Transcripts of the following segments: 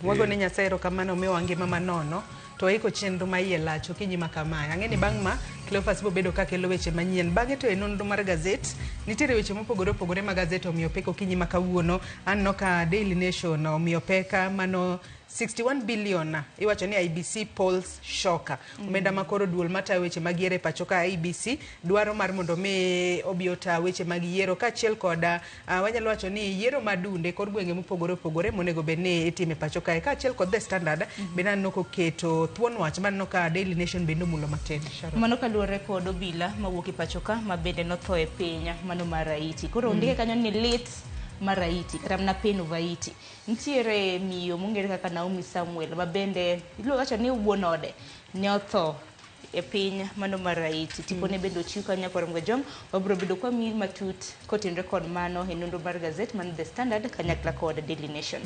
Wagone Nyasaye erokamano omiyowa ngima manono to waiko chenro ma iye lach okinyi ma kamae. Ang'e ni bang' ma Cleophas biro bedo kakelo weche manyien. Bang'e to e nonro mar gazet nitiere weche mopogore opogore ma gazet omiyo pek okinyi ma kawuono. Aneno ka Daily Nation omiyo pek mano 61 billion iwacho ni IEBC polls shocker. Omenda ma koro duol matayo weche mag yiero e pacho ka IEBC dwaro mar mondo mi obi ota weche mag yiero kaachiel kod wanyalo wacho ni yiero madunde kor gwenge mopogore opogore monego bed ni itime pacho kae kaachiel kod The Standard bende aneno koketo thuon wach maneno ka Daily Nation bende omulo matin. Sharon. Mano kaluwore kod obila mawuok e pacho ka ma bende notho e piny mano mar Haiti. Koro ondike kanyo ni lit mar Haiti kata mana pain of Haiti. Nitiere miyo mong'ere kaka Naomi Samuel ma bende iluongo wacho ni wuon ode ne otho e piny mano mar Haiti. Tipone bende ochiw kanyo nyakwar Mgajwang'. Wabiro bedo kwa miyi matut kotenore kod mano e nonro mar gazet man The Standard kanyakla kod Daily Nation.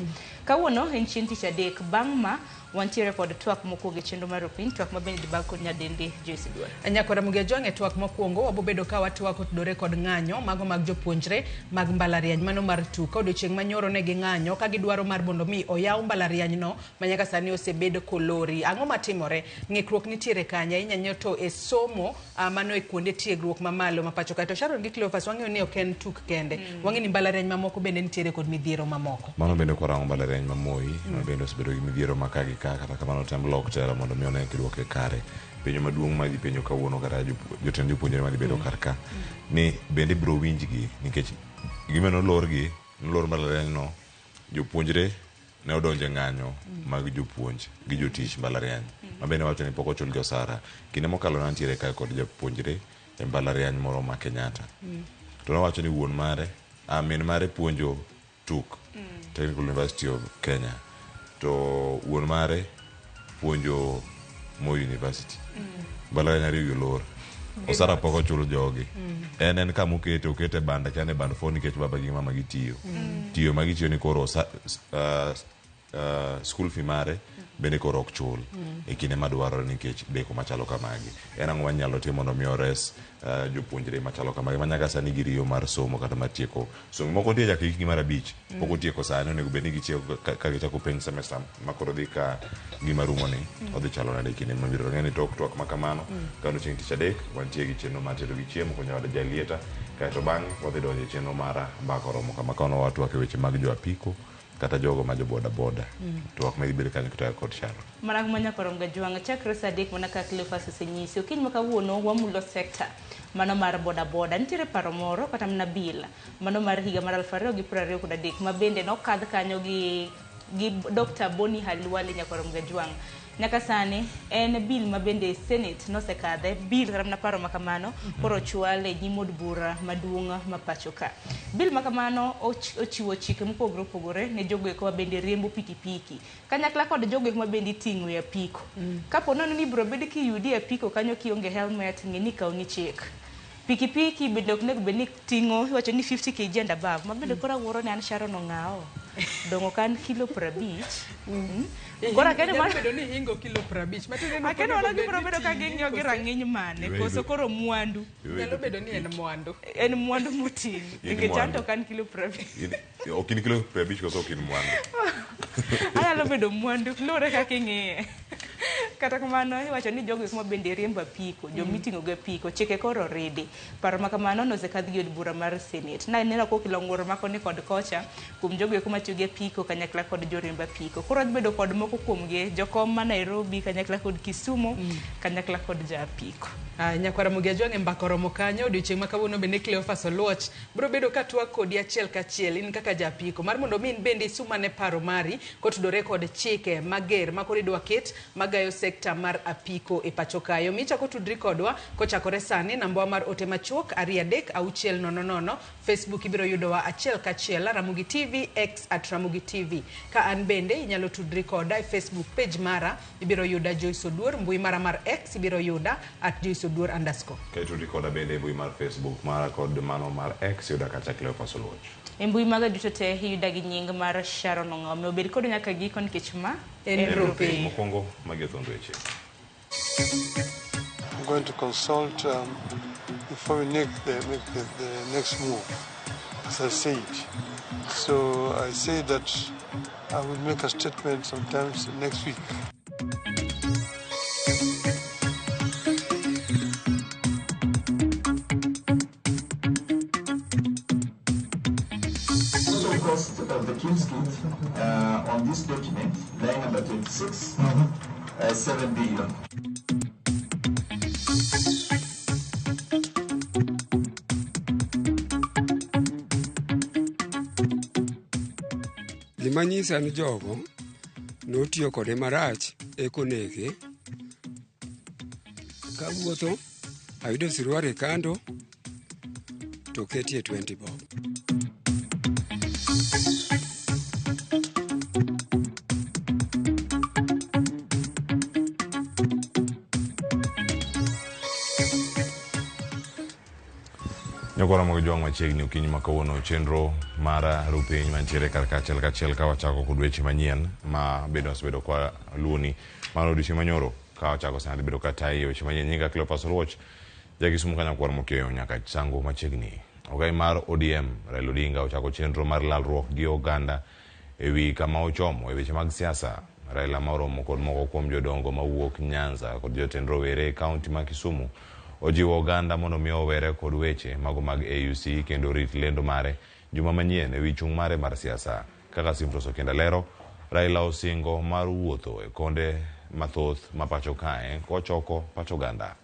Kawuono en chieng' tich adek bang' ma wantiere kod twak mokwongo e chenro mar opiny, twak ma bende dibag kod nyadendi Joyce Duol. Nyakwar Ramogi Ajwang' e twak mokwongo wabobedo ka watwak otudore kod ng'anyo mago mag jopuonjre mag mbalariany mano mar tuk. Odiochieng' manyoro ne ging'anyo ka gidwaro mar mondo mi oyaw mbalariany no ma nyaka sani osebed kolori. Ang'o matimore? Ng'ikruok nitiere kanye? Ahinya to e somo mano e kuonde tiegruok mamalo ma pacho kae. To Sharon gi Cleophas wang'eyo ni ok en tuk kende. Wang'eyo ni mbalariany mamoko bende nitiere kod midhiero mamoko. Mano bende kwarango mbalariany ma Moi, ma bende osebedo gi midhiero ma ka gi ka, kata kamano tem lok telo mondo mi one kiduoke kare. Penjo maduong' ma idhi penjo kawuono kata jotend jopuonjre madhi bedo kar ka, ni bende ibiro winjgi nikech gima nolorgi, nolor mbalariany no, jopuonjre ne odonjo e ng'anyo mag jopuonj gi jotich mbalariany ma bende wacho ni pok ochulgi osara. Kinde mokalo ne antiere kae kod japuonjre e mbalariany moro ma Kenyatta. To nowacho ni wuon mare, min mare puonjo TUK, Technical University of Kenya, to wuon mare puonjo Moi University. Mbalariany ariyo gi olor. Osara pok ochul jogi. En kama okete, okete band, akia ni band 4 nikech baba gi mama gitiyo. Tiyo ma gitiyo ni koro school fee mare bende koro ok chul e kinde madwarore nikech deko machalo kamagi. En ang'o wanyalo timo mondo mi ores jopuonjre machalo kamagi ma nyaka sani gi riyo mar somo kata mar tieko somo. Moko nitie nyaka hikgi mar 5 pok otieko sani onego bed ni gitieko ka gichako penj semester ma koro dhi ka gima rumo ni odhi chalo nade e kinde mabiro. Ang'e ni tok twak ma kamano kano chieng' tich adek wantie gi chenro mar tedo gi chiemo kod nyawad Jalieta kaeto bang'e wadhi donjo e chenro mar mbaka oromo kama kono watwak e weche mag jo apiko kata jogo ma jo boda boda. Twak ma idhi bedo kanyo kitayo kod Sharon. Mana kuma nyakwar Mgajwang' chakre saa adek mana kaka Cleophas osenyisi. Okinyi ma kawuono wamulo sekta mano mar boda boda. Nitiere paro moro kata mana bill mano mar higa mar 2023 ma bende nokadh kanyo gi Dr. Boni Khalwale nyakwar Mgajwang'. Nyaka sani en bill ma bende Senate nosekadhe, bill kata mana paro ma kamano koro ochwal e nyim od bura maduong' ma pacho ka. Bill ma kamano ochiwo chike mopogore opogore ne jogo eko ma bende riembo pikipiki kanyakla kod jogo eko ma bende iting'o e apiko. Kapo nono ni ibiro bed kiyudi e apiko kanyo kionge helmet, ng'e ni ikawoni chik. Pikipiki bende ok onego bed ni ting'o iwacho ni 50 kg and above ma bende koro awuoro ni an Sharon Ong'awo dong' ok an kilo 50. Koro akeni Nyalo bedo ni ihingo kilo 50. Matiende ni ok akeni onego mano bed gibiro ni bedo ka ting'i ging'iyo gi kose- rang'iny mane koso koro mwandu. Nyalo bedo ni en mwandu. En mwandu moting' In nikech an mwandu. to ok an kilo 50. Ok in kilo 50 koso ok in mwandu. Anyalo bedo mwandu luwore kaka ing'iye. Kata kamano iwacho ni jogo eko ma bende riembo apiko, jomiting'o gi apiko, chike koro oridi. Paro ma kamano nosekadh gi od bura mar Senate. Naneno kokelo ng'ur ma koni kod kocha kuom jogo eko matiyo gi apiko kanyakla kod joriemb apiko. Koro wadhi bedo kod moko kuomgi, jokom ma Nairobi kanyakla kod Kisumu kanyakla kod ja apiko. Nyakwar Ramogi Ajwang' e mbaka oromo kanyo odiochieng' ma kawuono bende Cleophas Oluoch biro bedo ka twak kodi achiel kachiel in kaka ja apiko mar mondo mi in bende isumane paro mari kotudore kod chike mager ma koro idwa ket magayo sekta mar apiko e pacho kae. Omiyo ichako tudri kodwa kochakore sani nambawa mar ote machuok 2 3 6 0 0 Facebook ibiro yudowa achiel kachiel Ramogi TV, X at Ramogi TV. Ka an bende inyalo tudri koda e Facebook page mara ibiro yuda Joyce Oduor, mbui mara mar X ibiro yuda at Joyce Oduor underscore. Ka itudri koda bende e mbui mar Facebook mara kod mano mar X yuda kacha Cleophas Oluoch. E mbui maga duto te iyuda gi nying mar Sharon Ong'awo. Omiyo bed kodwa nyaka giko nikech ma En Rupiny. Mokwongo magi e thuond weche. I'm going to consult before we make the next move. As I said, So I say that I will make a statement sometimes next week. Total cost of the KIEMS kit on this document, line number 26, 7 billion. Gima nyisa ni jogo notiyo kode marach eko nege. Kawuotho ayudo siruari kando to ketie 20 bob. Nyokora mag jwang' machiegni okinyi ma kawuono chenro mar rupiny mantiere kar kachiel kachiel ka wachako kod weche manyien ma bende osebedo kwa luoni mar odiochieng' manyoro ka wachako sani bedo ka tayi weche manyien. Nyinga Cleophas Oluoch, jakisumu kanyakwar mokiewo nyaka Sango machiegni. Ogai mar ODM Raila Odinga ochako chenro mar lalruok gi oganda ewi kama ochomo e weche mag siasa. Raila ma oromo kod moko kuom jodongo mawuok Nyanza kod jotend rowere e kaunti ma Kisumu ojiwo oganda mondo mi owere kod weche mago mag AUC kendo rit lendo mare juma manyien ewi chung' mare mar siasa. Kaka Simfros Okinda lero, Raila osingo mar wuotho e konde mathoth ma pacho kae kochoko pach oganda.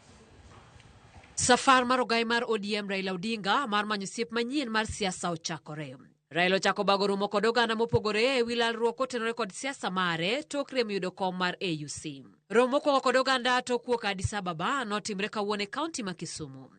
Safar mar ogai mar ODM Raila Odinga mar manyo osiep manyien mar siasa ochakore. Raila ochako bago romo kod oganda mopogore ewi lalruok kotenore kod siasa mare tok rem yudo kom mar AUC. Romo mokwongo kod oganda tok wuok Addis Ababa notimre kawuono e kaunti ma Kisumu.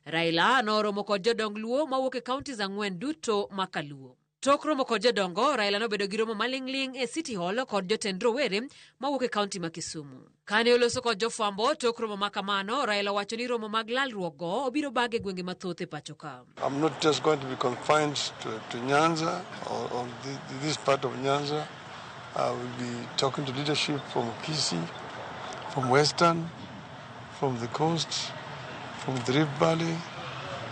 Raila noromo kod jodong Luo mawuok e kauntis 4 duto ma Kaluo. Tok romo kod jodongo, Raila nobedo gi romo maling'ling' e City Hall kod jotend rowere mawuok e kaunti ma Kisumu. Kane oloso kod jofwambo tok romo ma kamano, Raila owacho ni romo mag lalruok go obiro bage e gwenge mathoth e pacho ka. I'm not just going to be confined to Nyanza or this part of Nyanza. I will be talking to leadership from Kisii, from Western, from the coast, from the Rift Valley,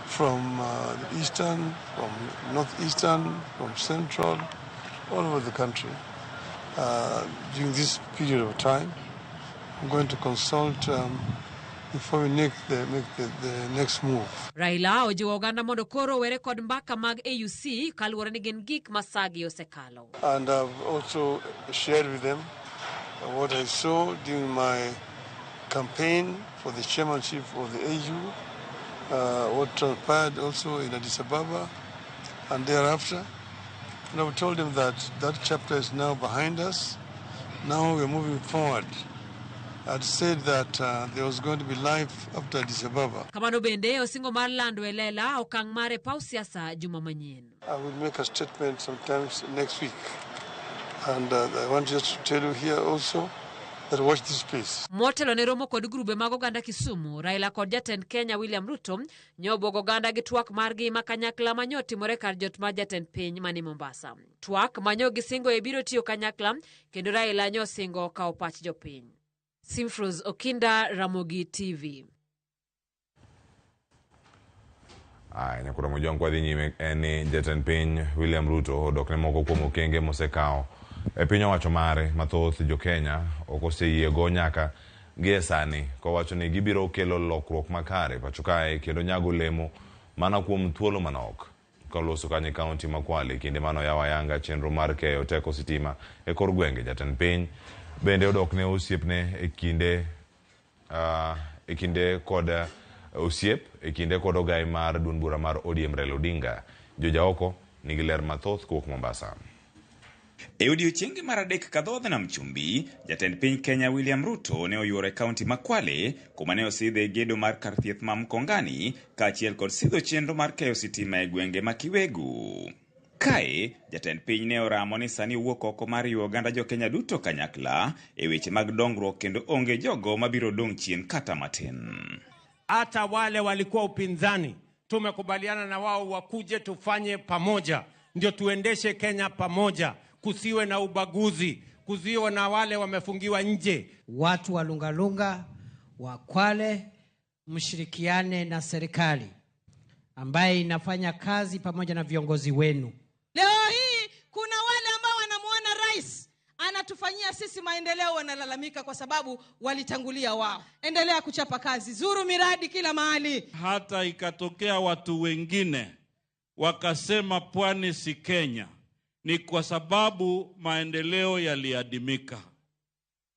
from the Eastern, from Northeastern, from Central, all over the country. During this period of time, I'm going to consult before we make the next move. Raila ojiwo oganda mondo koro owere kod mbaka mag AUC kaluwore ni gin gik ma sagi osekalo. And I've also shared with them what I saw during my campaign for the chairmanship of the AU, what transpired also in Addis Ababa and thereafter. And I've told them that that chapter is now behind us. Now we're moving forward. I'd said that there was going to be life after Addis Ababa. Kamano bende osingo mar lando e lela okang' mare paw siasa juma manyien. I will make a statement sometimes next week. And I want just to tell you here also that watch this space. Motelo ne romo kod grube mag oganda Kisumu, Raila kod jatend Kenya William Ruto nyobuogo oganda gi twak margi ma kanyakla manyo timore kar jot mar jatend piny mani Mombasa. Twak manyo gisingo e biro tiyo kanyakla kendo Raila nyo osingo kawo pach jopiny. Simfros Okinda, Ramogi TV. Aya, nyakura mojong kwa dhi nyime en ni jatend piny William Ruto odok ne moko kuom okenge mosekawo e piny owacho mare mathoth jo Kenya ok oseyiego nyaka gie sani kowacho ni gibiro kelo lokruok makare pacho kae kendo nyago lemo mana kuom thuolo manok. Koloso kanyo e kaunti ma Kwale kinde mano yawo ayanga chenro mar keyo teko sitima e kor gwenge. Jatend piny bende odok ne osiepne e kinde kod osiep e kinde kod ogai mar duond bura mar ODM Raila Odinga. Jojaoko nigi ler mathoth kowuok Mombasa. E odiechienge mar adek kadhodh nam chumbi, jatend piny Kenya William Ruto ne oyuoro e kaunti ma Kwale kuma ne osidhe e gedo mar kar thieth ma Mkongani kaachiel kod sidho chenro mar keyo sitima e gwenge ma Kiwegu. Kae, jatend piny ne oramo ni sani owuok oko mar riwo oganda jo Kenya duto kanyakla e weche mag dongruok kendo onge jogo mabiro dong' chien kata matin. Hata wale walikuwa upinzani tumekubaliana na wao wakuje tufanye pamoja, ndio tuendeshe Kenya pamoja, kusiwe na ubaguzi, kusiwe na wale wamefungiwa nje. Watu wa Lungalunga, wa Kwale, mshirikiane na serikali ambaye inafanya kazi pamoja na viongozi wenu. Leo hii Tukifanya sisi maendeleo wanalalamika kwa sababu walitangulia wao. Endelea kuchapa kazi, zuru miradi kila mahali. Hata ikatokea watu wengine wakasema pwani si Kenya, ni kwa sababu maendeleo yaliadimika.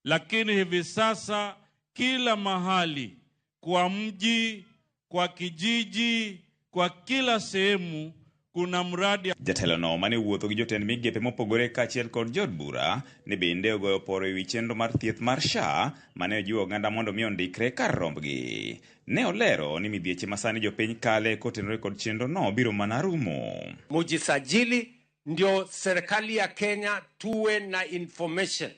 Lakini hivi sasa kila mahali, kwa mji, kwa kijiji, kwa kila sehemu kuna mradi. Jatelono mane wuotho gi jotend migepe mopogore kaachiel kod jood bura ne bende ogoyo poro ewi chenro mar thieth mar SHA mane ojiwo oganda mondo mi ondikre kar rombgi. Ne olero ni midhieche masani jopiny kale kotenore kod chenro no biro mana rumo. Mujisajili ndio serikali ya Kenya tuwe na information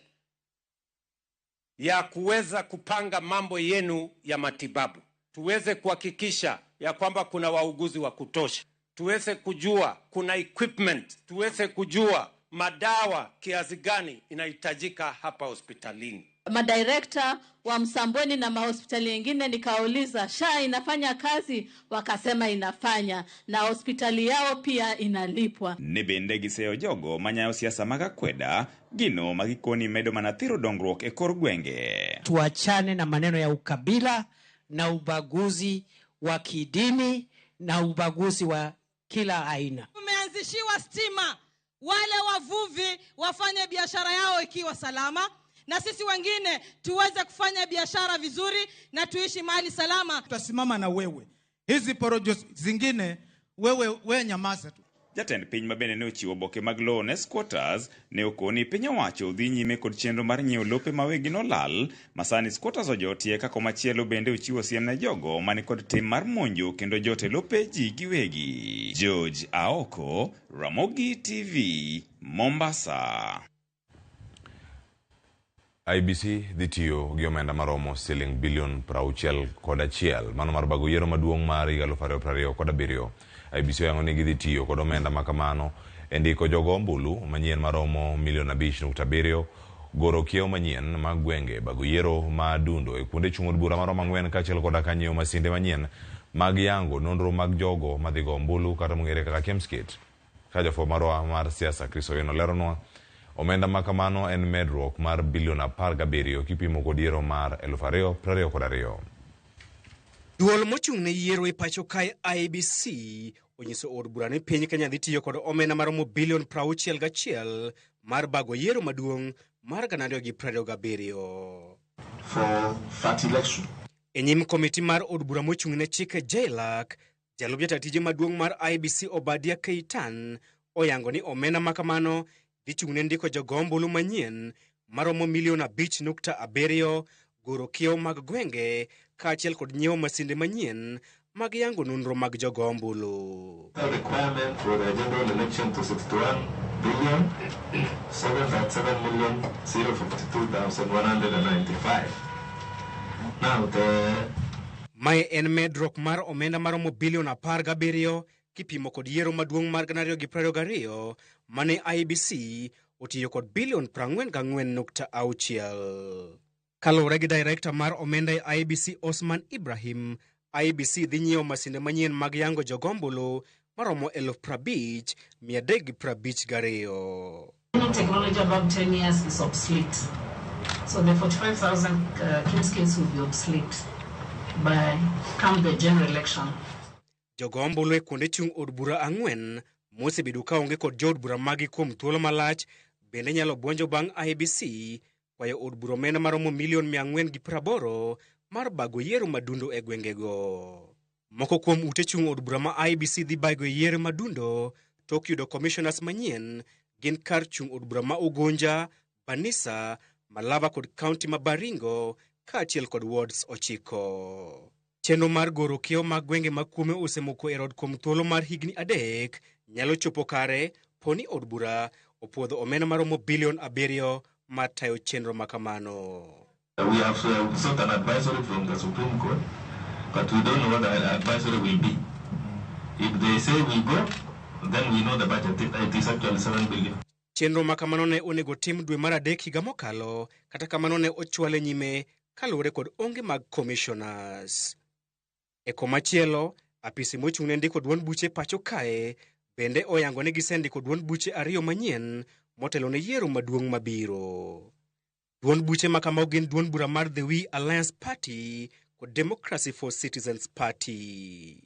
ya kuweza kupanga mambo yenu ya matibabu, tuweze kuhakikisha ya kwamba kuna wauguzi wa kutosha, tuweze kujua kuna equipment, tuweze kujua madawa kiasi gani inahitajika hapa hospitalini. Madirekta wa Msambweni na mahospitali yengine nikauliza, SHA inafanya kazi? Wakasema inafanya, na hospitali yao pia inalipwa. Ne bende giseyo jogo manyayo siasa mag akweda, gino magikoni medo mana thiro dongruok e kor gwenge. Tuachane na maneno ya ukabila na ubaguzi wa kidini na ubaguzi wa kila aina. Tumeanzishiwa stima, wale wavuvi wafanye biashara yao ikiwa salama, na sisi wengine tuweze kufanya biashara vizuri na tuishi mahali salama. Tutasimama na wewe, hizi porojo zingine wewe nyamaza tu. Jatend piny ma bende ne ochiwo oboke mag lowo ne squatters ne okoni piny owacho dhi nyime kod chenro mar nyiewo lope ma wegi nolal ma sani squatters ojotie ka komachielo bende ochiwo siem ne jogo mani kod tim mar monjo kendo jote lope ji giwegi. George Aoko, Ramogi TV, Mombasa. IEBC dhi tiyo gi omenda maromo siling bilion 61 mano mar bago yiero maduong' mar higa 2027. IEBC oyango ni gidhi tiyo kod omenda makamano e ndiko jogo ombulu manyien maromo milion 5.7, goro kiewo manyien mag gwenge, bago yiero ma dundo e kuonde chung' od bura maromo 4 kaachiel koda ka nyiewo masinde manyien mag yango nonro mag jogo madhi go ombulu kata mong'ere kaka KIEMS kit. Ka jafwambo marwa mar siasa Chris Owino leronwa, omenda makamano en medruok mar bilion 17 kipimo kod yiero mar 2022. Duol mochung' ne yiero e pacho kae IEBC onyiso od bura ni piny Kenya dhi tiyo kod omenda maromo bilion 61 mar bago yiero maduong' mar 2027. For that election. E nyim komiti mar od bura mochung' ne chike JLAC, jalup jatend tije maduong' mar IEBC Obadia Keitan oyango ni omenda makamano dhi chung' ne ndiko jogo ombulu manyien maromo milion 5.7, goro kiewo mag gwenge kaachiel kod nyiewo masinde manyien mag yango nonro mag jogo ombulu. The requirement for the general election to 61 billion 737 million 052,195. Now the Mae en medruok mar omenda maromo bilion 17 kipimo kod yiero maduong' mar 2022 mane IEBC otiyo kod bilion 44.6. Kaluwore gi director mar omenda e IEBC Osman Ibrahim, IEBC dhi nyiewo masinde manyien mag yango jogo ombulu maromo 50,352. Any technology above 10 years is obsolete. So the 45,000 KIEMS kits will be obsolete by come the general election. Jogo ombulu e kuonde chung' od bura 4 mosebedo kaonge kod jood bura magi kuom thuolo malach bende nyalo buonjo bang' IEBC kwayo od bura omenda maromo milion 480 mar bago yiero madundo e gwengego. Moko kuom ute chung' od bura ma IEBC dhi bago e yiero madundo tok yudo commissioners manyien gin kar chung' od bura ma Ugunja, Banisa, Malava kod kaunti ma Baringo kaachiel kod wards 9. Chenro mar goro kiewo mag gwenge ma kuome osemoko e rod kuom thuolo mar higni 3 nyalo chopo kare poni od bura opuodho omenda maromo bilion 7 mar tayo chenro makamano. We have sought an advisory from the Supreme Court, but we don't know what the advisory will be. If they say we go, then we know the budget. It is actually 7 billion. Chenro makamano ne onego tim dwe mar 3 higa mokalo, kata kamano ne ochwale nyime kaluwore kod onge mag commissioners. E komachielo, apisi mochung' ne ndiko duond buche pacho kae bende oyango ni gisendiko duond buche 2 manyien motelo ne yiero maduong' mabiro. Duond buche ma kamago gin duond bura mar The We Alliance Party kod Democracy for Citizens Party.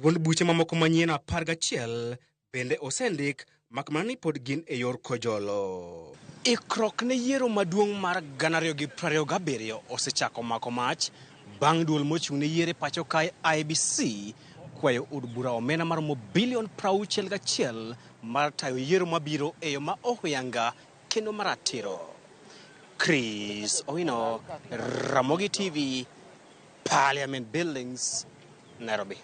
Duond buche mamoko manyien 11 bende osendik mak mana ni pod gin e yor kojolo. Ikruok ne yiero maduong' mar 2027 osechako mako mach bang' duol mochung' ne yiero e pacho kae IEBC kwayo od bura omenda maromo bilion 61 mar tayo yiero mabiro e yo ma ohuyanga kendo maratiro. Chris Owino, Ramogi TV, Parliament Buildings, Nairobi.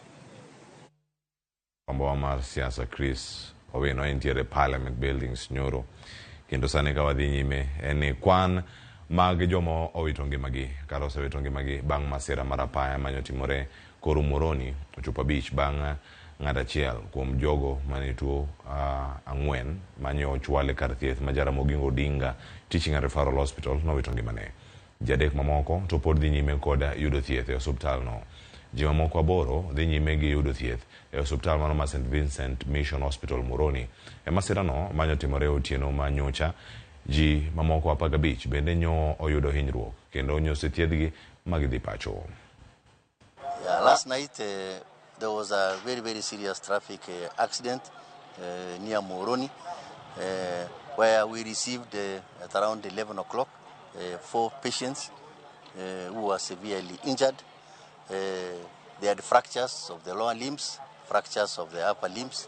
Kombowa mar siasa Chris Owino entiere Parliament Buildings nyoro. Kendo sani ka wadhi nyime en ni kwan mag joma owito ngimagi kata osewito ngimagi bang' masira mar apaya mane otimore koro Muhoroni ochopo 5 bang' ng'at achiel kuom jogo mane tuo 4 mane ochwal e kar thieth ma Jaramogi Oginga Teaching and Referral Hospital nowito ngimane. Ji 3 mamoko to pod dhi nyime kod yudo thieth e osuptal no. Ji mamoko 8 dhi nyime gi yudo thieth e osuptal mano ma St Vincent Mission Hospital Muhoroni. E masira no mane otimore otieno ma nyocha, ji mamoko 15 bende nyo oyudo hinyruok kendo nyosethiedhgi ma gidhi pacho. Yeah, last night there was a very, very serious traffic accident near Muhoroni, where we received at around 11 o'clock 4 patients who were severely injured. They had fractures of the lower limbs, fractures of the upper limbs,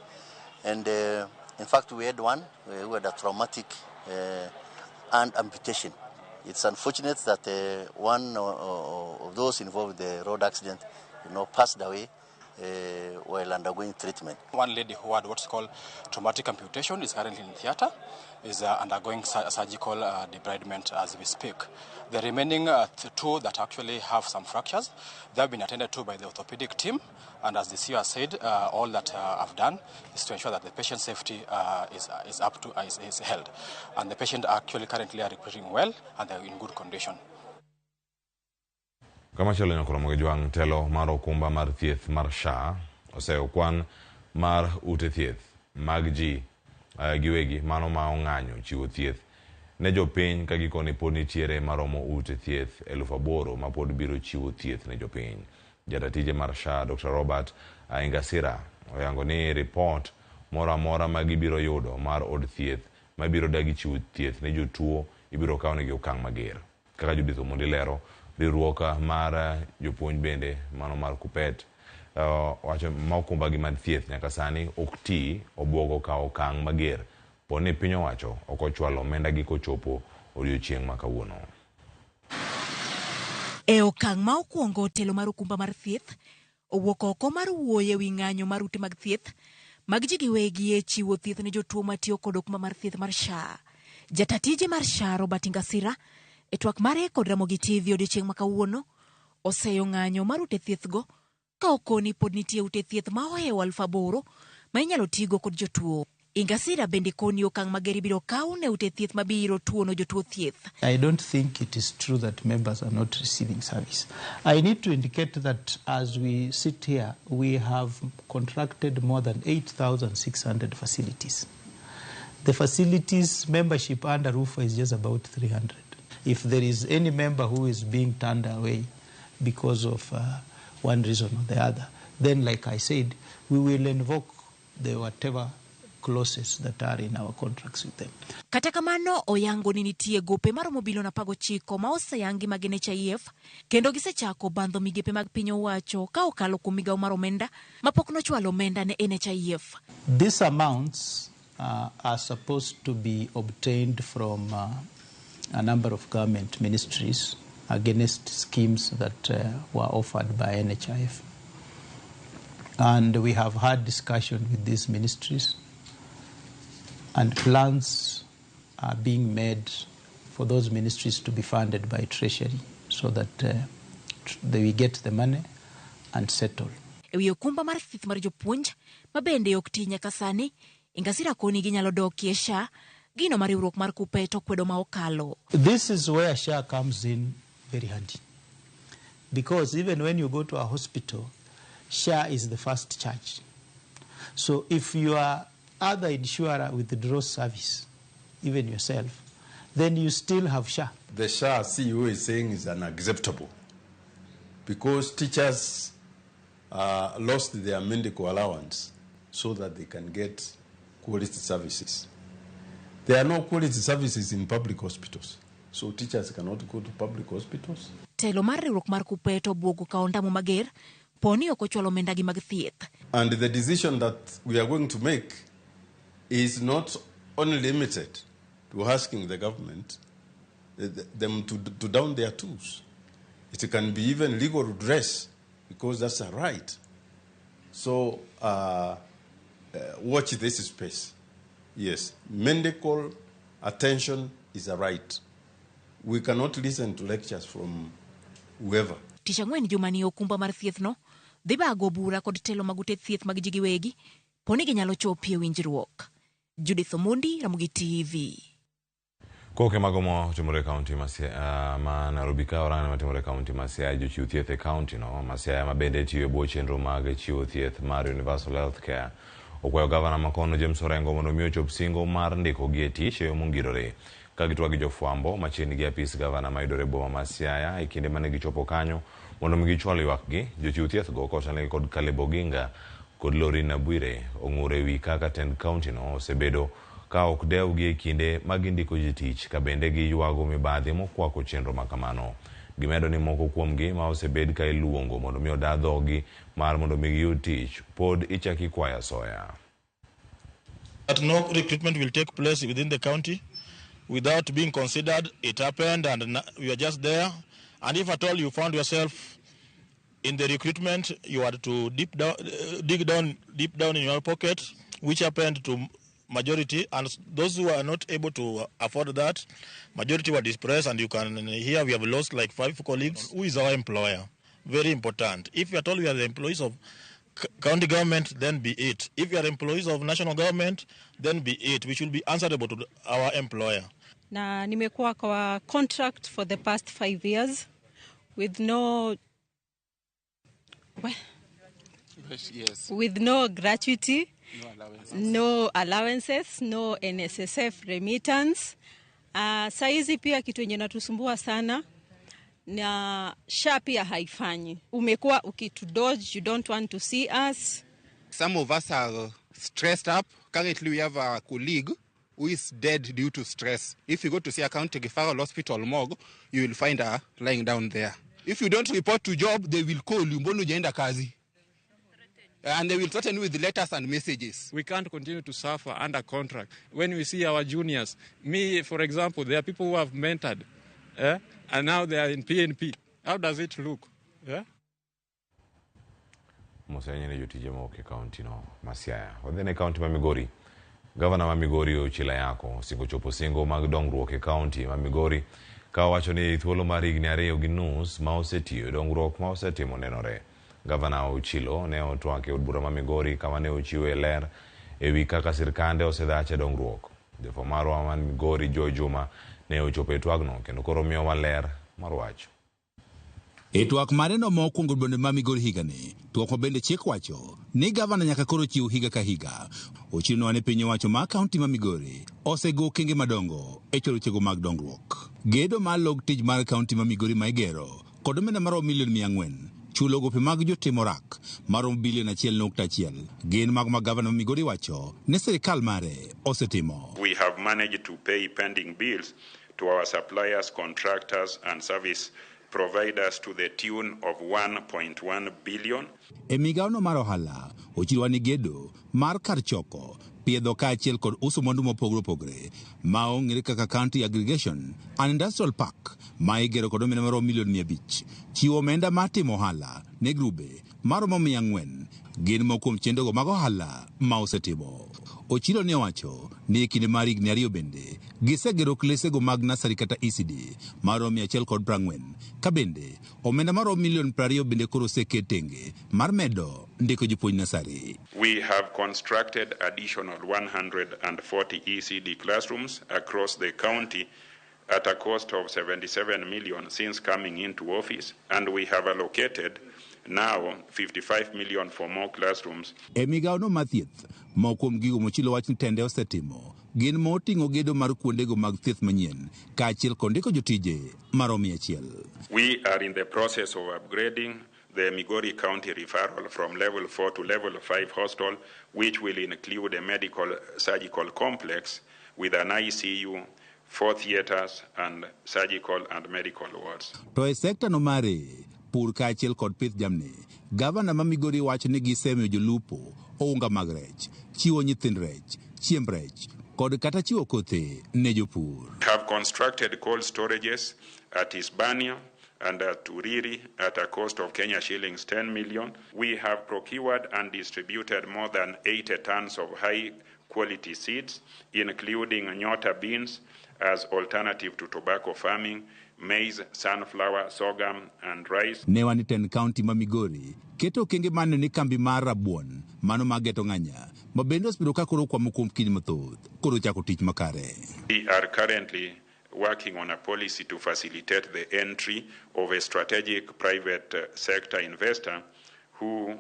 and in fact we had one who had a traumatic hand amputation. It's unfortunate that one of those involved in the road accident, passed away while undergoing treatment. One lady who had what's called traumatic amputation is currently in theater, is undergoing surgical debridement as we speak. The remaining 2 that actually have some fractures, they have been attended to by the orthopedic team, and as the CEO has said, all that I've done is to ensure that the patient safety is held, and the patient actually currently are recovering well and they're in good condition. Kamachielo nyakoro Jwang' telo mar okumba mar thieth mar SHA oseyo kwan mar ute thieth mag ji giwegi mano ma ong'anyo chiwo thieth ne jopiny ka gikone pod nitiere maromo ute thieth 8,000 ma pod biro chiwo thieth ne jopiny. Jata tije mar SHA Dr. Robert Ingasira oyango ni ripot moro amora ma gibiro yudo mar od thieth mabiro dagi chiwo thieth ne jotuo ibiro kawnegi okang' mager. Kaka Judith Omondi lero, riwruok mar jopuonj bende mano mar Kupet wacho ma okumba gi mar thieth nyaka sani ok ti obwogo kawo okang' mager po ni piny owacho ok ochwalo omenda gi kochopo odiochieng' ma kawuono. E okang' ma okwongo telo mar okumba mar thieth owuok oko mar wuoyo ewi ng'anyo mar ute mag thieth mag ji giwegi e chiwo thieth ne jotuo matiyo kod okumba mar thieth mar SHA. Jata tije mar SHA Robert Ingasira e twak mare kod Ramogi TV odiochieng' ma kawuono oseyo ng'anyo mar ute thieth go ka okoni pod nitie ute thieth ma ohewo 8,000 ma inyalo tigo kod jotuo. Ingasira bende koni okang' mager ibiro kaw ne ute thieth mabiro tuono jotuo thieth. I don't think it is true that members are not receiving service. I need to indicate that as we sit here, we have contracted more than 8,600 facilities. The facilities membership under RUPHA is just about 300. If there is any member who is being turned away because of one reason or the other, then, like I said, we will invoke the whatever clauses that are in our contracts with them. Kata kamano, oyango ni nitie gope maromo bilion 19 ma oseyangi mag NHIF kendo gisechako bandho migepe mag piny owacho ka okalo kuom migawo mar omenda mapok nochwalo omenda ne NHIF. These amounts are supposed to be obtained from a number of government ministries against schemes that were offered by NHIF. And we have had discussion with these ministries, and plans are being made for those ministries to be funded by Treasury so that they get the money and settle. Ewi okumba mar thieth mar jopuonj ma bende ok ti nyaka sani, Ingasira koni ginyalo dokie SHA, gino mar riwruok mar Kupet okwedo ma okalo. This is where SHA comes in very handy. Because even when you go to a hospital, SHA is the first charge. So if your other insurer withdraws service, even yourself, Then you still have SHA. The SHA CEO is saying is unacceptable because teachers lost their medical allowance so that they can get quality services. There are no quality services in public hospitals, so teachers cannot go to public hospitals. Telo mar riwruok mar Kuppet obwogo kawo ondamo mager poni ok ochwalo omendagi mag thieth. And the decision that we are going to make is not only limited to asking the government them to down their tools. It can be even legal redress, because that's a right. So watch this space. Yes, medical attention is a right. We cannot listen to lectures from whoever. Tich ang'wen jumani okumba mar thieth no dhi bago bura kod telo mag ute thieth mag ji giwegi poni ginyalo chopo e winjruok. Judith Omondi, Ramogi TV. Koke mago motimore e kaunti ma Nairobi ka orang'ne matimore e kaunti ma Siaya, jochiw thieth e kaunti no ma Siaya ma bende tiyo e bwo chenro mag chiwo thieth mar Universal Health Care okwayo gavana ma kono James Orengo mondo mi ochop singo mar ndikogi e tich e yo mongirore. Ka gitwak gi jofwambo machiegni gi apis gavana mayudore e boma ma Siaya e kinde mane gichopo kanyo mondo mi gichwal ywakgi, jochiw thieth go kotelnegi kod Caleb Oginga kod Lorina Bwire ong'ur ewi kaka tend kaunti no osebedo ka ok dewgi e kinde ma gindiko ji tich ka bende giywago mibadhi mokwako chenro ma kamano. Gimedo ni moko kuomgi ma osebed ka iluongo mondo mi oda dhogi mar mondo mi giyud tich pod ichak ikwayo asoya. That no recruitment will take place within the county without being considered. It happened and we are just there. And if at all you found yourself in the recruitment, you had to dig down deep down in your pocket, which happened to majority, and those who are not able to afford that, majority were depressed, and you can hear we have lost like 5 colleagues. Who is our employer? Very important. If at all we are the employees of county government, then be it. If you are employees of national government, then be it. We should be answerable to our employer. Na nimekuwa kwa contract for the past 5 years with no yes. with no gratuity, no allowances, no allowances, no NSSF remittance. Saizi pia kitu yenye natusumbua sana na SHA pia haifanyi. Umekuwa ukitudodge, you don't want to see us. Some of us are stressed up. Currently we have a colleague who is dead due to stress. If you go to see a county referral hospital morgue, you will find her lying down there. If you don't report to job, they will call you. Mbona hujaenda kazi? And they will threaten you with letters and messages. We can't continue to suffer under contract. When we see our juniors, me, for example, there are people who have mentored, and now they are in PNP. How does it look? Yeah? Musenye ni jotije mawuok e kaunti no ma Siaya. Wadhi ne kaunti ma Migori. Gavana ma Migori Ochila Yako osingo chopo singo mag dongruok e kaunti ma Migori ka owacho ni thuolo mar higni 2.5 ma osetiyo dongruok ma osetimo nenore. Gavana Ochilo ne otwak e od bura ma Migori kama ne ochiwe ler ewi kaka sirkande osedhach e dongruok. Jafwambo marwa man Migori Joy Juma ne ochopo e twagno kendo koro miyowa ler mar wach. E twak mare no mokwongo bende ma Migori higani, twak ma bende chik wacho ni gavana nyaka koro chiw higa ka higa. Ochilo ne piny owacho ma kaunti ma Migori osego okenge madongo e chwalo chego mag dongruok. Gedo mar log tich mar kaunti ma Migori ma igero kod omenda maromo milion 400 chulo gope mag jotim orak maromo bilion 1.1 gin mago ma gavana ma Migori wacho ni sirikal mare osetimo. We have managed to pay pending bills to our suppliers, contractors and service providers to the tune of 1.1 billion. E migawono mar ohala, ochiwo ni gedo mar kar choko, piedho kaachiel kod uso mwandu mopogore opogore ma ong'ere kaka County Aggregation and Industrial Park ma igero kod omenda maromo milion 500, chiwo omenda mar timo ohala ne grube maromo 400 gin moko kuom chenrogo mag ohala ma osetimo. Ochilo ne owacho ni e kinde mar higni 2 bende gisegero klesego mag nasari kata ECD maromo 140 ka bende omenda maromo milion 20 bende koro oseket tenge mar medo ndiko jopuonj nasari. We have constructed additional 140 ECD classrooms across the county at a cost of 77 million since coming into office, and we have allocated Now, 55 million for more classrooms. E migawono mar thieth, moko kuom gigo mochilo wach ni tende osetimo gin moting'o gedo mar kuondego mag thieth manyien kaachiel kod ndiko jotije maromo 100. We are in the process of upgrading the Migori County referral from level 4 to level 5 hostel, which will include a medical surgical complex with an ICU, 4 theaters, and surgical and medical wards. To e sekta no mare pur kaachiel kod pith jamni, gavana ma Migori wacho ni gisemiyo jolupo ounga mag rech, chiwo nyithind rech, chiemb rech kod kata chiwo kothe ne jopur. Have constructed cold storages at Isbania and at Uriri at a cost of Kenya shillings 10 million. We have procured and distributed more than 80 tons of high quality seeds, including nyota beans as alternative to tobacco farming, maize, sunflower, sorghum, and rice. Ne wan tend kaunti ma Migori keto okenge maneno ni kambi mar rabuon mano mar geto ng'anya ma bende osebedo ka koro kwamo kuom kinde mathoth koro chako tich makare. We are currently working on a policy to facilitate the entry of a strategic private sector investor who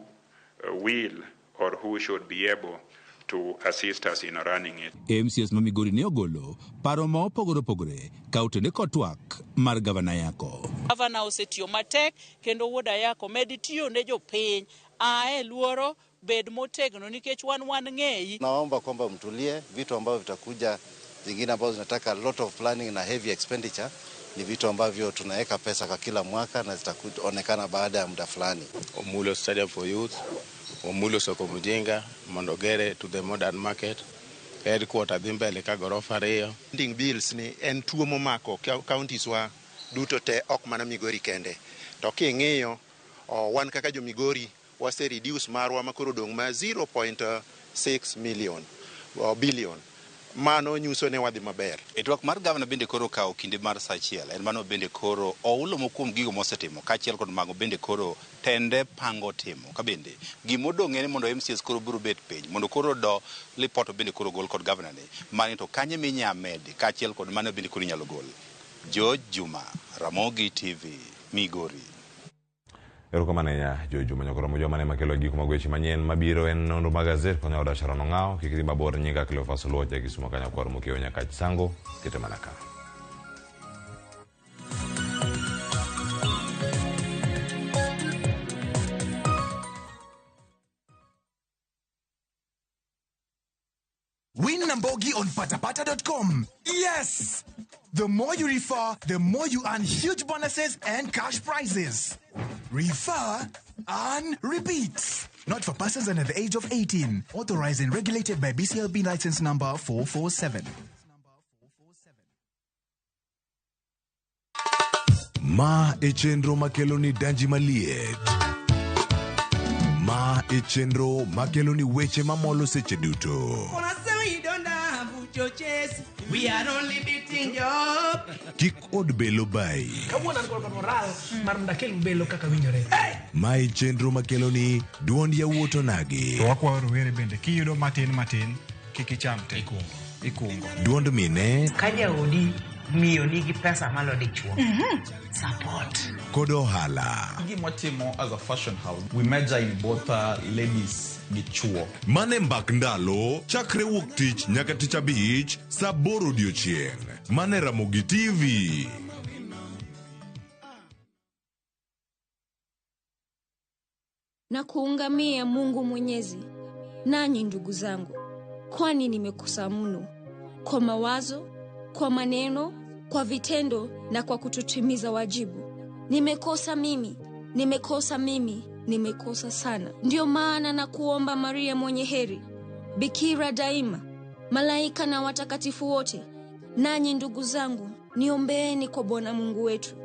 will or who should be able to assist us in running it. MCS ma Migori ne ogolo paro ma opogore opogore ka otene kod twak mar gavana Yako. Gavana osetiyo matek kendo wuod Ayako med tiyo ne jopiny, ae luoro bed motegno nikech wan ng'eyi. Naomba kwamba mtulie, vitu ambavyo vitakuja zingine ambazo zinataka a lot of planning na heavy expenditure ni vitu ambavyo tunaweka pesa kwa kila mwaka na zitaonekana baada ya muda fulani. Omulo Stadium for Youth, Omulo Soko Mujinga, Mondogere to the modern market, headquarter dhi mbele ka gorofa ariyo. Pending bills ni en tuo momako counties wa duto te ok mana Migori kende. To king'iyo wan kaka jo Migori wase reduce marwa makoro dong' ma 0.6 million billion. Mano nyiso ne wadhi maber. E twak mar gavana bende koro okawo kinde mar saa achiel en mano bende koro oulo mokuom gigo mosetimo kaachiel kod mago bende koro tende pango timo ka bende gimodong' en ni mondo MCS koro biro bet piny mondo koro do lipot bende koro gol kod gavana ni mani to kanye minya medi kaachiel kod mano bende koro inyalo gol. George Juma, Ramogi TV, Migori. Erokamano ahinya George Juma Nyakoro Joma ne makelo gik mag weche manyien mabiro en nonro mag gazet konyo oda Sharon Ong'awo kik idhi mabor nyinga Cleophas Oluoch ja Kisumo kanyo kwar mokiewo nyaka Sango kete mana ka. Win Nambogi on patapata.com. Yes! The more you refer, the more you earn huge bonuses and cash prizes. Refer, earn, repeat. Not for persons under the age of 18. Authorized and regulated by BCLB license number 447. Ma e chenro makelo ni danji maliet. Ma e chenro makelo ni weche mamolo seche duto. We are only beating job. Kik od belo bai. Kawuono an kod moral mar mondo akel belo kaka winjore. Ma e chenro makelo ni duond yawuot onagi. To wakwayo rowere bende kiyudo matin matin kik icham te. Ikungo. Duond mine. Ka jaodi miyo nigi pesa malo dichuo. Support. Kod ohala. Gima watimo as a fashion house, we major in both ladies gi chuo. Mane mbak ndalo chakre wuok tich nyaka tich abich saa 8 odiochieng'. Mane Ramogi TV. Na kuungamia Mungu Mwenyezi, nanyi ndugu zangu, kwani nimekosa mno kwa mawazo, kwa maneno, kwa vitendo na kwa kutotimiza wajibu. Nimekosa mimi, nimekosa mimi, nimekosa sana. Ndiyo maana na kuomba Maria mwenye heri, Bikira daima, malaika na watakatifu wote, nanyi ndugu zangu, niombeeni kwa Bwana Mungu wetu.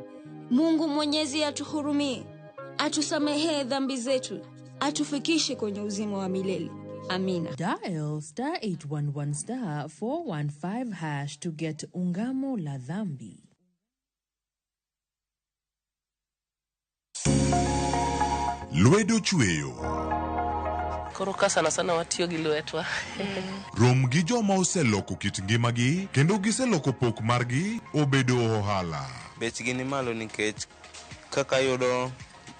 Mungu Mwenyezi atuhurumie, atusamehee dhambi zetu, atufikishe kwenye uzima wa milele. Amina. Dial star 811 star 415 hash to get Ungamo la Dhambi. Lwedo chweyo. Koro ka sana sana watiyo gi lwetwa. Rom gi joma oseloko kit ngimagi kendo giseloko pok margi obedo ohala. Bechgi ni malo nikech kaka yudo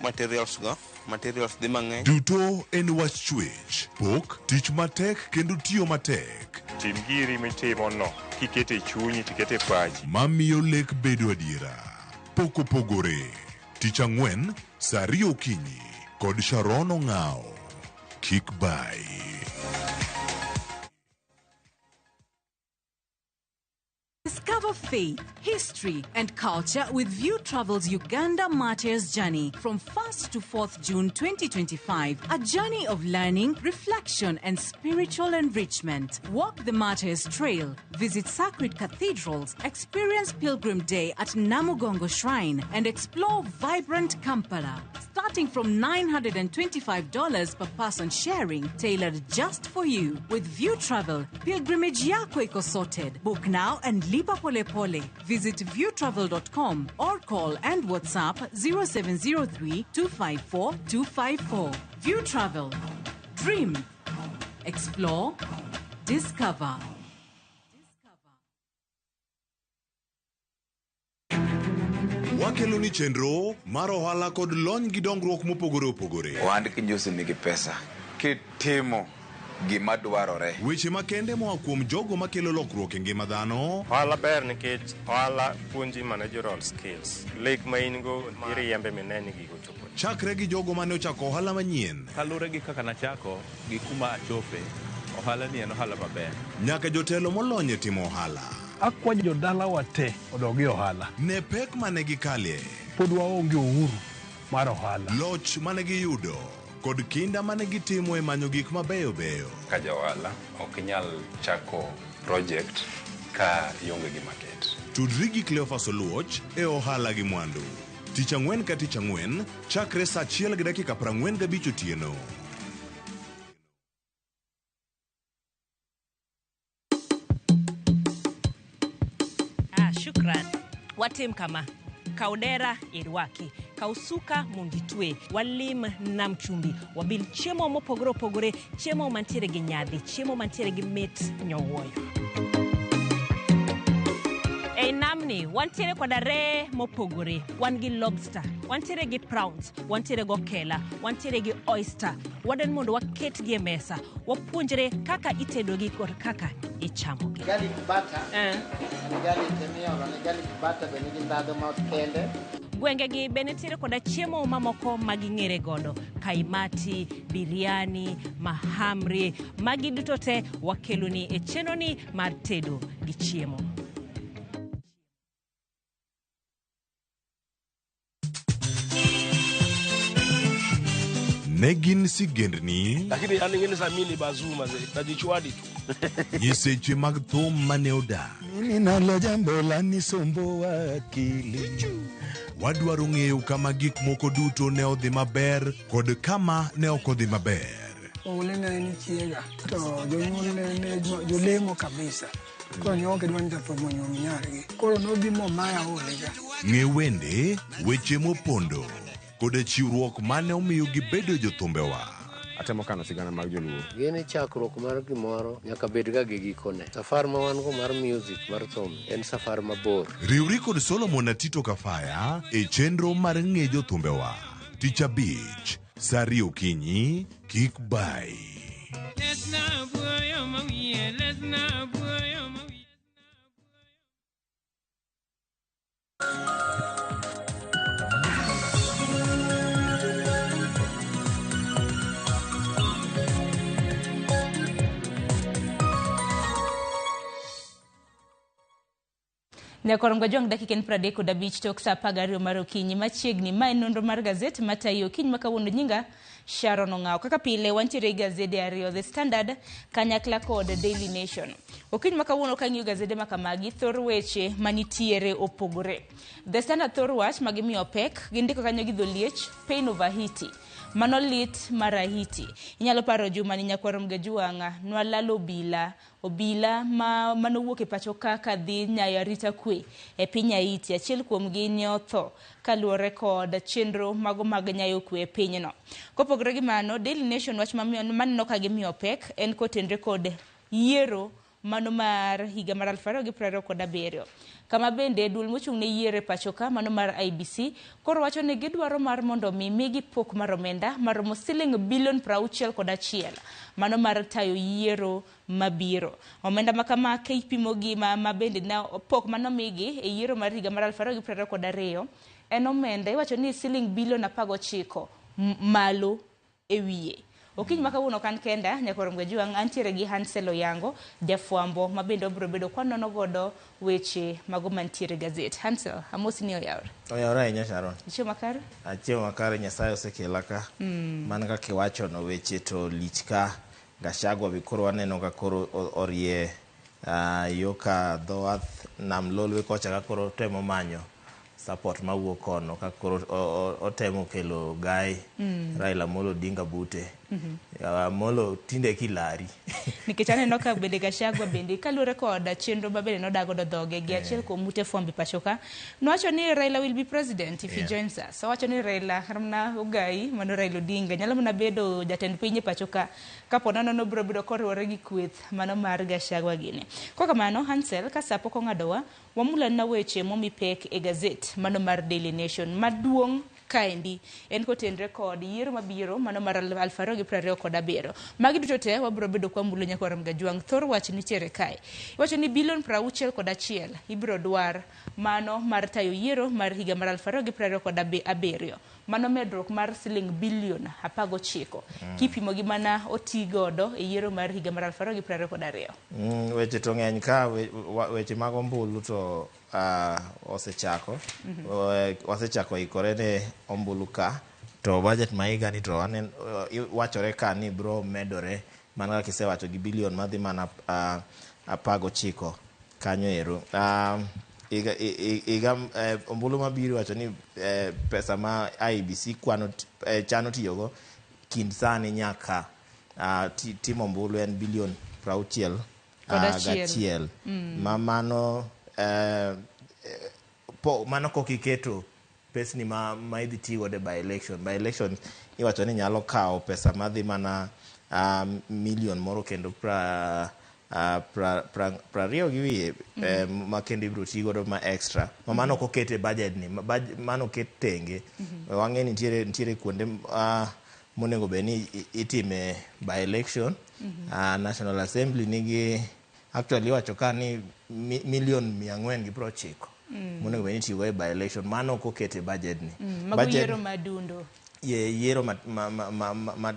materials go, materials dhi mang'eny. Duto en wach chwech, pok, tich matek kendo tiyo matek. Tim giri mitimo no kikete chunyi tikete pachi. Mamiyo lek bedo adiera. Pok opogore. Tich ang'wen, saa ariyo okinyi kod Sharon Ong'ao. Kik bai. Discover faith, history, and culture with View Travels Uganda Martyrs Journey from 1st to 4th June 2025. A journey of learning, reflection, and spiritual enrichment. Walk the Martyrs Trail, visit sacred cathedrals, experience Pilgrim Day at Namugongo Shrine, and explore vibrant Kampala. Starting from $925 per person sharing, tailored just for you. With View Travel, pilgrimage yako iko sorted. Book now and lipa pole pole. Visit viewtravel.com or call and WhatsApp 0703 254 254. View Travel. Dream. Explore. Discover. Wakelo ni chenro mar ohala kod lony gi dongruok mopogore opogore. Ohand kinjusi nigi pesa kitimo gima dwarore. Weche makende moa kuom jogo makelo lokruok e ngima dhano. Ohala ber nikech ohala puonji managerial skills. Lek ma in go iriembe mine ni gigo chopo. Chakre gi jogo mane ochako ohala manyien. Kaluwore gi kaka nachako gi kuma achope, ohala ni en ohala maber. Nyaka jotelo molony e timo ohala. Akwa jodalawa te odog e ohala. Ne pek mane gikalie. Pod waonge uhuru mar ohala. Loch mane giyudo kod kinda mane gitimo e manyo gik mabeyo beyo. Ka ja ohala ok inyal chako project ka ionge gi market. Tudri gi Cleophas Oluoch e ohala gi mwandu. Tich ang'wen ka tich ang'wen chakre saa 1:45 otieno. Ah, shukran. Watim kama. Kaw dera irwaki, kaw suka mondo itwe, walim nam chumbi, wabil chiemo mopogore opogore, chiemo mantiere gi nyadhi, chiemo mantiere gi mit nyowuoyo. Ei namni wantiere koda ree mopogore, wan gi lobster, wantiere gi prawns, wantiere gi okela, wantiere gi oyster. Wadwaro mondo waketgi e mesa, wapuonjre kaka itedogi kod kaka ichamogi. Garlic butter. En garlic emiolo ne garlic butter be nigi ndhadhu ma kende. Gwengegi be nitiere koda chiemo mamoko ma ging'ere godo, kaimati, biryani, mahamri, magi duto te wakeloni e chenroni mar tedo gi chiemo. Ne gin sigendni, Lakini yani ngine za mimi ni bazuu mazee, najichwadi tu. nyiseche mag thum mane odak. Mimi nalo jambo lanisumbua akili. Wadwaro ng'eyo kama gik moko duto ne odhi maber kod kama ne ok odhi maber. Oule ne en chiega to jonyuolne ne jolemo kabisa. Koro ne ok gidwa ni jathum onyuom nyargi. Koro nodhi momaya Oule ga. Ng'e wende, weche mopondo koda chiwruok mane omiyo gibedo jothumbewa. Atemo kano sigana mag joluo. Gini chakruok mar gimoro nyaka bed ga gi gikone. Safar ma wan go mar music mar thum en safar mabor. Riwri kod Solomon Atito Kafaya e chenro mar ng'e jothumbewa. Tich abich, saa ariyo okinyi, kik bai. Nyakorongo Jwang' dakika en 35 tok saa 12 mar okinyi machiegni. Ma en nonro mar gazet matayo okinyi ma kawuono. Nyinga Sharon Ong'awo. Kaka pile wantiere gi gazede ariyo, The Standard kanyakla kod Daily Nation. Okinyi ma kawuono kang'iyo gazede ma kamagi, thor weche manitiere opogore. The Standard thor wach ma gimiyo pek, gindiko kanyo gi dholiech, Pain of Haiti. Mano lit mar Haiti. Inyalo paro juma ni nyakwar Mgajwang'a nwalalo obila, obila ma manowuok e pacho kaka dhi nyayo arita kwe e piny Haiti. Achiel kuomgi ne otho kaluwore kod chenro mago mag nyayo kwe e pinyno. Kopogore gi mano, Daily Nation wach maneno ka gimiyo pek en kotenre kod yiero mano mar higa mar 2027. Kama bende duol mochung' ne yiero e pacho ka mano mar IEBC koro wacho ni gidwaro mar mondo mi migi pok mar omenda maromo siling bilion 61 mano mar tayo yiero mabiro. Omenda ma kama kipimo gi ma bende na pok manomigi e yiero mar higa mar 2022 en omenda iwacho ni siling bilion 19 malo e wiye. Okinyi ma kawuono kan kenda nyakoro Mgajuang' antiere gi Hansel Oyango jafwambo ma bende obiro bedo kwa nono godo weche mago mantiere gazet. Hansel, amosi ni oyawre. Oyawre ahinya Sharon. Ichiemo makare? Achiemo makare, Nyasaye osekela ka. Mana kaka iwacho no weche to lich ka. Gachagua be koro waneno ka koro orie yo ka dho wath nam Lolwe kocha ka koro temo manyo support mawuok kono ka koro otemo kelo gai Raila Amolo Odinga bute. Amolo tinde kilari. Nikech aneno ka bende Gachagua bende kaluwore kod chenro ma bende nodago godo dhoge gi achiel kuom ute fwambo e pacho ka. Nowacho ni Raila will be president if he joins us. Owacho ni Raila mana ogai mano Raila Odinga nyalo mana bedo jatend piny e pacho ka kapo nono nobiro bedo koriwore gi kweth mano mar Gachagua gini. Kok kamano Hansel ka sa pok ong'adowa wamulana weche momi pek e gazet mano mar Daily Nation maduong' kaendi en kotenre kod yiero mabiro mano mar 2027. Magi duto te wabiro bedo kwa mulo nyakwar Mgajuang'. Thor wach nitiere kae. Iwacho ni bilion 61 ibiro dwar mano mar tayo yiero mar higa mar 2027. Mano medruok mar siling bilion 19 kipimo gi mana oti godo e yiero mar higa mar 2022. Weche to ng'eny ka weche mag ombulu to osechako. Wasechako ikore ne ombulu ka to budget ma higa ni to wachore ka ni bro medore mana kaka isewacho gi bilion madhi mana 19 kanyo ero. Higa ombulu mabiro wacho ni pesa ma IEBC kwano chano tiyogo kind sani nyaka timo ombulu en bilion 61. Ma mano mano kokiketo pesni ma idhi ti godo by election. By election iwacho ni nyalo kawo pesa madhi mana milion moro kendo 20 gi wiye ma kendo ibiro ti godo ma extra. Ma mano ok oket e budget ni, mano oket tenge. Wang'e ni nitiere kuonde monego bed ni itime by election. National Assembly nigi actually iwacho ka ni milion 490 monego bed ni itiyogo e by election. Mano ok oket e budget ni. Mago yiero madundo. Yiero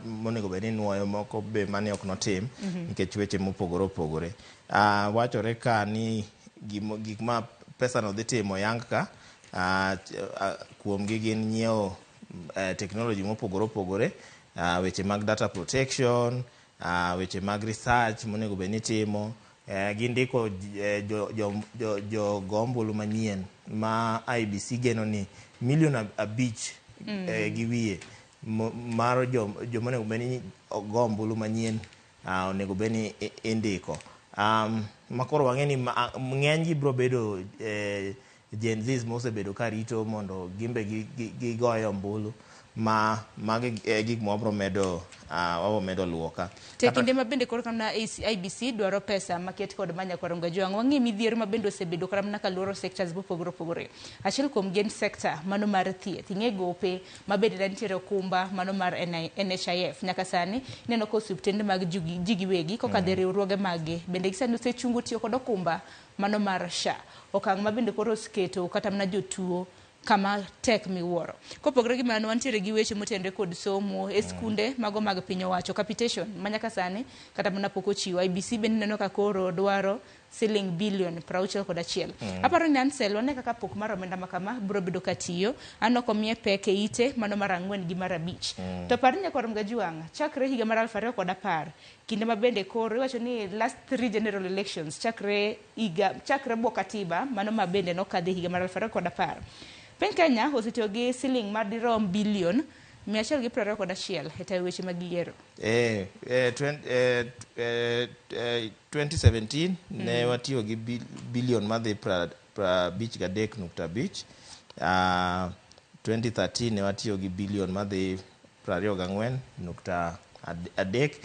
monego bed ni nuoyo moko be mane ok notim nikech weche mopogore opogore. Wachore ka ni gik ma pesa no dhi timo yang ka kuomgi gin nyiewo technology mopogore opogore, weche mag data protection, weche mag research monego bed ni timo. Gindiko jogo ombulu manyien ma IEBC geno ni milion 5 gi wiye mar joma onego bed ni go ombulu manyien onego bed ni indiko. Ma koro wang'e ni ng'eny gi biro bedo Gen Zs mosebedo ka rito mondo gimbe gigoye ombulu. Ma magi gik ma wabiro medo luwo ka. Te kinde ma bende koro kamna IEBC dwaro pesa maket kod manya kwaro Mgajuang'. Wang'e midhiero ma bende osebedo kata kaluoro sectors mopogore opogore. Achiel kuom gin sector mano mar thieth. Ing'e gope ma bende nitiere okumba mano mar NHIF. Nyaka sani ineno ka osiptende mag ji giwegi kokadho e riwruoge maggi bende gisani osechungo tiyo kod okumba mano mar SHA. Okang' ma bende koro oseketo kata mana jotuo kama tek miwuoro. Kopogore gi mano wantiere gi weche motenore kod somo e skunde mago mag piny owacho capitation manyaka sani kata mana pok ochiwo. IEBC bende neno ka koro dwaro siling bilion 61. Aparo ni Ansel wane kaka pok mar omenda ma kama biro bedo katiyo. An ok omiye pek e ite mano mar 4 gi mar 5. To par ni nyakwar Mgajuang' chakre higa mar 2010 kinde ma bende koro iwacho ni last 3 general elections chakre bwo katiba mano ma bende nokadhi higa mar 2010. Piny Kenya osetiyo gi siling madirom bilion 121 e tayo weche mag yiero. 2017 ne watiyo gi bilion madhi 53.5. 2013 ne watiyo gi bilion madhi 24.5. adek.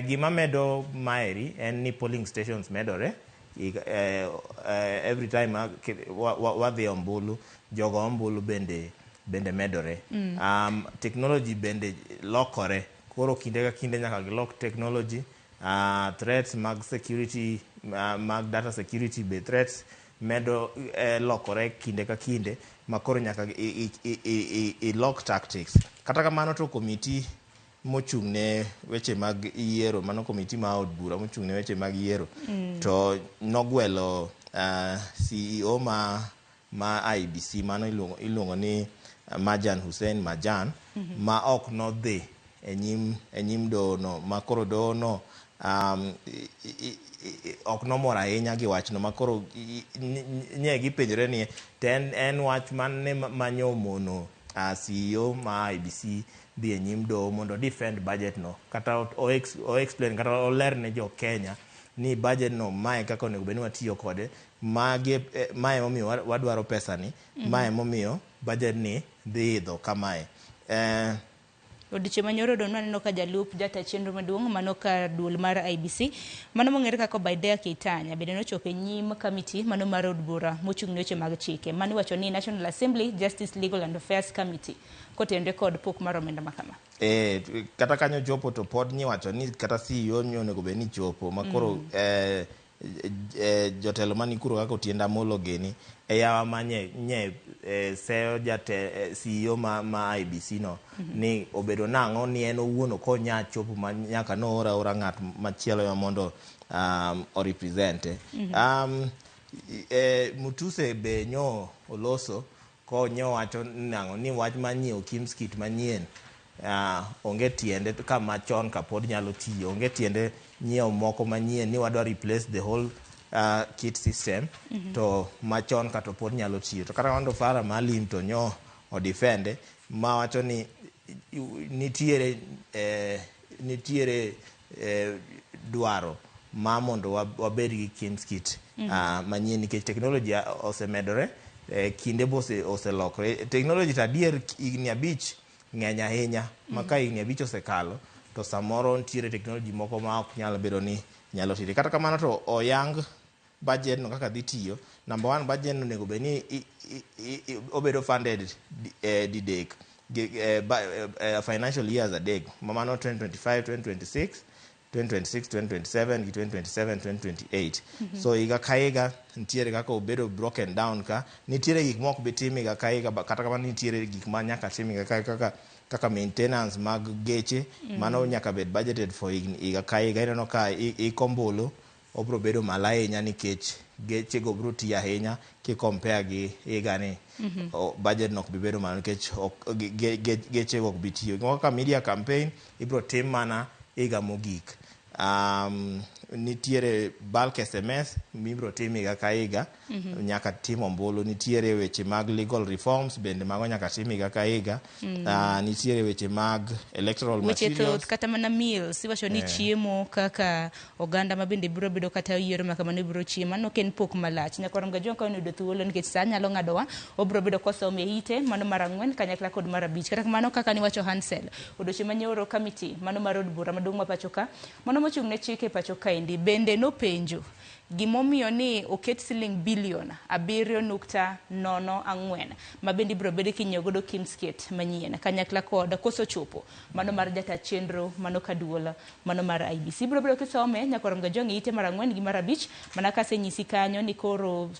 Gima medo maeri en ni polling stations medore. Every time wadhi ombulu, jogo ombulu bende medore. Technology bende lokore. Koro kinde ka kinde nyaka gilok technology. Threats mag security, mag data security be threats medo lokore kinde ka kinde, ma koro nyaka ilok tactics. Kata kamano to komiti mochung' ne weche mag yiero, mano komiti ma od bura mochung' ne weche mag yiero, to nogwelo CEO ma IEBC, mano iluongo ni Marjan Hussein Marjan, ma ok nodhi e nyim doho no, ma koro doho no ok nomor ahinya gi wachno, ma koro nye gipenjore ni to en wach mane manyo mono CEO ma IEBC dhi e nyim doho mondo defend budget no, kata o explain kata oler ne jo Kenya ni budget no mae kaka onego bed ni watiyo kode, magi mae momiyo wadwaro pesa ni, mae momiyo budget ni dhi idho kamae. Odiochieng' manyoro don waneno ka jalup jata chenro maduong' mano ka duol mar IEBC, mano mong'ere kaka Obadiah Keitany, bende nochopo e nyim kamiti mano mar od bura mochung' ne weche mag chike, mano iwacho ni National Assembly Justice, Legal and Affairs Committee, kotenore kod pok mar omenda makama. Kata kanyo chopo to pod nyiwacho ni kata CEO nyo onego bed ni chopo, ma koro jotelo mani kuro kaka Otiende Amollo gini e yawa ma nye seyo jate CEO ma IEBC no ni obedo nang'o ni en owuon ok onya chopo ma nyaka noor aora ng'at machielo ema mondo orepresente. Mutuse be nyo oloso ko nyo wacho nang'o ni wach mar nyiewo KIEMS kit manyien onge tiende ka machon ka pod nyalo tiyo, onge tiende nyiewo moko manyien ni wadwa replace the whole kit system, to machon ka to pod nyalo tiyo. To kata kamano to Farah Maalim to nyo odefende ma wacho ni nitiere dwaro ma mondo wabed gi KIEMS kit manyien nikech technology osemedore, kinde be oselokore technology. To adier higni 5 ng'eny ahinya, ma ka higni 5 osekalo to samoro nitiere technology moko ma ok nyal bedo ni nyalo tiyo. Kata kamano to oyang budget no kaka dhi tiyo. Number one, budget no onego bed ni obedo funded didek gi financial years adek, ma mano 2025 2026, 2026 2027 gi 2027 2028. So higa ka higa nitiere kaka obedo broken down, ka nitiere gik mok bi tim higa ka higa, kata kamano nitiere gik ma nyaka tim higa ka higa, kaka maintenance mag geche. Mano nyaka bed budgeted for higa ka higa. Ineno ka iko ombulu obro bedo malo ahinya nikech geche go bro tiyo ahinya ki compare gi higa ni. Budget no ok bi bedo malo nikech geche go ok bi tiyo. Gimoro kaka media campaign ibro tim mana higa mogik. Nitiere bulk SMS mibro tim higa ka higa, nyaka tim ombulu. Nitiere weche mag legal reforms bende, mago nyaka tim higa ka higa. Nitiere weche mag electoral weche materials. Thoth kata mana meals iwacho ni chiemo kaka oganda ma bende biro bedo kata yiero ma kamano biro chiemo, mano ok en pok malach. Nyakwarom Gajwang' ka oyudo thuolo nikech sa nyalo ng'adowa, obiro bedo kosome ite mano mar 4 kanyakla kod mar 5. Kata kamano, kaka niwacho Hansel, odiochieng' manyoro kamiti mano mar od bura maduong' ma pacho ka, mano mochung' ne chike e pacho kaendi, bende nopenjo gimomiyo ni oket siling bilion 7.04 ma bende ibiro bed kinyiewo godo KIEMS kit manyien kanyakla kod koso chopo mano mar jata chenro mano kaduol mano mar IEBC. Ibiro bedo kisome nyakwarom Gajwang' e ite mar 4 gi mar 5, mana kasenyisi kanyo ni koro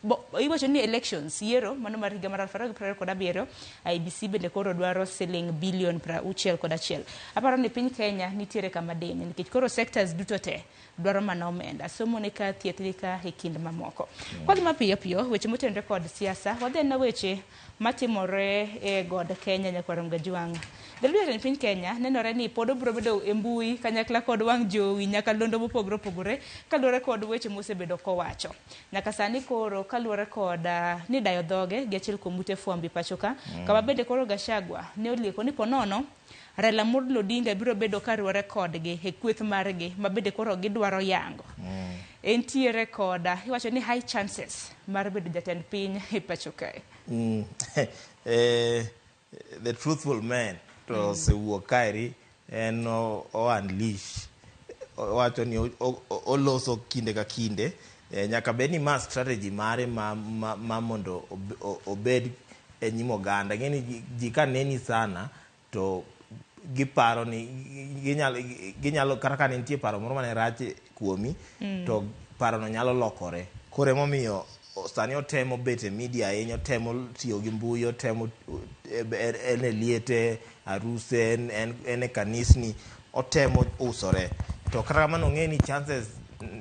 iwacho ni elections, yiero mano mar higa mar 2027, IEBC bende koro dwaro siling bilion 61. Aparo ni piny Kenya nitiere kama diny nikech koro sectors duto te dwaro mana omenda, somo ni ka, thieth ni ka, e kind mamoko. Kwadhi mapiyo piyo weche motenore kod siasa, wadhi na weche matimore e god Kenya. Nyakwarom Gajwang', jalup jatend piny Kenya nenore ni pod obiro bedo e mbui kanyakla kod wang' jowi nyakalondo mopogore opogore kaluwore kod weche mosebedo kowacho nyaka sani. Koro kaluwore kod ni dayo dhoge gi achiel kuom ute fwambo e pacho ka, kama bende koro Gachagua ne olieko ni ponono Raila Amolo Odinga biro bedo kariwore kodgi e kweth margi ma bende koro gidwaro yango. Entiere koda iwacho ni high chances mar bedo jatend piny e pacho kae. The truthful man to osewuok kaeri. En o unleash, owacho ni oloso kinde ka kinde. Nyaka bed ni ma strategy mare ma mondo obed e nyim oganda. Ing'e ni ji ka neni sana to giparo ni ginyalo kata ka ne nitie paro moro mane rach kuomi, to parono nyalo lokore. Koro emomiyo sani otemo bet e media ahinya, otemo tiyo gi mbui, otemo en e liete, aruse, en e kanisni, otemo usore. To kata kamano ong'e ni chances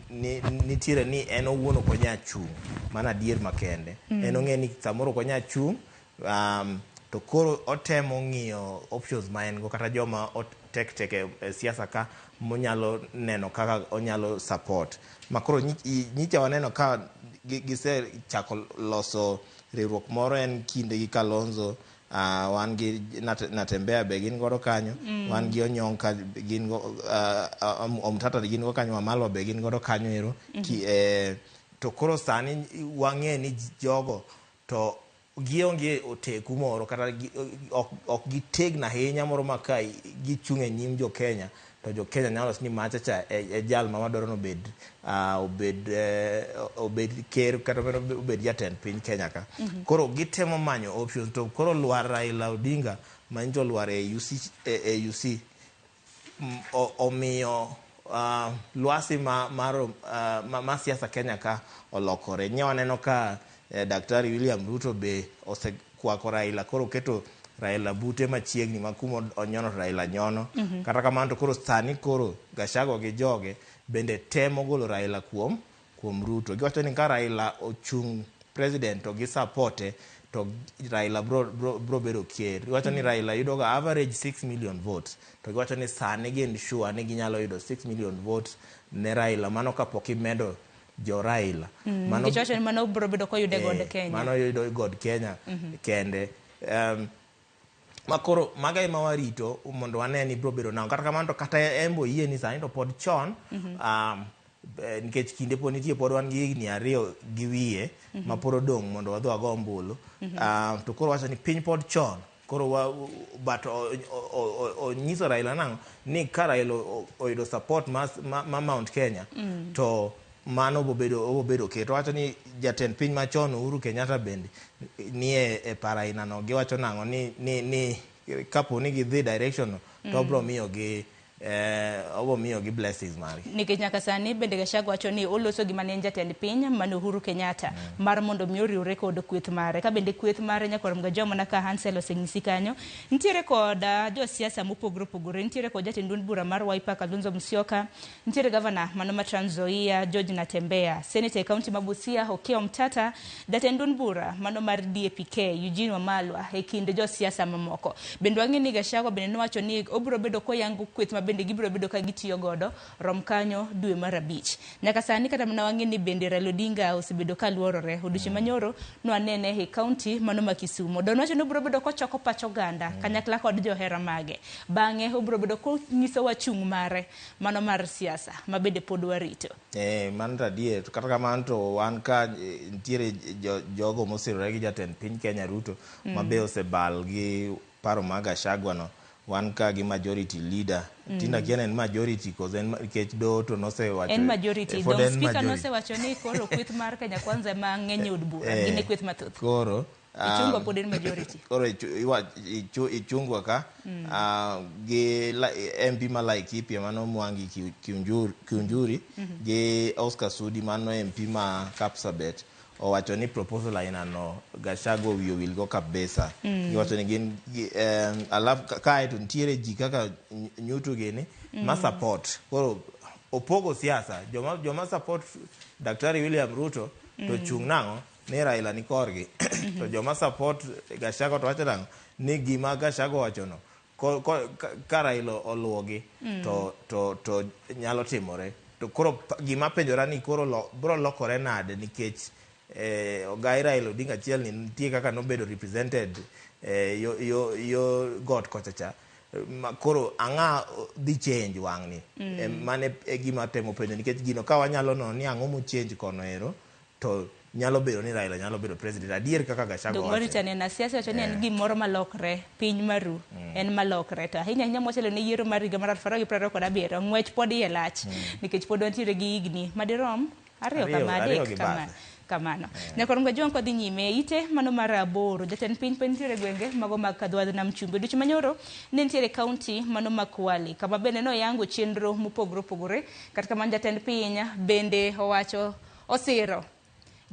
nitiere ni en owuon ok onyal chung', mano adier makende. En ong'e ni samoro ok onyal chung', to koro otemo ng'iyo options ma en go kata joma tek tek e siasa ka monyalo neno kaka onyalo support. Ma koro nyicha waneno ka gisechako loso riwruok moro en kinde gi Kalonzo, wan gi Natembea be gin godo kanyo, wan gi Onyonka gin go, Omtata gin go kanyo, Wamalwa be gin godo kanyo ero. To koro sani wang'e ni jogo to gionge oteku moro kata ok gitegno ahinya moro ma ka gichung' e nyim jo Kenya to jo Kenya nyalo wacho ni macha cha e jal ma wadwaro ni obed ker kata obed jatend piny Kenya ka. Koro gitemo manyo options to koro lwar Raila Odinga ma nyocha olwar e AUC omiyo lwasi ma siasa Kenya ka olokore. Nye waneno ka Daktari William Ruto be osekwako Raila, koro oketo Raila bute machiegni ma kuma onyono Raila nyono. Kata kamano to koro sani koro Gachagua gi joge bende temo golo Raila kuom Ruto. Giwacho ni ka Raila ochung' president to gi supporte to Raila bro bedo ker. Giwacho ni Raila yudo ga average 6 million votes. To giwacho ni sani gin sure ni ginyalo yudo 6 million votes ne Raila mano kapok imedo jo Raila. Mano giwacho ni mano bro bedo koyude God Kenya. Mano yudo God Kenya kende. Ma koro maga ema warito mondo wane ni bro bedo nang'o. Kata kamano to kata en bo yie ni sani to pod chon, nikech kinde pod nitie, pod wan gi higni 2 gi wiye ma pod odong' mondo wadhi wago ombulu. To koro wacho ni piny pod chon. Koro but onyiso Raila nang'o ni ka Raila oyudo support ma Mount Kenya, to mano obobedo ker. To wacho ni jatend piny machon Uhuru Kenyatta bende nie e paro aina no. Giwacho nang'o ni kapo ni gidhi direction no, to obro miyo gi obo miyo gi blessings margi. Nikech nyaka sani bende Gachagua wacho ni oloso gima ne en jatend piny mane Uhuru Kenyatta mar mondo mi oriwre kod kweth mare. Ka bende kweth mare nyaka rom ga mana ka Hansel osenyisi kanyo. Nitiere kod josiasa mopogore opogore, nitiere kod jatend duond bura mar Wiper Kalonzo Musyoka, nitiere gavana mano ma Trans Nzoia George Natembeya, senator e kaunti ma Busia Okiya Omtata, jatend duond bura mano mar DAPK Eugene Wamalwa e kind josiasa mamoko. Bende wang'e ni Gachagua bende nowacho ni obiro bedo koyango kweth ma bende gibiro bedo ka gitiyo godo rom kanyo dwe mar 5. Nyaka sani kata mana wang'e ni bende Raila Odinga osebedo ka luorore. Odiochieng' manyoro nwanene e kaunti mano ma Kisumu. Don wacho ni obiro bedo kochoko pach oganda kanyakla kod johera mage. Bang'e obiro bedo konyisowa chung' mare mano mar siasa ma bende pod warito. Mano to adier. To kata kamano to wan ka nitiere jogo mosirore gi jatend piny Kenya Ruto ma be osebal gi paro mag Gachagua no. Wan ka gi majority leader. Tinda kia en majority cause en nikech do to nosewacho. En majority. Dong speaker nosewacho ni koro kweth mar Kenya Kwanza ma ng'eny e od bura. Gin e kweth mathoth. Koro Ichungwa pod en majority. Koro ichungwa ka gi MP ma Laikipia mano Mwangi Kiunjuri gi Oscar Sudi mano MP ma Kapsabet owacho ni proposal aina no Gachagua wiye owil go kabisa. Giwacho ni gin alafu kae to nitiere ji kaka Nyutu gini ma support. Koro opogo siasa, joma support Daktari William Ruto to chung' nang'o ni Raila ni korgi. To joma support Gachagua to wacho nang'o ni gima Gachagua wacho no ka Raila oluwogi to nyalo timore. To koro gima penjora ni koro bro lokore nade nikech ogai Raila Odinga achiel ni nitie kaka nobedo represented yo got kocha cha. Koro ang'a dhi change wang'ni. Mane e gima temo penjo nikech gino ka wanyalo nono ni ang'o mo change kono ero to nyalo bedo ni Raila nyalo bedo president adier kaka Gachagua Dong' wacho. marita nena siasa wacho ni en gimoro malokre piny maru en malokre to ahinya ahinya motelo ne yiero mar higa mar 2027 ng'wech pod iye lach nikech pod wantiere gi higni madirom ariyo Ariyo, kama ariyo adek gi kama bathe. kamano. Nyakwar Mgajwang' kodhi nyime ite mano mar aboro jatend piny pod nitiere e gwenge mago mag Kadwadh Nam Chumbi. Odiochieng' manyoro ne nitiere kaunti mano ma Kwale kama bende noyango chenro mopogore opogore. Kata kamano jatend piny bende owacho osiro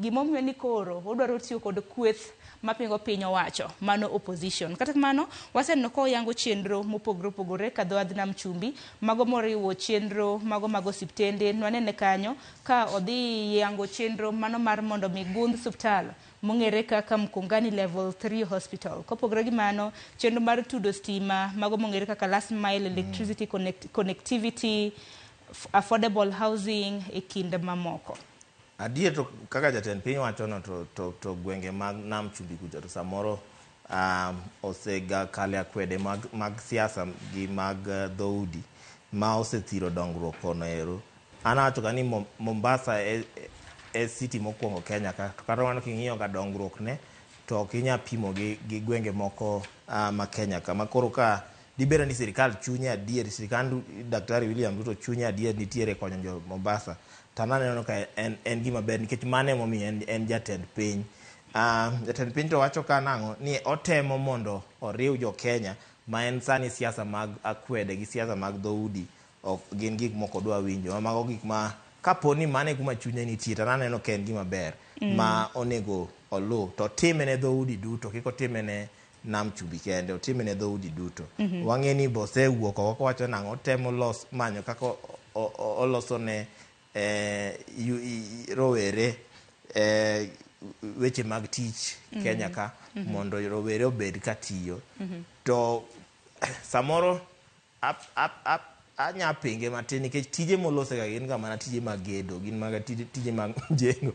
gimomiyo ni koro odwaro tiyo kod kweth mapingo piny owacho mano opposition. Kata kamano waseneno ka oyango chenro mopogore opogore Kadhodh Nam Chumbi mago moriwo chenro mago mag osiptende nwanene kanyo ka odhi yango chenro mano mar mondo mi gundh suptal mong'ere kaka Mkongani Level 3 Hospital. Kopogore gi mano chenro mar tudo stima mago mong'ere kaka last mile electricity connectivity affordable housing e kind mamoko. Adier to kaka jatend piny wacho no to gwenge mag Nam Chumbi kucha to samoro osega kale akwede mag siasa gi mag dhoudi ma osethiro dongruok kono ero. An awacho ga ni Mombasa e city mokwongo Kenya ka, to kata mano king'iyo ga dongruok ne to ok inyal pimo gi gwenge moko ma Kenya ka. Ma koro ka dibed ni sirikal chunye adier, sirikand Daktari William Ruto chunye adier nitiere konyo jo Mombasa, to an aneno ka en gima ber nikech mano emomiyo en jatend piny. Jatend piny to wacho ka nang'o ni otemo mondo oriw jo Kenya ma en sani siasa mag akwede gi siasa mag dhoudi ok gin gik moko dwa winjo. Mago gik ma kapo ni mano e kuma chunye nitie to an aneno ka en gima ber ma onego oluw to otime ne dhoudi duto, kik otime ne Nam Chumbi kende, otime ne dhoudi duto. Wang'e ni bosewuok oko kowacho nang'o otemo manyo kaka oloso ne rowere weche mag tich Kenya ka mondo rowere obed ka tiyo. To samoro anya pinge matin nikech tije molosega gin ga mana tije mag gedo, gin maga tije mag mjengo.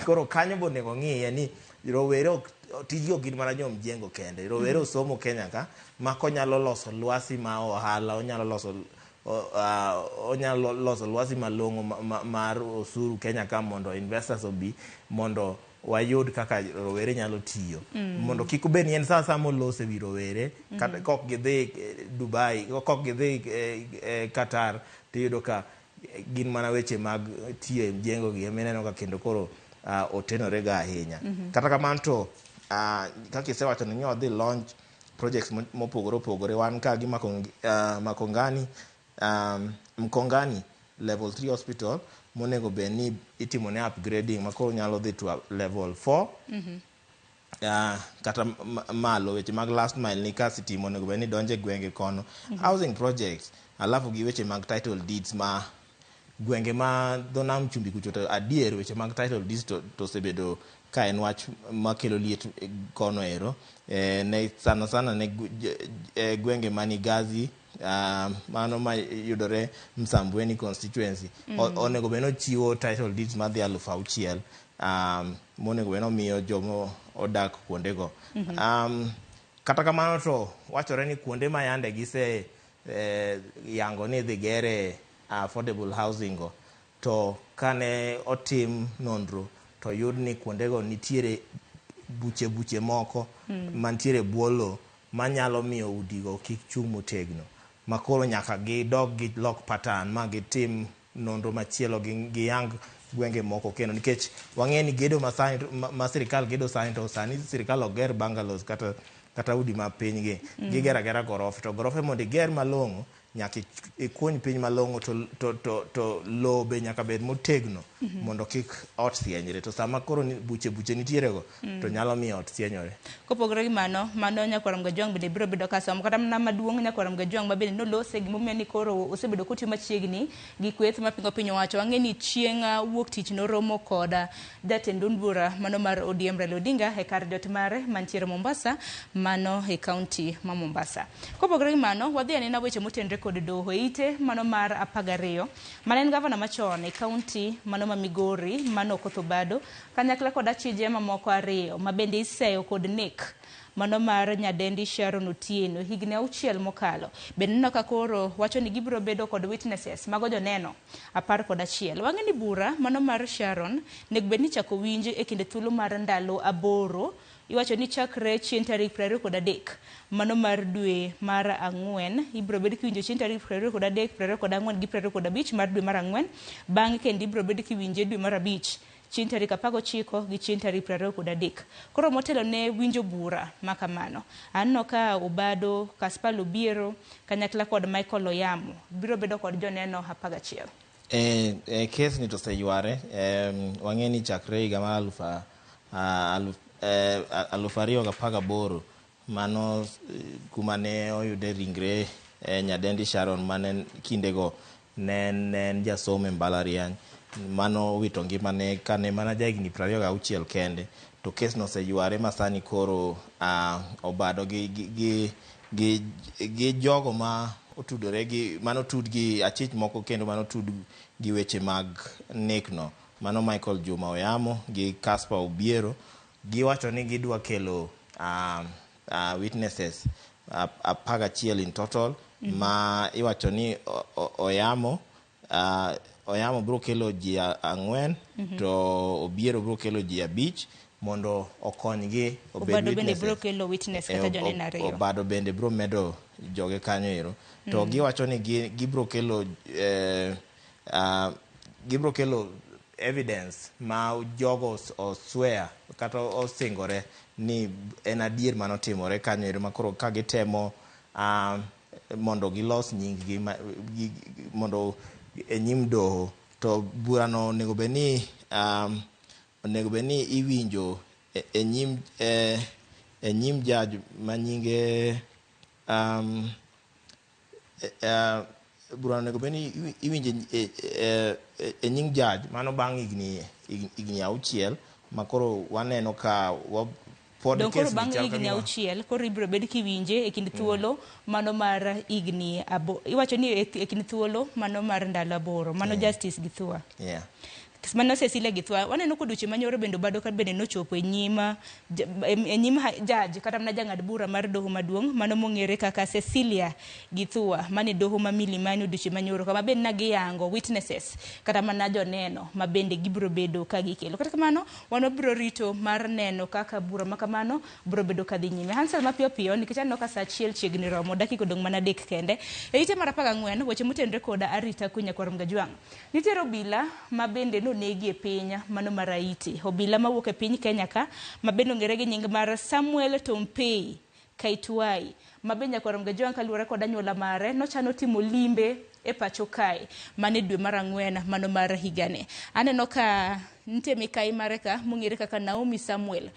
Koro kanyo be onego ng'iye ni rowere ok tijgi ok gin mana jo mjengo kende. Rowere osomo Kenya ka ma konyalo loso lwasi ma ohala, onyalo loso lwasi malong'o mar osuru Kenya ka mondo investors obi mondo wayud kaka rowere nyalo tiyo. Mondo kik obed ni en sa asaya molose wi rowere, kata kok gidhi Dubai, kok gidhi Qatar, tiyudo ka gin mana weche mag tiyo e mjengo gi emineno ka kendo koro otenore ga ahinya. Kata kamano to kaka isewacho ni odhi launch projects mopogore opogore, wan ka gi Mkongani Level 3 Hospital monego bed ni itimo ne upgrading ma koro nyalo dhi to level 4 kata malo. Weche mag last mile ni ka stima onego bed ni donje gwenge kono. Housing projects alafu gi weche mag title deeds ma gwenge ma dho Nam Chumbi kucho to adier weche mag title deeds to osebedo ka en wach makelo liet kono ero ne sana sana ne gwenge mani Gazi mano ma yudore Msambweni constituency. Onego bed ni ochiwo title deeds madhi 6,000 monego bed ni omiyo jomo odak kuondego. Kata kamano to wachore ni kuonde ma yande gise yango ni idhi gere affordable housing go to kane otim nonro to yud ni kuondego nitiere buche moko mantiere bwo lowo manyalo miyo udigo kik chung' motegno ma koro nyaka gidog gilok pattern ma gitim nonro machielo giyang gwenge moko kendo nikech wang'e ni gedo ma sani ma sirikal gedo sani to sani sirikal ok ger bungalows kata udi ma piny gi. Gigero agera gorofe to gorofe mondo iger malong'o nyaka ikuny piny malong'o to lowo be nyaka bed motegno mondo kik ot sienyre. To sama koro buche nitiere go to nyalo miyo ot sienyore. Kopogore gi mano, mano Nyakwar Mgajwang' bende biro bedo ka somo kata mana maduong' Nyakwar Mgajwang' ma bende nolose gimomiyo ni koro osebedo kotiyo machiegni gi kweth mapingo piny owacho. Wang'e ni chieng' wuok tich noromo kod jatend duond bura mano mar ODM Raila Odinga e kar jot mare mantiere Mombasa, mano e kaunti ma Mombasa. Kopogore gi mano, wadhi anena weche motenore kod doho ite mano mar 12 mane en gavana machon e kaunti mano ma Migori mano Okoth Obado kanyakla kod achije mamoko 2 ma bende iseyo kod nek mano mar nyadendi Sharon Otieno higni 6 mokalo. Bende neno ka koro wacho ni gibiro bedo kod witnesses mago joneno 11. Wang'e ni bura mano mar Sharon nego bed ni chako winj e kinde thuolo mar ndalo 8. Iwacho ni chakre chieng' tarik 23 mano mar dwe mar 4 ibiro bed kiwinjo chieng' tarik 23, 24 gi 25 mar dwe mar 4. Bang'e kendo ibiro bed kiwinje dwe mar 5 chieng' tarik 19 gi chieng' tarik 23. Koro motelo ne winjo bura makamano, aneno ka Obado, Caspal Obiero kanyakla kod Michael Oyamo biro bedo kod joneno 11. Kes ni to oseyware. Wang'e ni chakre higa mar 2018 mano kuma ne oyude ringre nyadendi Sharon mane kindego ne en jasomo e mbalariany mano wito ngimane kane mana jahigni 26 kende. To kes no oseyware ma sani koro Obado gi jogo ma otudore gi mano tud gi achich moko kendo mano tud gi weche mag nek no, mano Michael Juma Oyamo gi Caspar Obiero, giwacho ni gidwa kelo witnesses 11 in total. Ma iwacho ni Oyamo biro kelo ji 4 to Obiero biro kelo ji 5 mondo okonygi obed Obado bende biro kelo witness kata joneno 2. Obado bende biro medo joge kanyo ero. To giwacho ni gibiro kelo evidence ma jogo oswear kata osingore ni en adier manotimore kanyo ero, ma koro ka gitemo mondo gilos nying-gi mondo e nyim doho. To burano onego bed ni iwinjo e nyim judge manyinge burano onego bed ni iwinjo e nying judge mano bang' higni 6 ma koro waneno ka pod koro bang' higni 6 koro ibiro bed kiwinje e kind thuolo mano mar higni 8. Iwacho ni e kind thuolo mano mar ndalo 8 mano Justice Githua. Mano Cecilia Githua. Waneno kod weche manyoro bende Obado ka bende nochopo e nyim judge kata mana jang'ad bura mar doho maduong' mano mong'ere kaka Cecilia Githua mane doho ma Milimani odiochieng' manyoro, kama bende na giyango witnesses kata mana joneno ma bende gibiro bedo ka gikelo. Kata kamano wan wabiro rito mar neno kaka bura makamano biro bedo ka dhi nyime. Hansel, mapiyo piyo nikech aneno ka saa 1 chiegni romo, dakika odong' mana 3 kende. E ite mar 14 weche motenore kod arita kwe nyakwar Mgajwang'. Nitiere obila ma bende nonegi e piny mano mar Haiti. Obila mawuok e piny Kenya ka ma bende ong'ere gi nying mar Samuel Tompei Kaitwai ma bende nyakwar Mgajwang' kaluwore kod anyuola mare nochano timo limbe e pacho kae mane dwe mar 4 mano mar higane. Aneno ka nitie mikai mare ka mong'ere kaka Naomi Samuel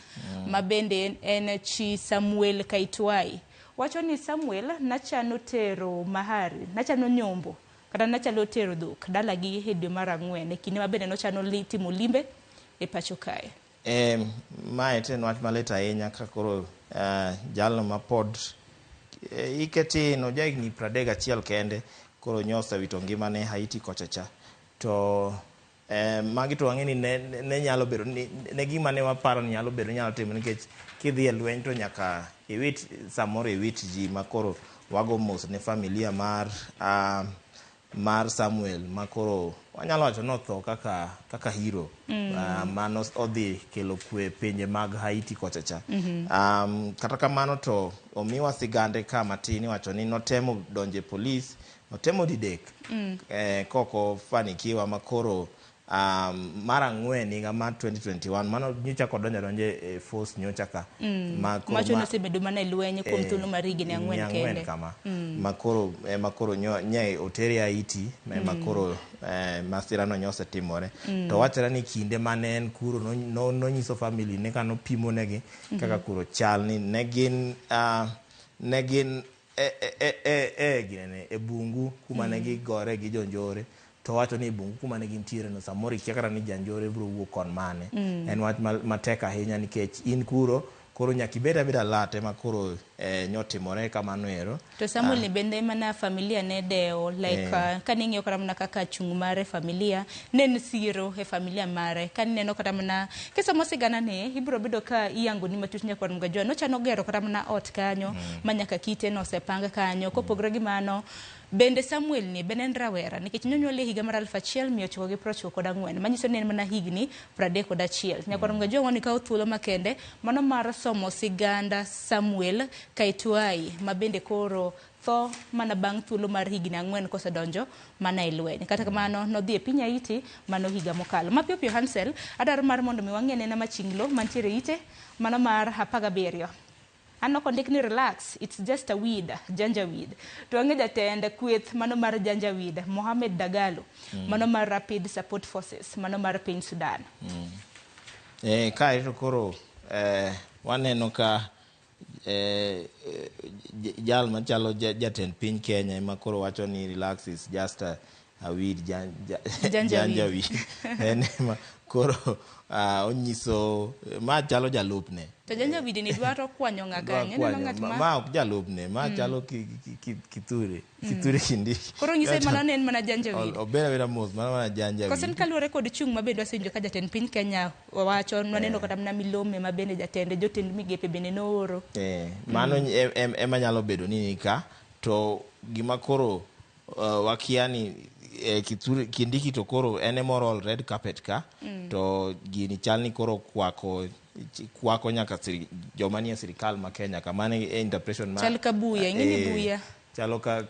ma bende en chi Samuel Kaitwai. Wacho ni Samuel nachano tero mahari, nachano nyombo kata nachalo tero dhok dalagi e dwe mar 4 e kinde ma bende nochano timo limbe e pacho kae. Mae en wach malit ahinya ka koro jalno ma pod ike tin, ojahigni 31 kende, koro nyosewito ngimane Haiti kocha cha. To magi to wang'e ni ne nyalo bedo ne gima ne waparo ni nyalo bedo nyalo timo, nikech kidhi e lweny to nyaka iwit samoro iwit ji ma koro wago mos ne familia mar Samuel ma koro wanyalo wacho notho kaka hero mano odhi kelo kwe pinje mag Haiti kocha cha. Kata kamano to omiwa sigande ka matin, iwacho ni notemo donje polis, notemo didek koko fanikiwa ma koro mar 4 higa mar 2021 mano nyocha kodonjo donje e force nyocha ka macho nosebedo mana e lweny kuom thuolo mar higni 4 kende kama makoro nye otere Haiti makoro masira no nyosetimore. To wachore ni kinde mane en kuro nonyiso family ne kano pimo negi kaka kuro chal ni ne gin e bungu kuma ne gigore gi jonjore. To wacho ni bungu kuma ne gintiere no samoro ikia kata ni janjore biro wuok kon mane. En wach matek ahinya nikech in kuro koro nyaka ibed abeda alert ema koro Nyotimore kamano ero. To Samuel ni bende mana familia ne dewo like kane ing'iyo kata mana kaka chung' mare familia ne en siro e familia mare. Kane ineno kata mana kisomo sigana ne ibiro bedo ka iyango ni matut nyakwar Mgajwa nochano gero kata mana ot kanyo ma nyaka kite nosepang kanyo. Kopogore gi mano bende Samuel ni bende en rawera nikech nonyuole higa mar 1994, manyiso ni en mana higni 31. Nyakwar Mgajwa wani kawo thuolo makende mano mar somo siganda Samuel Kaitwai ma bende koro tho mana bang' thuolo mar higni 4 kosedonjo mana e lweny. Kata kamano nodhi e piny Haiti mano higa mokalo. Mapiyo piyo Hansel, adwaro mar mondo mi wang'e nena machinglo mantiere ite mano mar 17. Aneno kondik ni relax, it's just a weed, janjaweed. To wang'e jatend kweth mano mar janjaweed, Mohamed Dagalo, mano mar Rapid Support Forces, mano mar piny Sudan. Kae to koro waneno ka jal machalo jatend piny Kenya ema koro wacho ni relax is just a weed, janjaweed. En ema koro onyiso ma chalo jalupne. To janjaweed ni dwaro kwanyo ng'a kanyo? Ineno ng'at ma Ma ok jalupne, ma chalo Kithure, Kithure Kindiki. Koro nyise mano ne en mana janjaweed. Obeda abeda mos, mano mana janjaweed. Kosen kaluwore kod chung' ma bende wasewinjo ka jatend piny Kenya wacho, nwaneno kata mana milome ma bende jatende, jotend migepe bende nooro. Mano ema nyalo bedo ni ka, to gima koro wakia ni Kithure Kindiki to koro en ema roll red carpet ka, to gini chal ni koro kwako nyaka joma nie sirikal ma Kenya ka. Mano e interpretation ma Chal ka buya, ing'e ni buya. Chalo ka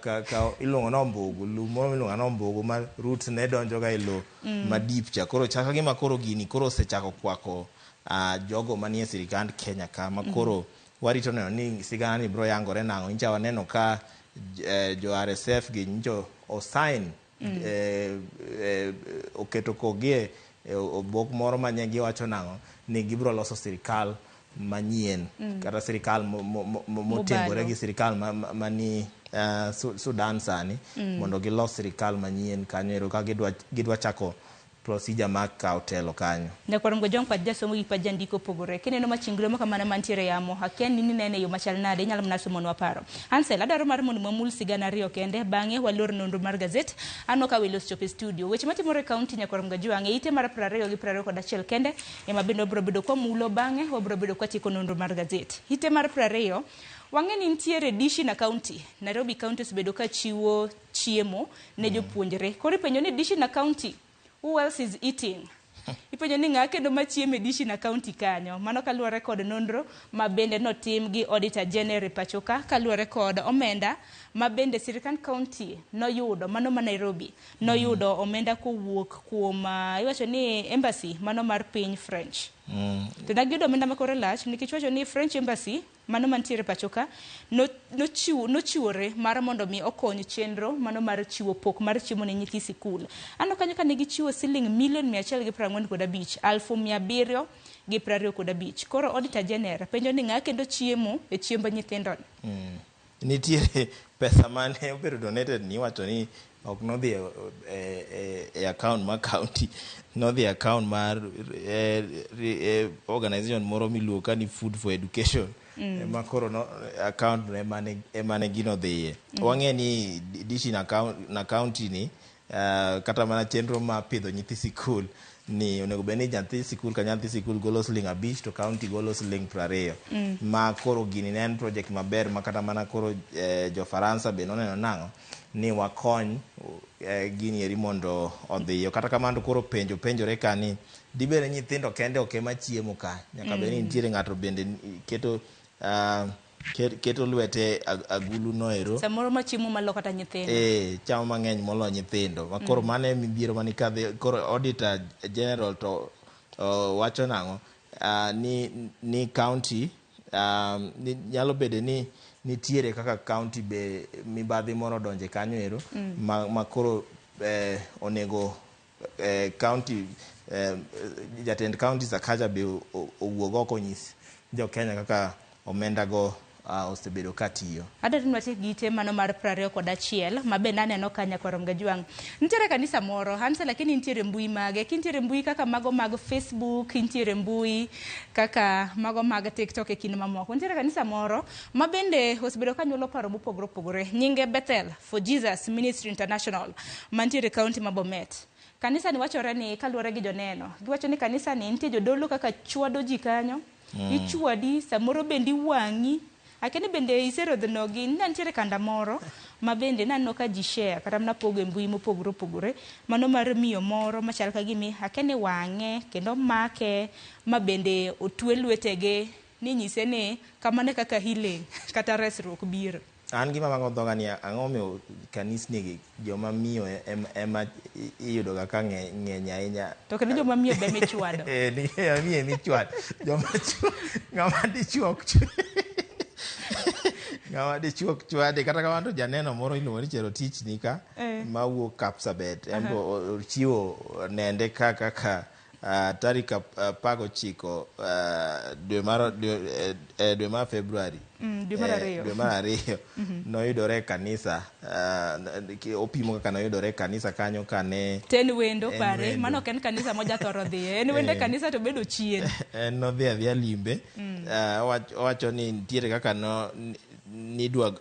iluongo ni ombugu, lum moro miluongo ni ombugu ma roots ne donjo ga e lowo ma deep cha. Koro chal ka gima koro gini koro osechako kwako jogo manie sirikand Kenya ka, ma koro warito neno ni sigana ni biro yangore nang'o. Nyicha waneno ka jo RSF gi nyicho osign oketo kogie obok moro ma ne giwacho nang'o ni gibiro loso sirikal manyien kata sirikal motengore gi sirikal mani Sudan sani mondo gilos sirikal manyien kanyo ero ka gidwa chako procedure mar kawo telo kanyo. Nyakwar Mgojwang' pach jasomo gi pach jandiko opogore. Kineno machinglo ma kamano mantiere yamo, akia ni ninene e yo machal nade, inyalo mana somonwa paro. Hansel, adwaro mar mondo wamul sigana ariyo kende, bang'e walor nonro mar gazet. Aneno ka welo osechopo e studio. Weche matimore e kaunti Nyakwar Mgojwang' e ite mar 20 gi 21 kende ema bende wabiro bedo kwamulo, bang'e wabiro bedo kwatieko nonro mar gazet. Ite mar 20, wang'e ni nitiere dishi na kaunti. Nairobi County osebedo ka chiwo chiemo ne jopuonjre. Koro ipenjo ni dishi na kaunti, who else is eating? Ipenjo ni ng'a kendo machiemo e dishi na kaunti kanyo. Mano kaluwore kod nonro ma bende notim gi Auditor General pacho ka, kaluwore kod omenda ma bende sirikand kaunti noyudo, mano ma Nairobi, noyudo omenda kowuok kuom iwacho ni embassy mano mar piny French. To ne giyudo omenda ma kore lach nikech iwacho ni French embassy mano mantiere pacho ka nochiwore mar mondo mi okony chenro mano mar chiwo pok mar chiemo ne nyithi sikul. Aneno kanyo ka ne gichiwo siling milion mia achiel gi prang'wen kod abich, alfu mia abiriyo gi prariyo kod abich. Koro Auditor General penjo ni ng'a kendo chiemo e chiemb nyithindo ni? Nitiere pesa mane obedo donated ni iwacho ni ok nodhi e account mar county, nodhi e account mar organization moro miluongo ka ni Food for Education. Ma koro no, account no emane gino dhiye. Wang'e ni dishi na county ni kata mana chenro mar pidho nyithi sikul ni onego bed ni nyathi sikul ka nyathi sikul golo siling 5 to county golo siling 20. Ma koro gini ne en project maber ma kata mana koro jo Faransa be noneno nang'o ni wakony gini eri mondo odhiyo. Kata kamano koro penjo penjore ka ni dibed ni nyithindo kende ok ema chiemo ka, nyaka bed ni nitiere ng'ato bende keto lwete agulu no ero. Samoro machiemo malo kata nyithindo. Chamo mang'eny moloyo nyithindo. Ma koro mano e midhiero mani kadhe. Koro Auditor General to wacho nang'o? Ni county nyalo bedo ni nitiere kaka county be mibadhi moro donje kanyo ero ma koro onego county jatend county Sakaja be owuog oko onyis jo Kenya kaka omenda go osebedo ka tiyo. Adwaro ni watiek gi ite mano mar 21 ma bende aneno ka nyakwar Mgajwang'. Nitiere kanisa moro, Hansa lakini nitiere mbui mage. Kintiere mbui kaka mago mag Facebook, nitiere mbui kaka mago mag TikTok e kind mamoko. Nitiere kanisa moro ma bende osebedo ka nyuolo paro mopogore opogore. Nyinge Bethel for Jesus Ministry International mantiere e kaunti ma Bomet. Kanisa ni wachore ni kaluwore gi joneno, giwacho ni kanisa ni nitie jodolo kaka chwado ji kanyo. Ichwadi, samoro bende iwang'i. Akia ni bende iserodhno gi, ne nitiere kanda moro ma bende naneno ka ji share kata mana pogo e mbui mopogore opogore. Mano mar miyo moro machal ka gima akia ni wang'e kendo omake ma bende otwe lwetege ni nyise ni kamano e kaka healing kata resruok biro. An gima mako dhoga ni ang'o momiyo kanisni gi joma miyo ema iyudo ga ka ng'eny ahinya. To kendo joma miyo be michwado. Eh, ni miyo emichwado. Joma chwo ng'ama dichuo ok chwadi. Ng'ama dichuo ok chwadi. Kata kamano to janeno moro iluongo ni Cherotich nika mawuok Kapsabet. En be ochiwo nende ka kaka tarik 19 dwe mar February. Dwe mar ariyo. Dwe mar ariyo. Noyudore e kanisa, opimo kaka noyudore e kanisa kanyo kane To en wendo en pare, wendo. mano ok en kanisa ma jathoro dhiye. En wendo e kanisa to obedo chien. En nodhi adhiya limbe. Owacho ni nitiere kaka no,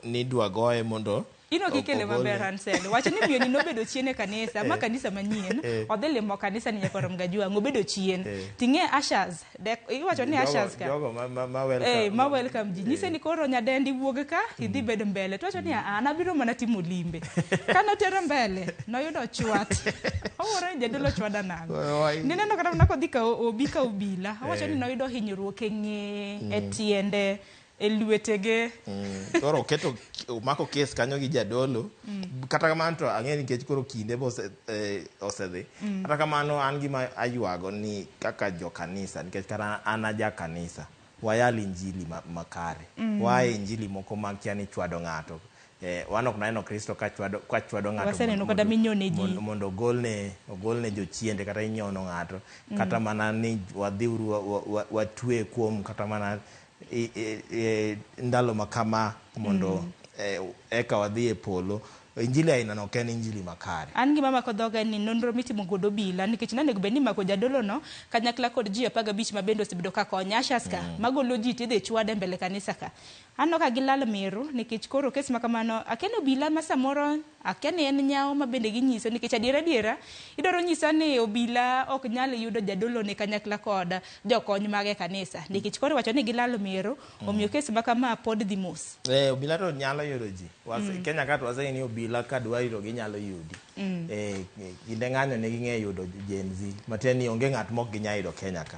nidwa goye mondo In ok ikele maber Hansel. Wach ni miyo ni nobedo chien e kanisa, ma kanisa manyien, odhi limo kanisa ni nyakwar Mgajwang', obedo chien. Ting'e ushers, iwacho ni ushers ka. Jogo ma welcome. Ma welcome ji. Nyise ni koro nyadendi wuog ka, idhi bed mbele. To wacho ni an abiro mana timo limbe. Ka notero mbele, noyudo chwat. Owuoro ni jadolo chwada nang'o. Nineno kata mana kodhi ka obi ka obila. Owacho ni noyudo hinyruok e ng'eye, e tiende, e lwetege. Koro oketo omako kes kanyo gi jadolo. Kata kamano to ang'e nikech koro kinde be osedhi. Kata kamano an gima aywago ni kaka jo kanisa, nikech kata an aja kanisa, wayal injili makare. Wae injili moko ma kia ni chwado ng'ato. Wan ok naneno Kristo ka chwado ng'ato Waseneno kata minyone ji. mondo ogolne jochiende kata inyono ng'ato. Kata mana ni wadhiuru watwe kuom kata mana ndalo ma kama mondo eka wadhi e polo. Injili aina no ok en injili makare. An gima mako dhoga ni nonro mitimo kod obila, nikech nonego bed ni imako jadolo no kanyakla kod ji 15 ma bende osebedo ka konyo ushers ka, magolo ji tidhi chwade mbele kanisa ka. Aneno ka gilal miru nikech koro kes ma kamano akia ni obila ma samoro akia ni en nyawo ma bende ginyiso, nikech adiera adiera idwaro nyisa ni obila ok nyal yudo jadolo ne kanyakla kod jokony mage kanisa, nikech koro iwacho ni gilal miru, omiyo kes ma kama pod dhi mos. Obila to nyalo yudo ji. Kenya ka to waseng'eyo ni obila ka dwari to ginyalo yudi. Kinde ng'anyo ne ging'eyo yudo Gen Z. Matiende ni onge ng'at mok ginyal yudo Kenya ka.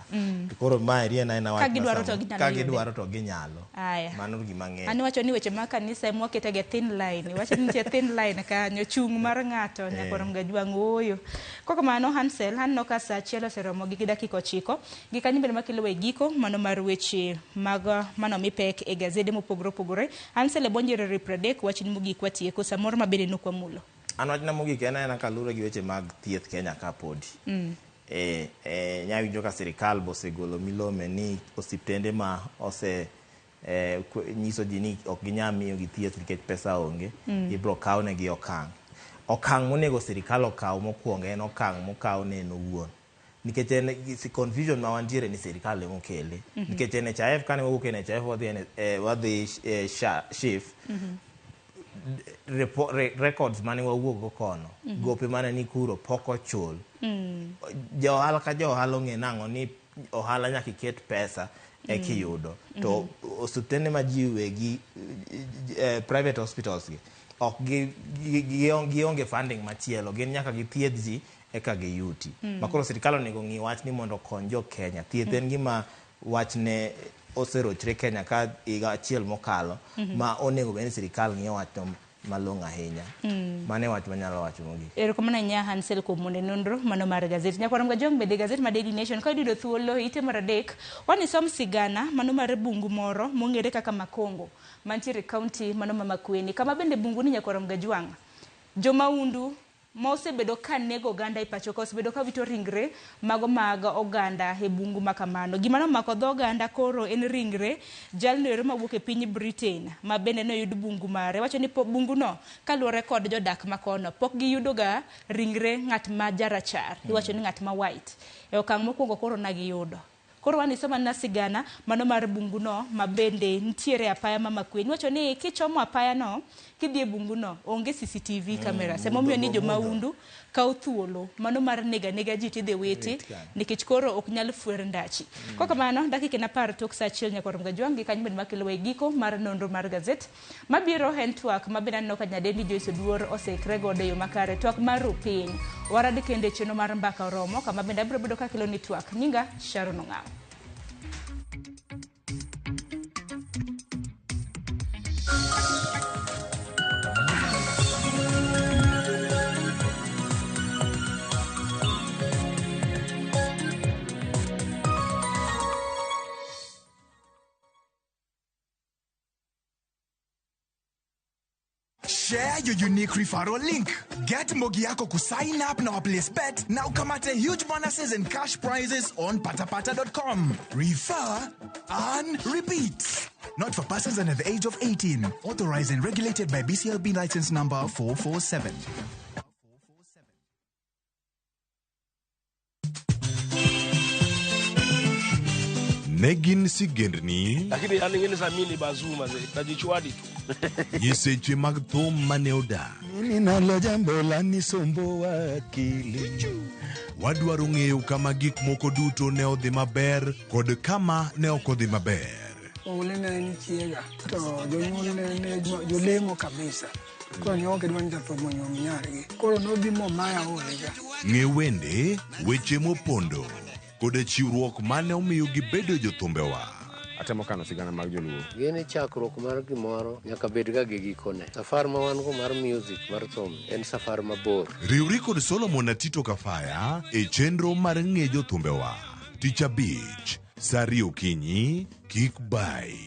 To koro ma eri en aena wach Ka gidwaro ma to sama. ginyalo Ka yude. gidwaro to ginyalo. Aya. Mano gima ng'eyo. An iwacho ni weche mag kanisa ema wakete gi thin line. Iwacho ni nitie thin line kanyo, chung' mar ng'ato, nyakwar Mgajwang' ooyo. Kok mano Hansel, aneno ka saa achiel oseromo gi dakika 9. Gi kanyo bende makelo e giko mano mar weche mag mano mi pek e gazede mopogore opogore. Hansel e bonjere 30 wachni mogik watieko samoro ma bende nokwamulo. An wachna mogik en aena kaluwore gi weche mag thieth Kenya ka podi. Nyawinjo ka sirikal bosegolo milome ni osiptende ma ose nyiso ji ni ok ginyal miyo gi thieth nikech pesa onge, ibro kawnegi okang'. Okang' monego sirikal okaw mokwongo en okang' mokaw ne en owuon. Nikech en confusion ma wantiere ni sirikal ema okele. Nikech NHIF kane wawuok NHIF wadhi SHIF, records mane wawuok go kono, gope mane ni kuro pok ochul. Ja ohala ka ja ohala ong'e nang'o ni ohala nyaka iket pesa eka iyudo. To osiptende ma ji wegi, private hospitals gi, ok gionge funding machielo, gin nyaka githiedh ji eka giyuti. Ma koro sirikal onego ng'i wach ni mondo okony jo Kenya. Thieth en gima wachne oserochre Kenya ka higa achiel mokalo, ma onego bed ni sirikal ng'iyo wachno malong'o ahinya. Mano e wach manyalo wacho mogik. Erokamano ahinya Hansel kuom mondo nonro mano mar gazet. Nyakwar Mgajwang' bende gazet mar Daily Nation ka iyudo thuolo ite mar 3 wanisom sigana mano mar bungu moro mong'ere kaka Makongo mantiere e kaunti mano ma Makueni, kama bende bungu ni nyakwar Mgajwang' jomaundu ma osebedo ka nego oganda e pacho ka osebedo ka wito ringre mago mag oganda e bungu ma kamano. Gima nomako dho oganda koro en ringre jalno ero mawuok e piny Britain ma bende noyud bungu mare. Wacho ni bunguno kaluwore kod jodak makono pok giyudoga ringre ng'at ma jarachar, iwacho ni ng'at ma white. E okang' mokwongo koro na giyudo. Koro wan isoma na sigana mano mar bunguno ma bende nitiere apaya ma Makueni. Iwacho ni kichomo apaya no kidhi e bunguno onge CCTV cameras. Emomiyo ni jomahundu kawo thuolo mano mar nega nega ji tidhi witi nikech koro ok nyal fwer ndachi. Kok kamano dakika en 10 tok saa 1 nyaka warom gajwang' gi kanyo bende makelo e giko mar nonro mar gazet. Mabiro en twak ma bende aneno ka nyadendi Joyce Oduor oseikre godo e yo makare. Twak mar rupiny. Warad kendo e chenro mar mbaka oromo kama bende abiro bedo kakelo ni twak. Nyinga Sharon Ong'awo. Share your unique referral link. Get Mbogi yako kusign up na waplace bet na ukamate huge bonuses and cash prizes on patapata.com. Refer and repeat. Not for persons under the age of 18. Authorized and regulated by BCLB license number 447. Ne gin sigendni, Lakini an ing'e ni sa mini bazuma ze najichwadi tu. nyiseche mag thum mane odak. Mimi nalo jambo lanisumboa akili. Wadwaro ng'eyo kama gik moko duto ne odhi maber kod kama ne ok odhi maber. Oule ne en chiega to jonyuol ne ne jolemo kabisa. Koro ne ok gidwa ni jatho onyuom nyargi. Koro nobi momaya olega. Ng'e wende, weche mopondo kod chiwruok mane omiyo gibedo jothumbewa. Atemo kano sigana mag joluo. Gini chakruok mar gimoro nyaka bed ga gi gikone. Safar ma wan go mar music mar thum en safar mabor. Riwri kod Solomon Atito Kafaya e chenro mar ng'e jothumbewa. Tich abich, saa ariyo okinyi, kik bai.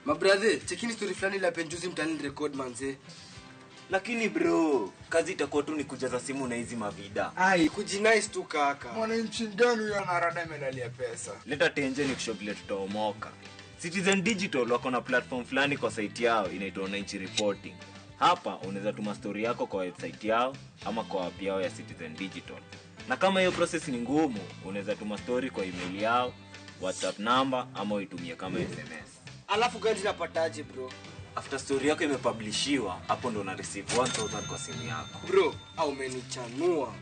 Mabrathe, chekini story fulani la penjuzi mtaani record manze. Lakini bro, kazi itakuwa tu ni kujaza simu na hizi mavida. Ai, kujinice tu kaka. Mwananchi gani huyo anarada medali ya pesa? Leta tenje ni kushow vile tutaomoka. Citizen Digital wako na platform fulani kwa site yao inaitwa Wananchi Reporting. Hapa unaweza tuma story yako kwa website yao ama kwa app yao ya Citizen Digital. Na kama hiyo process ni ngumu, unaweza tuma story kwa email yao, WhatsApp number ama uitumie kama SMS. Alafu gani napataje bro? After story yako imepublishiwa, hapo ndo una receive 1000 kwa simu yako. Bro, au umenichanua.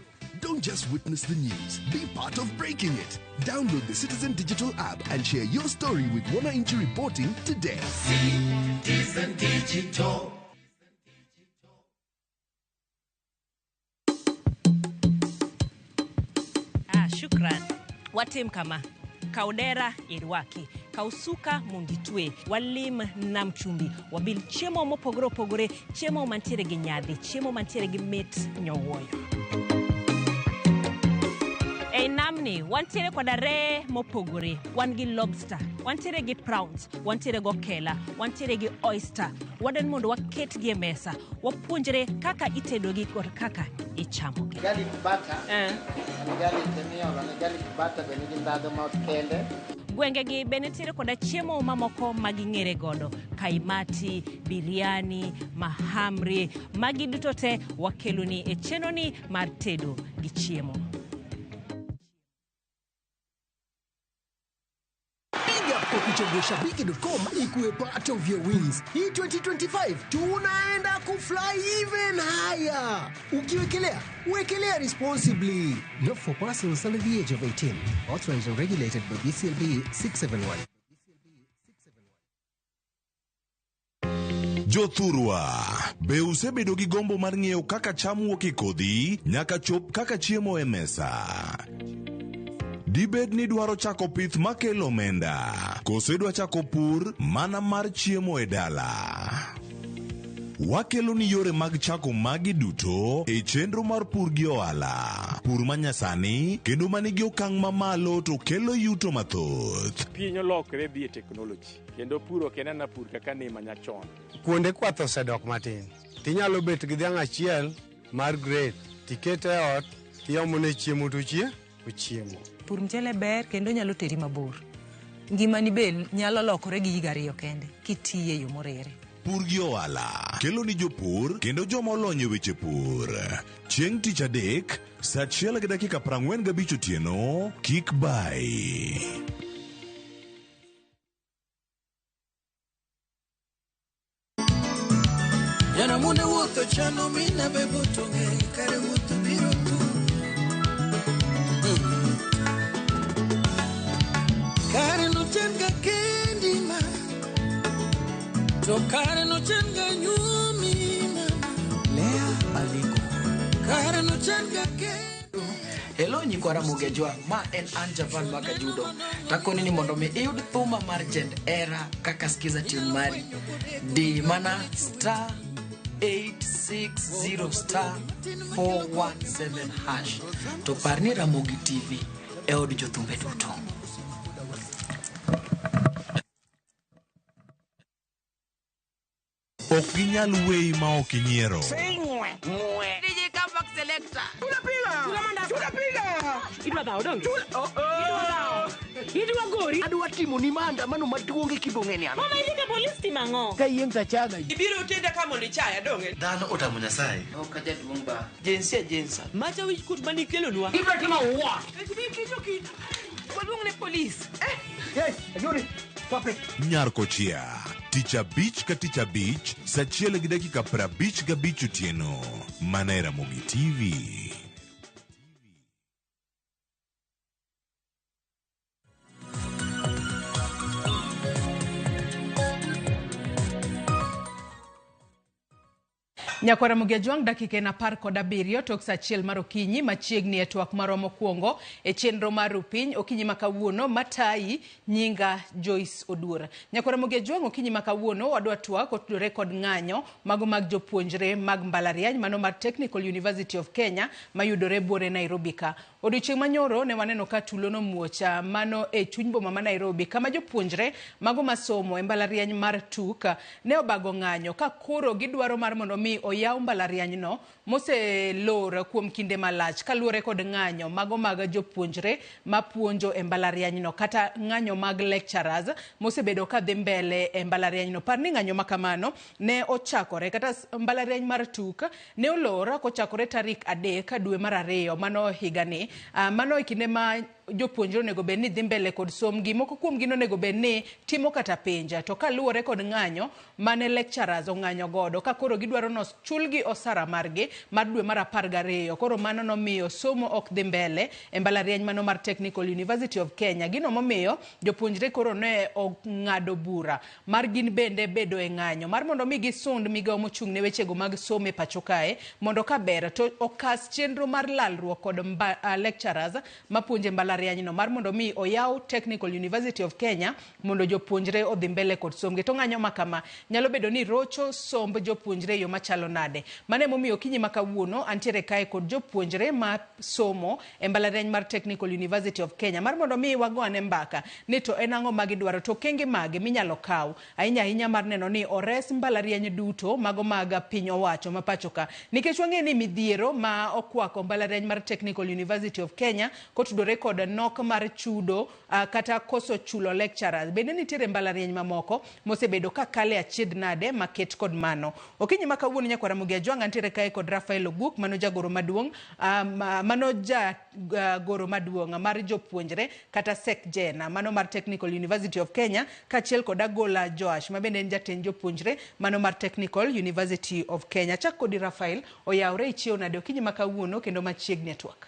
Don't just witness the news, be part of breaking it. Download the Citizen Digital app and share your story with Wananchi Reporting today. Citizen Digital. Ah, shukran. Watim kama kaudera irwaki kausuka mondo itwe walim nam chumbi wabil chiemo mopogore opogore chiemo mantiere gi nyadhi chiemo mantiere gi mit nyowuoyo ei namni wantiere koda reye mopogore wan gi lobster wantiere gi prawns wantiere gi okela wantiere gi oyster wadwani mondo waketgi e mesa wapuonjre kaka itedogi kod kaka ichamogi Garlic butter. En garlic miolo ne garlic butter be nigi ndhadhu ma kende. Gwengegi be nitiere koda chiemo mamoko ma ging'ere godo kaimati, biryani, mahamri. Magi duto te wakeloni e chenroni mar tedo gi chiemo. Piga kwa kuchagua shabiki.com ikuwe part of your wins. Hii 2025 tunaenda kufly even higher. Ukiwekelea, wekelea responsibly. Not for persons under the age of 18. Authorized and regulated by BCLB 671. Jothurwa, be usebedo gi gombo mar ng'eyo kaka cham wuok e kodhi nyaka chop kaka chiemo e mesa? Dibed ni dwaro chako pith makelo omenda, koso idwa chako pur mana mar chiemo e dala? Wakelo ni yore mag chako magi duto e chenro mar pur gi ohala. Pur manyasani kendo manigi okang' mamalo to kelo yuto mathoth. Piny olokre dhi e teknoloji kendo pur ok en ana pur kaka ne manyachon. Kuonde kwath osedok matin. Tinyalo bet gi dhiang' achiel mar grade tikete e ot tiomone chiemo to ochiemo. Pur mchele ber kendo nyalo teri mabor. Ngimani be nyalo lokore gi higa ariyo kende kitiye e yo moriere. Pur gi ohala kelo ni jopur kendo joma olony e weche pur. Chieng' tich adek, saa 1:45 otieno, kik bayi. Jana mune wuotho chano mina bebo tong'e kare wuotho biro tu. Kare no chan ga kendi ma, to kare no chan ga nyumi mama. Lea Aliko. Kare no chan ga kendi. Hello nyikwa Ramogi Ajwang', ma en an Javan Makajudo. Takoni ni mondo mi iyud thuma mar Jend Era kaka skiza tune mari. Di mana star 860 star 417 hash. To par ni Ramogi TV e od jothumbe duto. Ok ginyal weyi ma ok inyiero. DJ Comeback Selector. Tunapiga. Idwa dhawo donge? Idwa dhawo. Idwa gori. Adwa timo ni maandamano maduong' e kibong'e ni an. Mama idhi ka polis timo ang'o? Ka yiem tachaga. Ibiro tenda ka mondo ichaya donge? Dhano otamo Nyasaye. Ok ajaduong' ba. Jinsia jinsa. Macha wich kuot manikelonwa. Ibiro timo what? Waluong ne polis. Yes, Ajuri. Stop it. Nyar Kochia, tich abich ka tich abich, saa 1:55 otieno. Mana e Ramogi TV. Nyakwar Ramogi Ajwang' dakika en 17 tok saa 1 mar okinyi machiegni e twak marwa mokwongo e chenro mar Rupiny okinyi ma kawuono matayi nyinga Joyce Oduor. Nyakwar Ramogi Ajwang' okinyi ma kawuono wadwa twak otudore kod ng'anyo mago mag jopuonjre mag mbalariany mano mar Technical University of Kenya mayudore buore Nairobi ka. Odiochieng' manyoro ne waneno ka tulo nomuoch mano e chuny boma ma Nairobi kama jopuonjre mago masomo e mbalariany mar TUK ne obago ng'anyo ka koro gidwaro mar mondo mi oyaw mbalarianyno moselor kuom kinde malach kaluwore kod ng'anyo mago mag jopuonjre mapuonjo e mbalarianyno kata ng'anyo mag lecturers mosebedo ka dhi mbele e mbalarianyno. Par ni ng'anyo makamano ne ochakore kata mbalariany mar TUK ne olor kochakore tarik 3 dwe mar 2 mano higani. Mano e kinde ma jopuonjre onego bed ni dhi mbele kod somgi, moko kuomgi nonego bed ni timo kata penja, to kaluwore kod ng'anyo mane lecturers ong'anyo godo ka koro gidwaro no chulgi osara margi mar dwe mar 12. Koro mano nomiyo somo ok dhi mbele e mbalariany mano mar Technical University of Kenya. Gino momiyo jopuonjre koro ne ong'ado bura mar gin bende bedo e ng'anyo mar mondo mi gisund migawo mochung' ne wechego mag somo e pacho kae mondo kaber to okas chenro mar lalruok kod lecturers mapuonje mbalarianyno mar mondo mi oyaw Technical University of Kenya mondo jopuonjre odhi mbele kod somgi. To ng'anyo makama nyalo bedo ni rocho somb jopuonjre e yo machalo nade. Mano emomiyo okinyi ma kawuono antiere kae kod jopuonjre ma somo e mbalariany mar Technical University of Kenya mar mondo mi wago ane mbaka ni to en ang'o ma gidwaro to okenge mage minyalo kaw ahinya ahinya mar neno ni ores mbalariany duto mago mag piny owacho ma pacho ka, nikech wang'eyo ni midhiero ma okwako mbalariany mar Technical University of Kenya kotudore kod nok mar chudo kata koso chulo lecturers. Bende nitiere mbalariany mamoko mosebedo ka kale achiedh nade maket kod mano. Okinyi ma kawuono nyakwar Ramogi Ajwang' antiere kae kod Rafael Oguk mano jagoro maduong' mano jagoro maduong' mar jopuonjre kata SecGen mano mar Technical University of Kenya kaachiel kod Agola Joash ma bende en jatend jopuonjre mano mar Technical University of Kenya. Chak kodi Rafael, oyawre ichiew nade okinyi ma kawuono kendo machiegni e twak?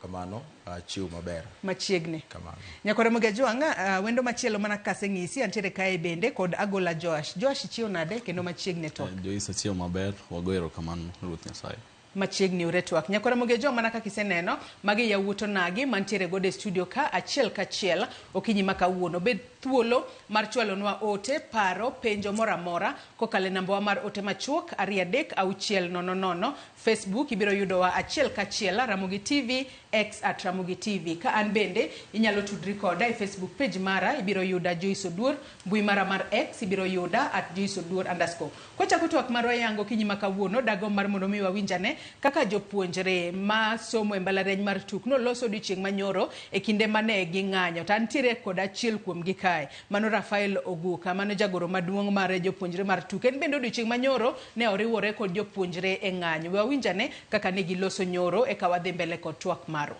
Kamano, chiw maber. Machiegni. Kamano. Nyakwar Ramogi Ajwang', wendo machielo mana kaseng'isi antiere kae bende kod Agola Joash. Joash ichiew nade kendo machiegni e twak? Joyce achiew maber, wago erokamano Ruoth Nyasaye. Machiegni ure twak. Nyakwar Ramogi Ajwang' mana kaka iseneno, magi yawuot onagi mantiere godo e studio ka achiel kachiel okinyi ma kawuono. Bed thuolo mar chwalonwa ote, paro, penjo moro amora kokalo e nambawa mar ote machuok 23600. Facebook ibiro yudowa achiel kachiel Ramogi TV, X at Ramogi TV. Ka an bende inyalo tudri koda e Facebook page mara, ibiro yuda Joyce Oduor, mbui mara mar X ibiro yuda at Joyce Oduor underscore. Kwachako twak marwa yango okinyi ma kawuono, dagomb mar mondo mi wawinjane kaka jopuonjre ma somo e mbalariany mar TUK noloso odiochieng' manyoro e kinde mane ging'anyo. To antiere kod achiel kuomgi kae, mano Rafael Oguka, mano jagoro maduong' mar jopuonjre mar TUK. En bende odiochieng' manyoro ne oriwore kod jopuonjre e ng'anyo. We wawinjane kaka ne giloso nyoro eka wadhi mbele kod twak marwa.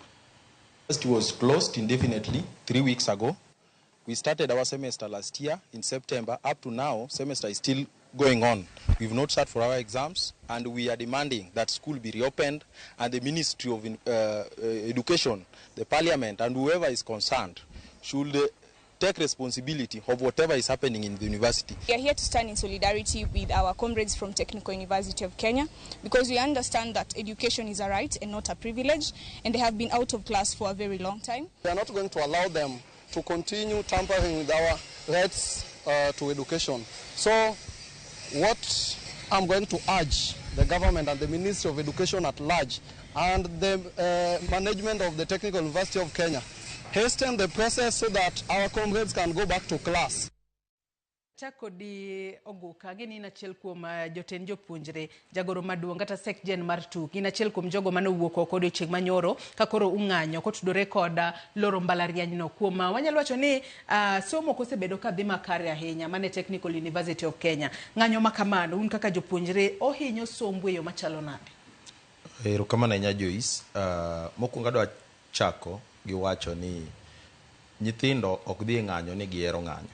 University was closed indefinitely 3 weeks ago. We started our semester last year in September. Up to now, semester is still going on. We've not sat for our exams, and we are demanding that school be reopened and the Ministry of Education, the Parliament, and whoever is concerned should take responsibility of whatever is happening in the university. We are here to stand in solidarity with our comrades from Technical University of Kenya because we understand that education is a right and not a privilege, and they have been out of class for a very long time. We are not going to allow them to continue tampering with our rights to education. So what I'm going to urge the government and the Ministry of Education at large and the management of the Technical University of Kenya, hasten the process so that our comrades can go back to class. Chako di Oguka, ang'e ni in achiel kuom jotend jopuonjre, jagoro maduong' kata sekjen mar TUK, in achiel kuom jogo mane owuok oko odiochieng' manyoro ka koro ung'anyo kotudore kod loro mbalariany no. Kuom wanyalo wacho ni somo ok osebedo ka dhi makare ahinya mane Technical University of Kenya. Ng'anyo ma kamano, un kaka jopuonjre ohinyo sombu e yo machalo nade? Erokamano ahinya Joyce. Mokwongo adwa chako gi wacho ni nyithindo ok dhi e ng'anyo ni gihero ng'anyo.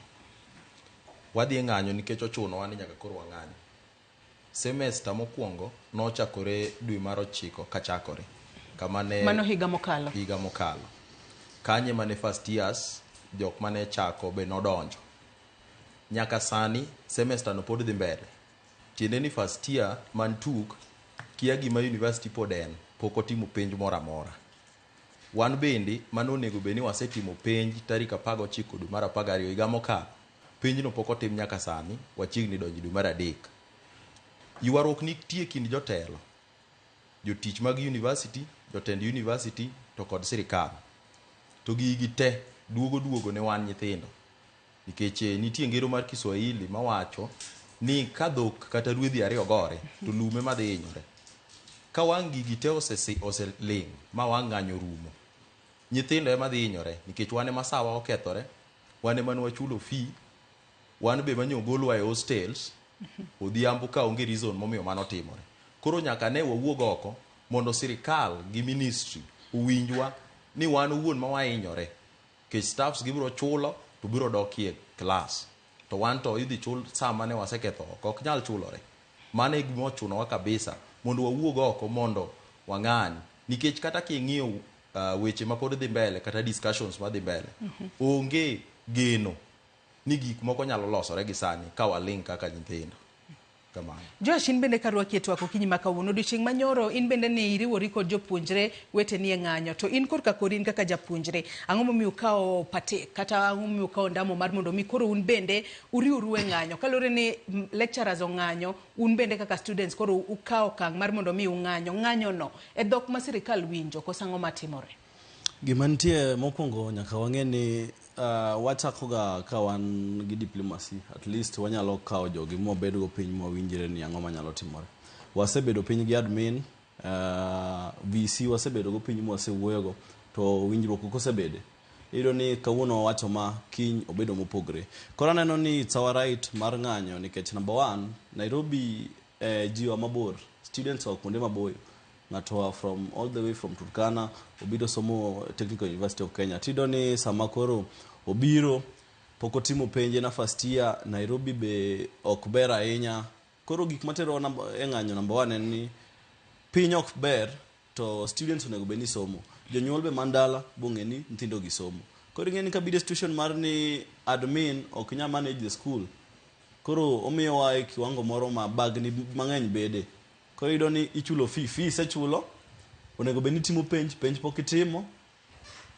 Wadhi e ng'anyo nikech ochunowa ni nyaka koro wang'any. Semester mokwongo nochakore dwe mar 9 kachakore. Kama ne Mano higa mokalo. Higa mokalo. Kanye mane first years, jok mane chako be nodonjo. Nyaka sani semester no pod dhi mbele. Tiende ni first year man TUK kia gima university pod en, pok otimo penj moro amora. Wan bende mano onego bed ni wasetimo penj tarik 19 dwe mar 12 higa mokalo. Penjno pok otim nyaka sani, wachiegni donjo dwe mar 3. Ywaruok nitie kind jotelo, jotich mag university, jotend university to kod sirikal. To gigi te duogo ne wan nyithindo. Nikech nitie ngero mar Kiswahili mawacho ni ka dhok kata rwedhi ariyo gore to lum ema dhi hinyore. Ka wang' gigi te oseling' ma wang' ng'anyo rumo, nyithindo ema dhi hinyore nikech wan ema sawa okethore, wan ema ne wachulo fee, wan be manyo ogolwa e hostels odhiambo ka onge reason momiyo mano timore. Koro nyaka ne wawuog oko mondo sirikal gi ministry owinjwa ni wan owuon ma wahinyore. Nikech staffs gibiro chulo to biro dokie class. To wan to idhi chul sa mane waseketho oko, ok nyal chulore. Mano e gima ochunowa kabisa mondo wawuog oko mondo wang'any. Nikech kata king'iyo weche mapod dhi mbele kata discussions madhi mbele, onge geno ni gik moko nyalo losore gi sani ka waling' kaka nyithindo. Kamano. Joash, in bende karwaki e twak okinyi ma kawuono, odiochieng' manyoro in bende ne iriwori kod jopuonjre weteni e ng'anyo, to in korka kori in kaka japuonjre, ang'o momiyo ukawo patik kata ang'o momiyo ukawo ndamo mar mondo mi koro un bende uriwru e ng'anyo? Kaluwore ni lecturers ong'anyo, un bende kaka students koro ukawo okang' mar mondo mi ung'anyo. Ng'anyo no e dhok ma sirikal winjo koso ang'o matimore? Gima nitie mokwongo nyaka wang'e ni wachako ga ka wan gi diplomacy, at least wanyalo kawo jogi mwabedgo piny mwawinjre ni ang'o manyalo timore. Wasebedo piny gi admin, VC wasebedo go piny mwasewuoyogo, to winjruok ok osebede. Iyudo ni kawuono wawacho ma, kiny obedo mopogre. Koro aneno ni it's our right mar ng'anyo nikech number one, Nairobi ji oa mabor, students oa kuonde maboyo. Ng'ato oa from all the way from Turkana, obiro somo Technical University of Kenya. Tiyudo ni sama koro obiro, pok otimo penje na first year, Nairobi be ok ber ahinya. Koro gik materowa e ng'anyo number one en ni piny ok ber to students onego bed ni somo. Jonyuol be man dala bong'e ni nyithindo gi somo. Koro ing'e ni kabiro e situation mar ni admin ok nyal manage the school. Koro omiyowa e kiwango moro ma bagni mang'eny bede. Koro iyudo ni ichulo fee, fee isechulo, onego bed ni itimo penj, penj pok itimo,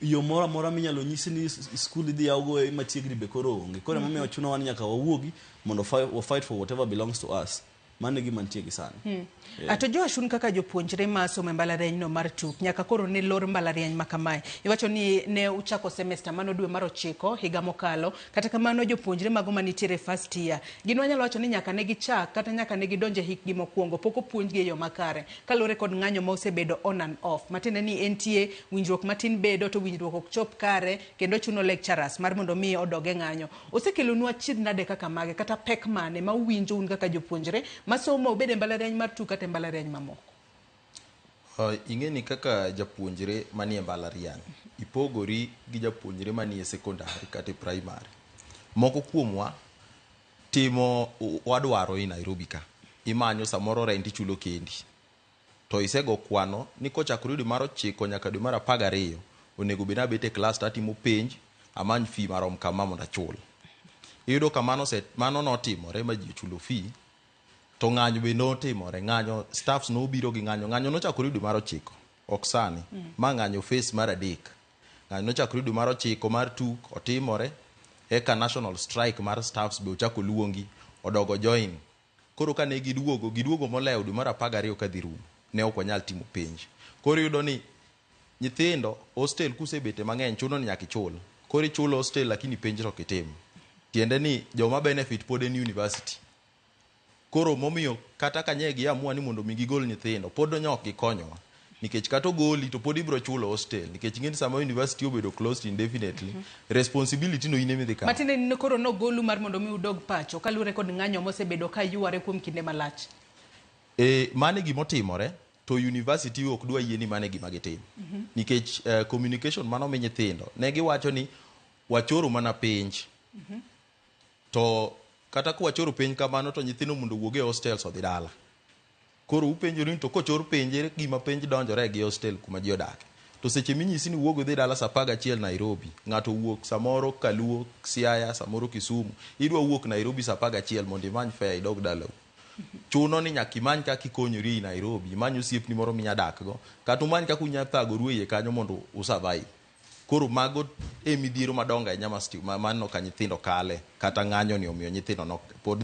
Yo moro amora minyalo nyisi ni skul idhi yawgo e machiegni be koro onge. Koro emomiyo chunowa ni nyaka wawuogi mondo wa fight for whatever belongs to us. Mano e gima nitie gi sani. Yeah. To Joash, un kaka jopuonjre ma somo e mbalariany no mar TUK, nyaka koro ne lor mbalariany ma kamae. Iwacho ni ne uchako semester mano dwe mar ochiko higa mokalo. Kata kamano jopuonjre mago manitiere first year, gin wanyalo wacho ni nyaka ne gichak kata nyaka ne gidonje hikgi mokwongo pok opuonjgi e yo makare kaluwore kod ng'anyo ma osebedo on and off. Matiende ni entie winjruok matin bedo to winjruok ok chop kare kendo chuno lecturers mar mondo mi odog e ng'anyo. Osekelonu achiedh nade kaka mage kata pek mane ma uwinjo un kaka jopuonjre masomo obed e mbalariany mar TUK kata e mbalariany mamoko? Ing'e ni kaka japuonjre manie mbalariany, ipogori gi japuonjre manie sekondari kata e primary. Moko kuomwa timo wadwaro e Nairobi ka. Imanyo samoro rent ichulo kendi. To isego kwano ni kochakore dwe mar ochiko nyaka dwe mar 12, onego bed ni abet e klas to atimo penj, amany fee marom kama mondo achul. Iyudo ka mano, mano notimore ma ji ochulo fee, to ng'anyo be notimore. Ng'anyo, staffs nobiro gi ng'anyo. Ng'anyo nochakore dwe mar ochiko, ok sani. Ma ng'anyo phase mar adek. Ng'anyo nochakore dwe mar ochiko mar TUK otimore, eka national strike mar staffs be ochako luongi, odogo join. Koro kane giduogo, giduogo molewo dwe mar 12 kadhi rumo. Ne ok wanyal timo penj. Koro iyudo ni nyithindo hostel kusebete mang'eny chuno ni nyaka ichul. Koro ichulo hostel lakini penj to ok itim. Tiende ni joma benefit pod en university. Koro momiyo kata ka nye giamua ni mondo mi gigol nyithindo, pod ne ok gikonyowa. Nikech kata ogoli to pod ibiro chulo hostel. Nikech ing'e ni sama university obedo closed indefinitely, responsibility no in ema idhi kawo. Matiende ni koro nogolu mar mondo mi udog pacho kaluwore kod ng'anyo mosebedo ka yware kuom kinde malach. E, mano e gima otimore to university ok dwa yie ni mano e gima gitimo. Nikech communication manomi nyithindo, ne giwacho ni wachoro mana penj. To kata kwachoro penj kamano to nyithindo mondo owuog e hostels odhi dala. Koro upenjoru ni to kochor penj ere gima penj donjore gi hostel kuma ji odake. To seche minyisi ni wuog idhi dala saa 11 Nairobi, ng'ato owuok samoro Kaluo, Siaya, samoro Kisumu, idwa wuok Nairobi saa 11 mondo imany fare idog dalau. Chuno ni nyaka imany kaka ikonyori ei Nairobi, imany osiepni moro minya dak go, kata umany kaka unya thagoru e iye kanyo mondo u survive. Koro mago e midhiero madongo ahinya ma maneno ka nyithindo kale, kata ng'anyo ni omiyo nyithindo nok, pod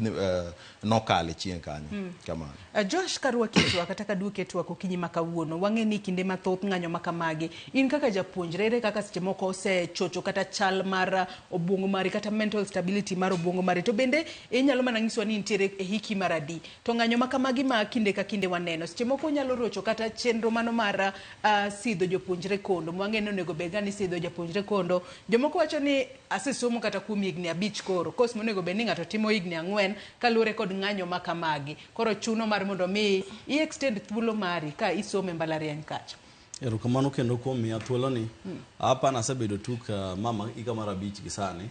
nokale chien kanyo. Kamano. Josh, karwaki e twak kata kaduoki e twak okinyi ma kawuono, wang'e ni kinde mathoth ng'anyo ma kamagi, in kaka japuonjre, ere kaka seche moko osechocho kata chal mar obuongo mari kata mental stability mar obuongo mari, to bende inyalo mana nyisowa ni intiere e hiki mar adi, to ng'anyo ma kamagi ma kinde ka kinde waneno, seche moko nyalo rocho kata chenro mano mar sidho jopuonjre kondo, mwang'e ni onego bed ga ni sidho japuonjre kondo. Jomoko wacho ni asesomo kata kuom higni 5 koro, kos monego bed ni ng'ato timo higni 4 kaluwore kod ng'anyo ma kamagi. Koro chuno mar mondo mi i extend thuolo mari ka isomo e mbalariany kacha. Erokamano kendo kuom miya thuoloni. Apa nasebedo tuk mama higa mar 5 gi sani.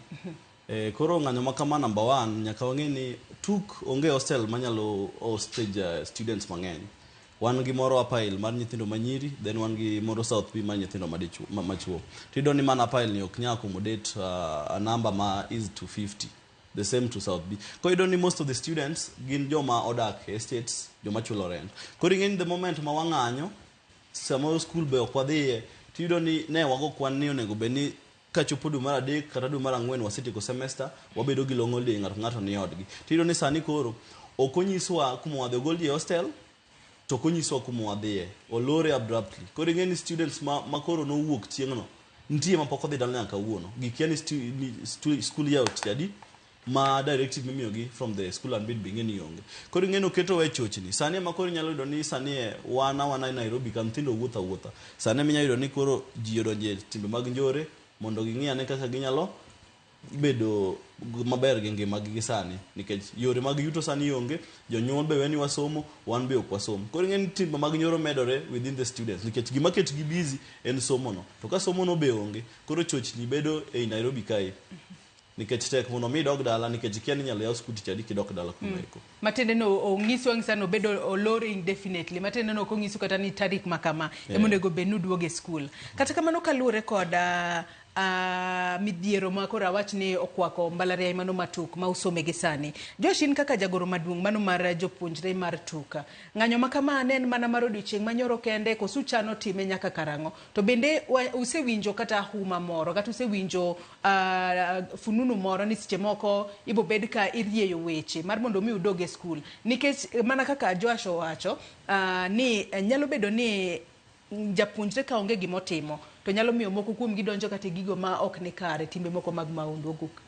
Koro ng'anyo ma kama number 1 nyaka wang'e ni TUK onge hostel manyalo hostage students mang'eny. Wan gi moro Upper Hill mar nyithindo manyiri, then wan gi moro South B mar nyithindo machuo. Tiyudo ni mana Upper Hill ni ok nyal accommodate a number ma is to 50. The same to South B. Koro iyudo ni most of the students gin joma odak e estates, joma chulo rent. Koro ing'e ni the moment ma wang'anyo, samoro school be ok wadhiye, tiyudo ni ne wago kwan ni onego bed ni kachopo dwe mar 3 kata dwe mar 4 wasetieko semester, wabedo gi long holiday, ng'ato ng'ato ni odgi. Tiyudo ni sani koro ok onyiswa kuma wadhi, ogol ji e hostel, to ok onyiswa kuma wadhiye, olore abruptly. Koro ing'e ni students ma koro nowuok chieng'no, nitie ma pok odhi dala nyaka kawuono. Gikia ni school yawo tich adi, ma directive mimiyogi from the school admin be ing'e ni onge. Koro ing'e ni oketowa e chochni. Sani ema koro inyalo yudo ni sani e wan awana e Nairobi ka nyithindo wuotho awuotha. Sani ema inyalo yudo ni koro ji odonje timbe mag njore mondo ging'i ane kaka ginyalo bedo maber gi ngimagi gi sani, nikech yore mag yuto sani onge, jonyuol be weni wasomo, wan be ok wasom. Koro ing'e ni timbe mag nyoro medore within the students, nikech gima ketgi busy en somo no. To ka somo no be onge, koro chochni bedo ei Nairobi kae. Nikech tek mondo mi idog dala, nikech ikia ni inyalo yaw skul tich adi kidok dala kuno eko. Matiende no ong'isu ang'isa no obedo olor indefinitely. Matiende no ok ong'isu kata ni tarik ma kama ema onego bed ni uduogo e skul. Kata kamano kaluwore kod Midhiero ma koro awach ni okwako mbalariany mano ma TUK ma usome gi sani. Josh, in kaka jagoro maduong' mano mar jopuonjre mar TUK, ng'anyo ma kama ne en mana mar odiochieng' manyoro kende koso uchano time nyaka karang'o? To bende usewinjo kata huma moro kata usewinjo fununu moro ni seche moko ibo bed ka irieyo weche mar mondo mi udog e skul, nikech mana kaka Joash owacho ni nyalo bedo ni japuonjre ka onge gimotimo to nyalo miyo moko kuom gi donjo kata e gigo ma ok ni kare, timbe moko mag mahundu. Oguk.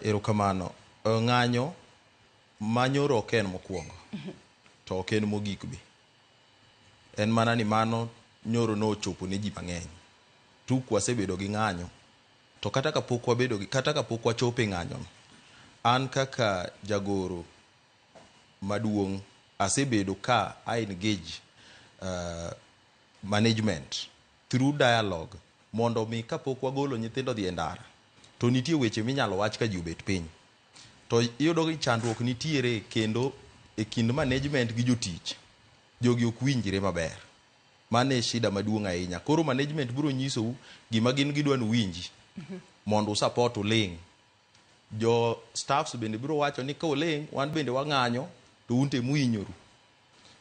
Erokamano. Ng'anyo manyoro ok en mokwongo to ok en mogik be. En mana ni mano nyoro nochopo ne ji mang'eny. TUK wasebedo gi ng'anyo to kata kapok wabedo gi, kata kapok wachopo e ng'anyo no, an kaka jagoro maduong' asebedo ka I engage management through dialogue mondo mi kapok wagolo nyithindo dhi e ndara to nitie weche minyalo wach ka ji obet piny. To iyudo ni chandruok nitiere kendo e kind management gi jotich. Jogi ok winjre maber. Mano e shida maduong' ahinya. Koro management biro nyisou gima gin gidwa ni uwinji mondo usupport uling'. Jo staffs bende biro wacho ni ka uling' wan bende wang'anyo to un temu hinyoru.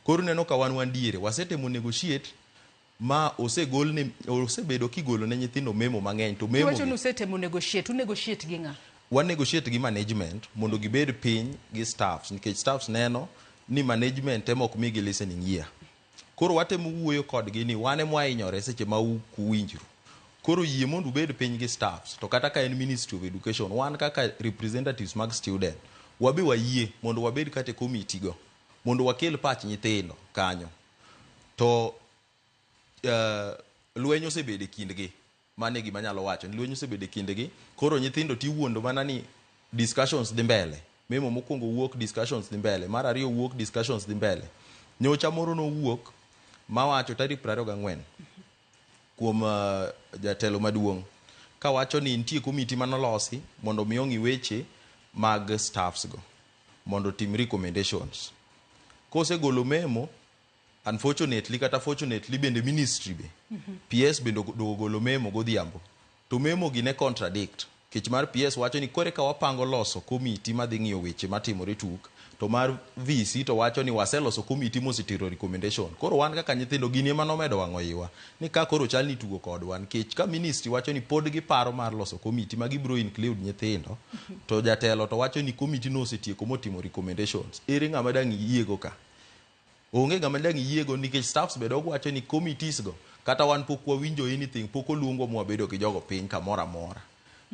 Koro ineno ka wan diere wasetemo negotiate ma osegolne osebedo kigolo ne nyithindo memo mang'eny to memo Iwacho ni usetemo negotiate, unegotiate gi ng'a? Wa negotiate gi management mondo gibed piny gi staffs, nikech staffs neno ni management ema ok migi listening ear. Koro watemo wuoyo kodgi ni wan ema wahinyore seche ma uwinjru. Koro yie mondo ubed piny gi staffs, to kata ka en Ministry of Education, wan kaka representatives mag student, wabe wayie mondo wabed kata e committee go mondo wakel pach nyithindo kanyo. To lweny osebedo e kindgi. Mano e gima anyalo wacho, ni lweny osebedo e kindgi. Koro nyithindo tiwuondo mana ni discussions dhi mbele. Memo mokwongo wuok, discussions dhi mbele. Mar ariyo wuok, discussions dhi mbele. Nyocha moro nowuok mawacho tarik 24 kuom jatelo maduong' kawacho ni nitie komiti manolosi mondo mi ong'i weche mag staffs go mondo otim recommendations. Kosegolo memo, unfortunately kata fortunately bende ministry be PS bende ogolo memo godhiambo. To memo gi ne contradict. Kech mar PS wacho ni kore ka wapango loso komiti madhi ng'iyo weche matimore TUK, to mar VC to wacho ni waseloso komiti mosetero recommendation. Koro wan kaka nyithindo gini ema nomedo wang'o iwa ni ka koro chal ni tugo kodwa, nikech ka ministry wacho ni pod giparo mar loso komiti ma gibiro include nyithindo, to jatelo to wacho ni komiti no osetieko motimo recommendations. Ere ng'ama dang' yiego ka? Onge ng'ama dang' yiego, nikech staffs be dog wacho ni committees go kata wan pok wawinjo anything, pok oluongwa mwabedo gi jogo piny kamoro amora.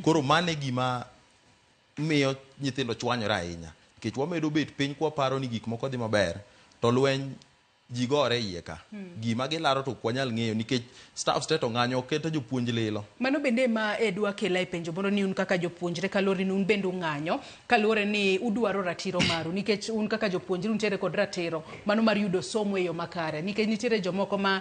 Koro mano e gima miyo nyithindo chwanyore ahinya, nikech wamedo bet piny kwaparo ni gik moko dhi maber, to lweny ji gore iye ka. Gima gilaro to ok wanyal ng'eyo, nikech staffs te to ng'anyo, ok kata jopuonj lilo. Mano bende ma edwa kela e penjo moro ni un kaka jopuonjre, kaluwore ni un bende ung'anyo, kaluwore ni udwaro ratiro maru, nikech un kaka jopuonjre untiere kod ratiro mano mar yudo somo e yo makare, nikech nitiere jomoko ma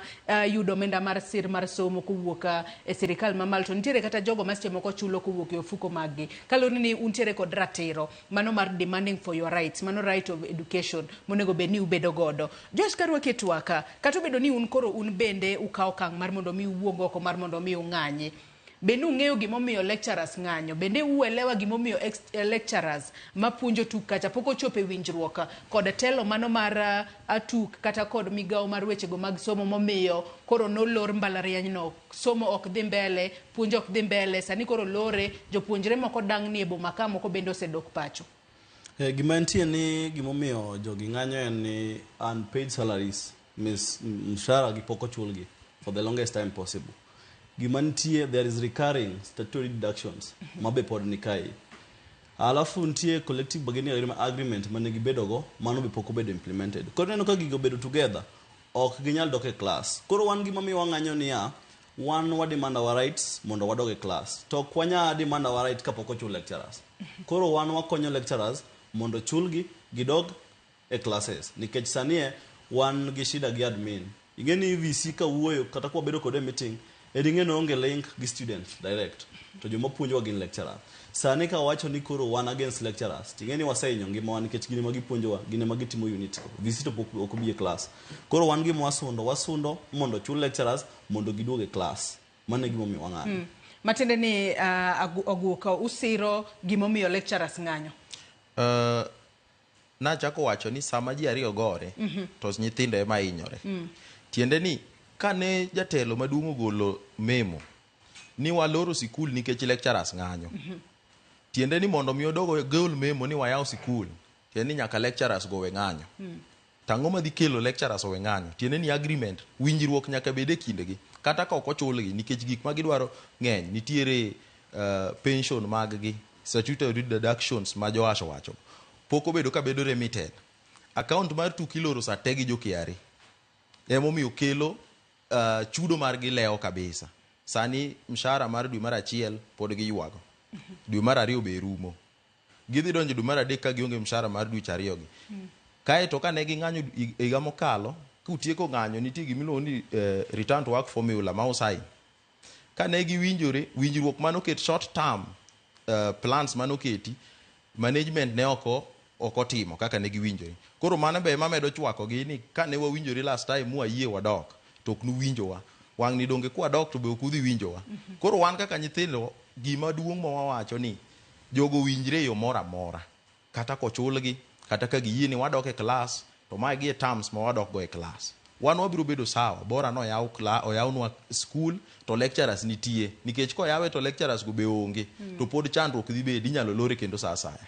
yudo omenda mar sir mar somo kowuok e sirikal mamalo, to nitiere kata jogo ma seche moko chulo kowuok e ofuko mag gi. Kaluwore ni untiere kod ratiro mano mar demanding for your rights, mano right of education monego bed ni ubedo godo. Josh, karwaki e twaka, kata obedo ni un koro un bende ukawo okang' mar mondo mi uwuog oko mar mondo mi ung'anyi, bende ung'eyo gimomiyo lecturers ng'anyo? Bende uelewa gimomiyo lecturers mapuonjo TUK kacha pok ochopo e winjruok kod telo mano mar TUK kata kod migawo mar wechego mag somo, momiyo koro nolor mbalariany no, somo ok dhi mbele, puonj ok dhi mbele, sani koro lore, jopuonjre moko dang'ni e boma ka, moko bende osedok pacho? Gima nitie ni gimomiyo jogi ng'anyo en ni unpaid salaries, mis mshahara gi pok ochulgi for the longest time possible. Gima nitie, there is recurring statutory deductions ma be pod ni kae. Alafu nitie collective bargaining agreement mane gibedo go, mano be pok obedo implemented. Koro ineno ka gigo obedo together, ok ginyal dok e class. Koro wan gima miyo wang'anyo niya, wan wa demand our rights mondo wadog e class. To ok wanyal demand our right kapok ochul lecturers. Koro wan wakonyo lecturers mondo chulgi gidog e classes, nikech sani e wan gi shida gi admin. Ing'e ni VC ka wuoyo kata kwa bedo kode e meeting, en ing'e ni oonge link gi students direct, to joma puonjowa gin lecturers. Sani ka wawacho ni koro wan against lecturers, ting'e ni wasehinyo ngimawa, nikech gin ema gipuonjowa, gin ema gitimo unit go. VC to pok ok obi e class. Koro wan gima wasundo, wasundo mondo chul lecturers mondo giduog e class. Mano e gimomiyo wang'anyo. Matiende ni Oguka usiro gimomiyo lecturers ng'anyo. Nachako wacho ni sama ji ariyo gore to nyithindo ema hinyore. Tiende ni kane jatelo maduong' ogolo memo ni waloro sikul nikech lecturers ng'anyo. Tiende ni mondo mi odogo gol memo ni wayaw sikul, tiende ni nyaka lecturers go we ng'anyo. To ang'o madhi kelo lecturers owe ng'anyo? Tiende ni agreement, winjruok nyaka bed e kindgi. Kata ka ok ochulgi nikech gik ma gidwaro ng'eny, nitiere pension mag gi, statutory deductions ma Joash owacho. Pok obedo ka bedo remitted. Account mar TUK iloro sa te gi jo KRA. Emomiyo kelo chudo margi lewo kabisa. Sani mshahara mar dwe mar achiel pod giywago. Dwe mar ariyo be rumo. Gidhi donjo dwe mar adek ka gionge mshahara mar dweche ariyo gi. Kaeto kane ging'anyo higa mokalo, kutieko ng'anyo nitie gimiluongo ni return to work formula ma usign. Kane giwinjore, winjruok manoket short term plans manoketi, management ne oko ok otimo kaka ne giwinjore. Koro mano be ema medo chwako gi ni kane wawinjore last time mwayie wadok, to ok nuwinjowa. Wang' ni donge kwadok to be ok udhi winjowa. Koro wan kaka nyithindo, gima duong' ma wawacho ni jogo winjre e yo moro amora. Kata kochulgi, kata ka giyie ni wadok e klas, to magi e terms ma wadok go e klas. Wan wabiro bedo sawa, bora no oyaw oyawnwa school to lecturers nitie. Nikech koyawe to lecturers go be onge, to pod chandruok dhi bedo, inyalo lore kendo sa asaya.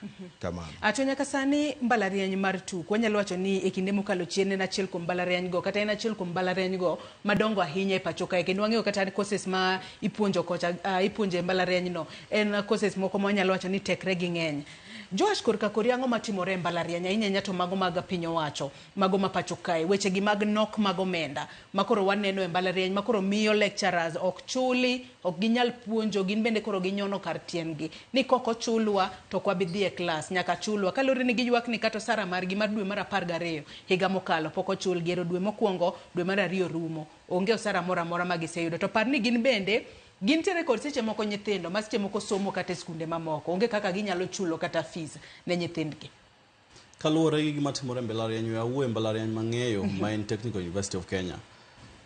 Kamano. To nyaka sani mbalariany mar TUK wanyalo wacho ni e kinde mokalo chien en achiel kuom mbalariany go kata en achiel kuom mbalariany go madongo ahinya e pacho kae kendo wang'eyo kata courses ma ipuonjo kocha ipuonjo e mbalariany no en courses moko ma wanyalo wacho ni tekre gi ng'eny. Joash korka kori ang'o matimore e mbalariany ahinya ahinya to mago mag piny owacho mago ma pacho kae weche gi mag nok mag omenda makoro waneno e mbalariany makoro miyo lecturers ok chuli ok ginyal puonjo gin bende koro ginyono kar tiendgi ni kok ochulwa to ok wabi dhi e klas nyaka chulwa kaluwore ni giywak ni kata osara margi mar dwe mar 12 higa mokalo pok ochulgi ero dwe mokwongo dwe mar ariyo rumo onge osara moro amora ma giseyudo to par ni gin bende gintiere kod seche moko nyithindo ma seche moko somo kata e skunde mamoko onge kaka ginyalo chulo kata fees ne nyithindgi. Kaluwore gi gima timore e mbalariany, we awuo e mbalariany mang'eyo ma en Technical University of Kenya.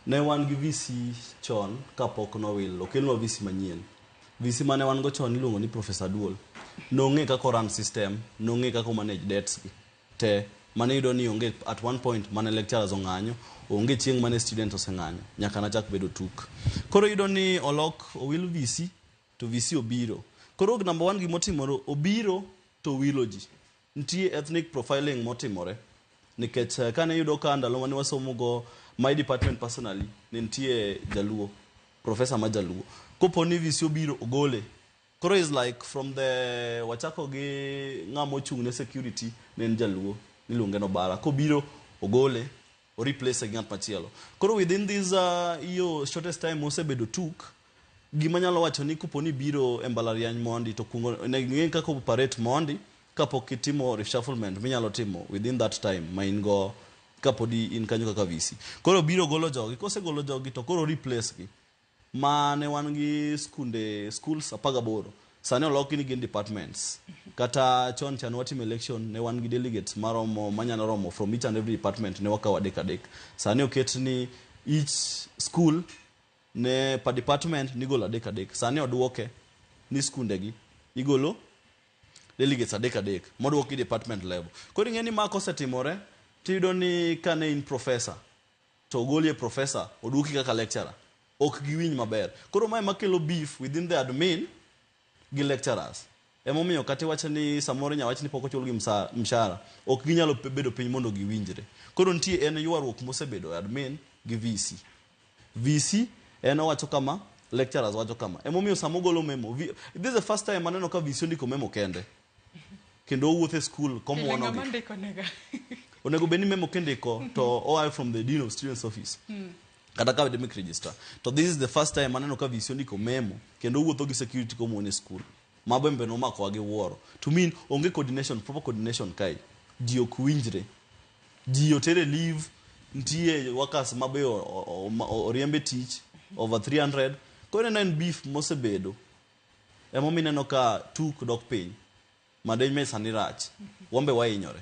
Ne wan gi VC chon kapok nowil, okelnwa VC manyien. VC mane wan go chon iluongo ni Professor Duol. Nong'e kaka run system, nong'e kaka manage debts gi te. Mane iyudo ni onge at one point mane lecturers ong'anyo, onge chieng' mane students oseng'anyo, nyaka nachak bedo TUK. Koro iyudo ni olok owil VC to VC obiro. Koro number one gimotimore, obiro to owilo ji. Nitie ethnic profiling motimore nikech kane iyudo ka ndalo mane wasomo go my department personally ne nitie jaluo, professor ma jaluo. Kopo ni VC obiro ogole. Koro is like from the wachako gi ng'ama ochung' ne security ne en jaluo niluonge Nobara. Kobiro ogole o replace gi ng'at machielo. Koro within this iyo shortest time mosebedo TUK, gima nyalo wacho ni kopo ni biro e mbalariany mondi to kuongo onego ing'e kaka operate mondi kapok itimo reshufflement minyalo timo within that time ma in go kapodi in kanyo kaka VC. Koro biro golo jogi, kosegolo jogi to koro replace gi. Ma ne wan gi skunde schools 18 sani oloki ni gin departments. Kata chon cha ne watimo election ne wan gi delegates maromo manyalo romo from each and every department ne wakawo adek adek. Sani oket ni each school ne per department nigolo adek adek. Sani oduoke ni skunde gi igolo delegates adek adek moduoki department level. Koro ing'e ni ma kosetimore tiyudo ni kane in professor to ogolie professor oduoki kaka lecturer ok giwinj maber. Koro mae makelo beef within the admin gi lecturers. Emomiyo kata iwacho ni samoro inya wach ni pok ochulgi mshahara ok ginyalo bedo piny mondo giwinjre. Koro nitie en ywaruok mosebedo e admin gi VC. VC en owacho kama, lecturers wacho kama. Emomiyo sama ogolo memo, this is the first time aneno ka VC ondiko memo kende. Kendo owuotho e school komuono Ng'ama gi. ndiko nega. Onego bed ni memo kindiko to oa from the dean of students office. Kata ka academic registrar. To this is the first time aneno ka VC ondiko memo kendo owuotho gi security komuono e school. Mago embe nomakowa gi wuoro. To mean onge coordination, proper coordination kae. Ji ok winjre. Ji otere leave, nitie workers mabe oriembe tich over 300. Koro ineno en beef mosebedo. Emomiyo ineno ka TUK dok piny. Madeny me sani rach. Wambe wahinyore.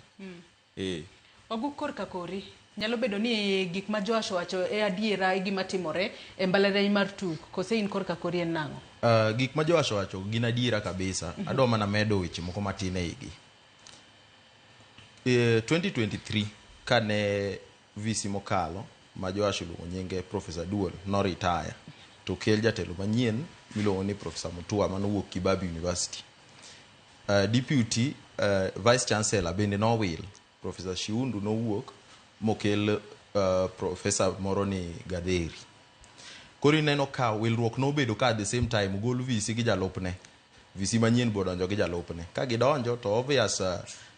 Oguk korka kori. Nyalo bedo ni gik ma Joash owacho e adiera e gima timore e mbalariany mar TUK, kose in korka kori en nang'o? Gik ma Joash owacho gin adiera kabisa. Adwa mana medo weche moko matin e igi. 2023 kane VC mokalo ma Joash oluongo nyinge Professor Duol no retire to kel jatelo manyien miluongo ni Professor Mutua manowuok Kibabi University. Deputy Vice Chancellor bende nowil. Professor Shiundu nowuok mokel professor moro ni Gadheri. Koro ineno ka wilruok nobedo ka at the same time ogol VC gi jalupne. VC manyien be odonjo gi jalupne. Ka gidonjo to obvious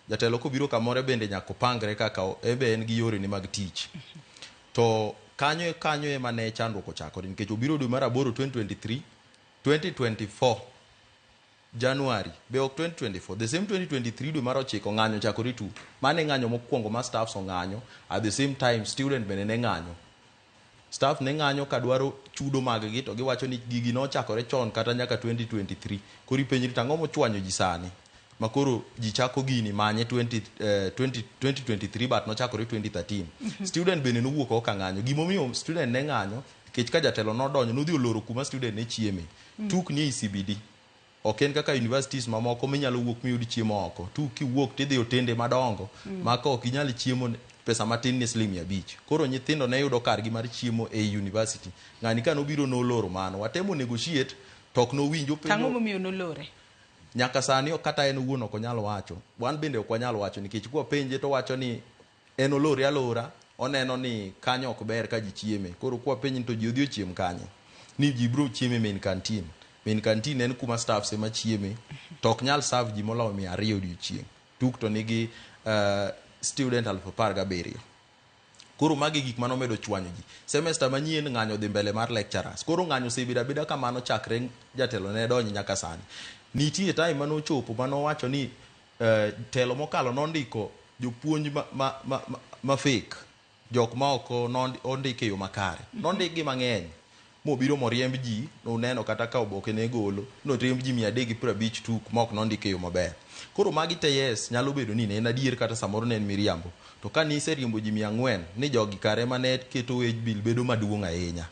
jatelo kobiro kamoro bende nyaka opangre kaka ebe en gi yorene mag tich. To kanyo kanyo ema ne chandruok ochakore nikech obiro dwe mar aboro 2023, 2024 January be ok 2024 the same 2023 dwe mar ochiko ng'anyo ochakore tu. Mano e ng'anyo mokwongo ma staffs ong'anyo at the same time student bende ne ng'anyo. Staff ne ng'anyo ka dwaro chudo mag gi to giwacho ni gigi nochakore chon kata nyaka 2023. Koro ipenjri to ang'o mochwanyo ji sani ma koro ji chako gini manye 20, 20, 2023 but nochakore 2013. Student bende nowuok oko ka ng'anyo. Gimomiyo student ne ng'anyo nikech ka jatelo nodonjo nodhi oloro kuma student ne chieme. TUK nie CBD. Ok en kaka universities mamoko minyalo wuok miyud chiemo oko. TUK kiwuok tidhi otende madongo ma ka ok inyal chiemo pesa matin ni siling 500. Koro nyithindo ne yudo kargi mar chiemo ei university. Ng'ani ka nobiro noloro mano. Watemo negotiate to ok nowinjo Tang'o momiyo nolore? Nyaka sani kata en owuon ok onyal wacho. Wan bende ok wanyal wacho nikech kwapenje to wacho ni en olore alora oneno ni kanyo ok ber ka ji chieme. Koro kwapenje ni to ji odhi ochiem kanye? Ni ji biro chieme main canteen. Main canteen en kuma staffs ema chieme to ok nyal serve ji moloyo 200 odiochieng'. TUK to nigi student 17,000. Koro magi gik manomedo chwanyo ji. Semester manyien ng'anyo dhi mbele mar lecturers. Koro ng'anyo osebedo abeda kamano chakre jatelo ne donji nyaka sani. Nitie time manochopo manowacho ni telo mokalo nondiko jopuonj ma fake. Jok ma ok ondik e yo makare. Nondik gi mang'eny. Mobiro moriemb ji, nuneno kata ka oboke ne golo, noriemb ji 350 TUK ma ok nondik e yo maber. Koro magi te yes, nyalo bedo ni ne en adier kata samoro ne en miriambo. To ka niseriembo ji 400 ni jogi kare mane keto wage bill bedo maduong' ahinya.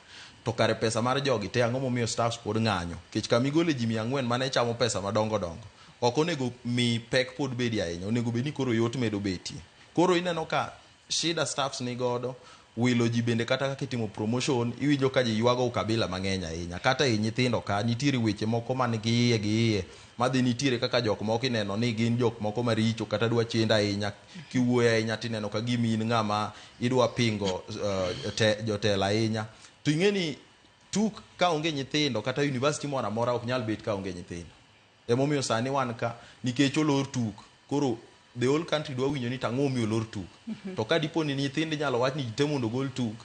To kare pesa mar jogi te ang'o momiyo staffs pod ng'anyo? Nikech kama igole ji 400 mane chamo pesa madongo dongo. Ok onego mi pek pod bedie ahinya, onego bed ni koro yot medo betie. Koro ineno ka shida staffs ni godo, wilo ji bende kata kaka itimo promotion iwinjo ka ji ywago ukabila mang'eny ahinya. Kata ei nyithindo ka nitiere weche moko man gi iye gi iye madhi nitiere kaka jok moko ineno ni gin jok moko maricho kata dwa chendo ahinya. Kiwuoyo ahinya tineno ka gima in ng'ama idwa pingo jotelo ahinya. To ing'e ni TUK ka onge nyithindo kata university moro amora ok nyal bet ka onge nyithindo. Emomiyo sani wan ka nikech olor TUK. Koro the whole country dwa winjo ni tang'o momiyo olor TUK. To ka dipo ni nyithindo inyalo wach ni ji te mondo ogol TUK,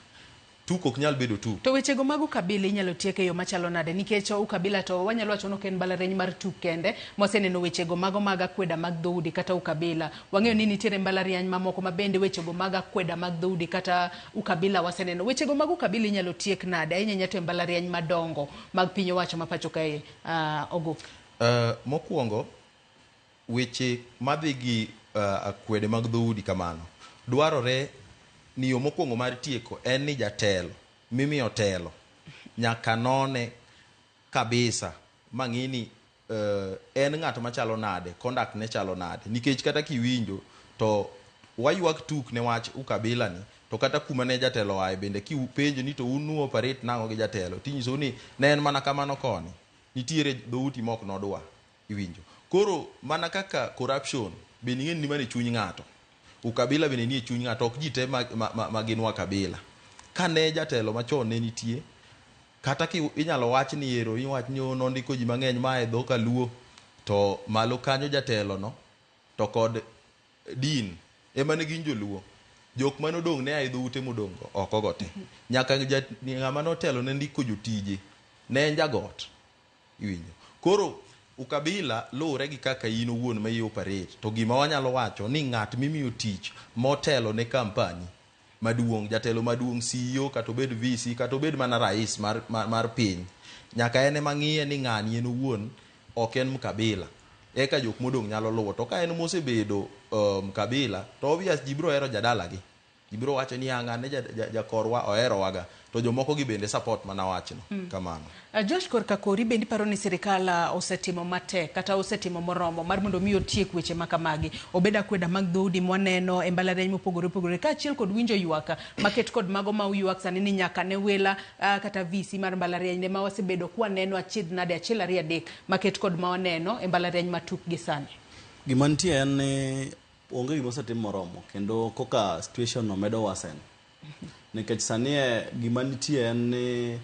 TUK ok nyal bedo TUK. To wechego mag ukabila inyalo tiek e yo machalo nade? Nikech ukabila to wanyalo wacho ni ok en mbalariany mar TUK kende moseneno wechego mago mag akweda mag dhoudi kata ukabila. Wang'eyo ni nitiere mbalariany mamoko ma bende wechego mag akweda mag dhoudi kata ukabila waseneno. Wechego mag ukabila inyalo tiek nade? Ahinya ahinya to e mbalariany madongo mag piny owacho ma pacho kae, Oguk. Mokwongo, weche madhi gi akwede mag dhoudi kamano, dwarore ni yo mokwongo mar tieko en ni jatelo mimiyo telo nyaka none kabisa mang'i ni en ng'at machalo nade, conduct ne chalo nade. Nikech kata kiwinjo to waywak TUK ne wach ukabila ni, to kata kuma ne jatelo oaye bende kipenjo ni to un nu operate nang'o gi jatelo, tinyisou ni ne en mana kamano koni. Nitiere dhouti mok nodwa, iwinjo. Koro mana kaka corruption bende ing'e ni mana e chuny ng'ato. Ukabila bende nie chuny ng'ato, ok ji te ma gin wakabila. Kane jatelo machon ne nitie, kata ki inyalo wach ni ero, iwach ni nondiko ji mang'eny mae dho kaluo, to malo kanyo jatelo no, to kod din, ema ne gin joluo. Jok manodong' ne ae dhoute modong' go oko go te. Nyaka ng'ama notelo ne ndiko jotije, ne en jagot. Iwinjo. Koro ukabila luwre gi kaka in owuon ma i operate. To gima wanyalo wacho ni ng'at mimiyo tich motelo ne kampani maduong', jatelo maduong', CEO kata obed VC kata obed mana rais mar piny, nyaka en ema ng'iye ni ng'ani en owuon ok en mkabila. Eka jok modong' nyalo luwo. To ka en mosebedo mkabila, to obvious ji biro hero jadalagi. Ji biro wacho ni ang'ane jakorwa oherowaga to jomoko gi bende support mana wachno. Kamano. Josh, korka kori bende iparo ni sirikal osetimo matek kata osetimo moromo mar mondo mi otiek weche ma kamagi, obed akweda mag dhoudi mwaneno e mbalariany mopogore opogore, kaachiel kod winjo ywak maket kod mago ma ywak sani ni nyaka ne wela kata VC mar mbalariany ne ma wasebedo kwaneno achiedh nade achiel ariyo adek maket kod ma waneno e mbalariany matuk gi sani? Gima nitie en ni onge gima osetim moromo, kendo koka situation no medo worsen, nikech sani e gima nitie en ni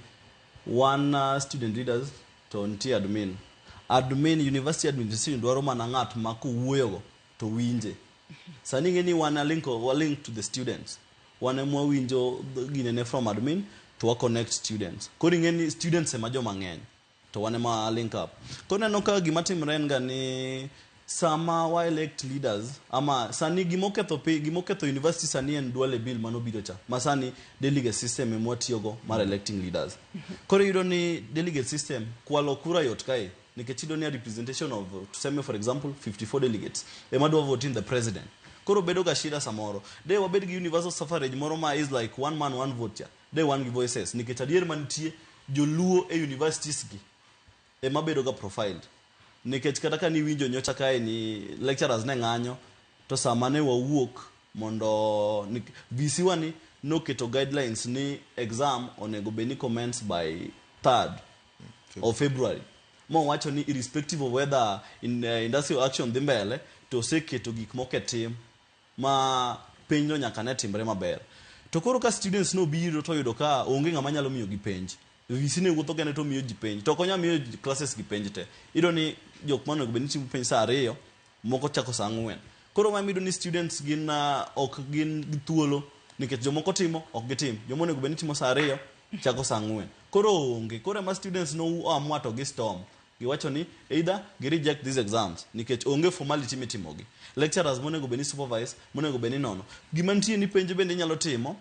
wan student leaders to nitie admin university administration dwaro mana ng'at ma kowuoyogo to winje. Sani ing'e ni wan wa link to the students, wan ema wawinjo ginene from admin to wa connect students. Koro ing'e ni students ema joma ng'eny to wan ema link up. Koro ineno ka gima timre en ga ni sama wa elect leaders ama sani gimoketho gimoketho university sani en Duale Bill manobiro cha, ma sani delegate system ema watiyogo mar electing leaders. Koro iyudo ni delegate system kwalo kura yot kae, nikech iyudo ni a representation of, tuseme for example, 54 delegates ema dwa vote in the president. Koro bedo ga shida. Samoro de wabed gi universal suffrage moro ma is like one man one vote cha, de wan gi voices, nikech adier mantie joluo e universities gi ema bedo ga profiled, nikech kata ka niwinjo nyocha kae ni lecturers ne ng'anyo, to sama ne wawuok mondo VC wa ni noketo guidelines ni exam onego bed ni commence by 3rd of February, mowacho ni irrespective of whether industrial action dhi mbele, to oseketo gik moko e tim ma penjno nyaka ne timre maber. To koro ka students nobiro to oyudo ka onge ng'ama nyalo miyo gi penj, VC ne wuotho kende to miyo ji penj, to ok onyal miyo classes gi penj te. Iyudo ni jok manonego bed ni timo penj saa 2, moko chako saa 4. Koro ma iyudo ni students gin ok gin gi thuolo, nikech jomoko timo ok gitim, joma onego bed ni timo saa 2 chako saa 4. Koro onge. Koro ema students no amua to gi storm, giwacho ni either gi reject these exams, nikech onge formality mitimogi, lecturers monego bed ni supervise, monego bed ni nono gima nitie ni penj bende inyalo timo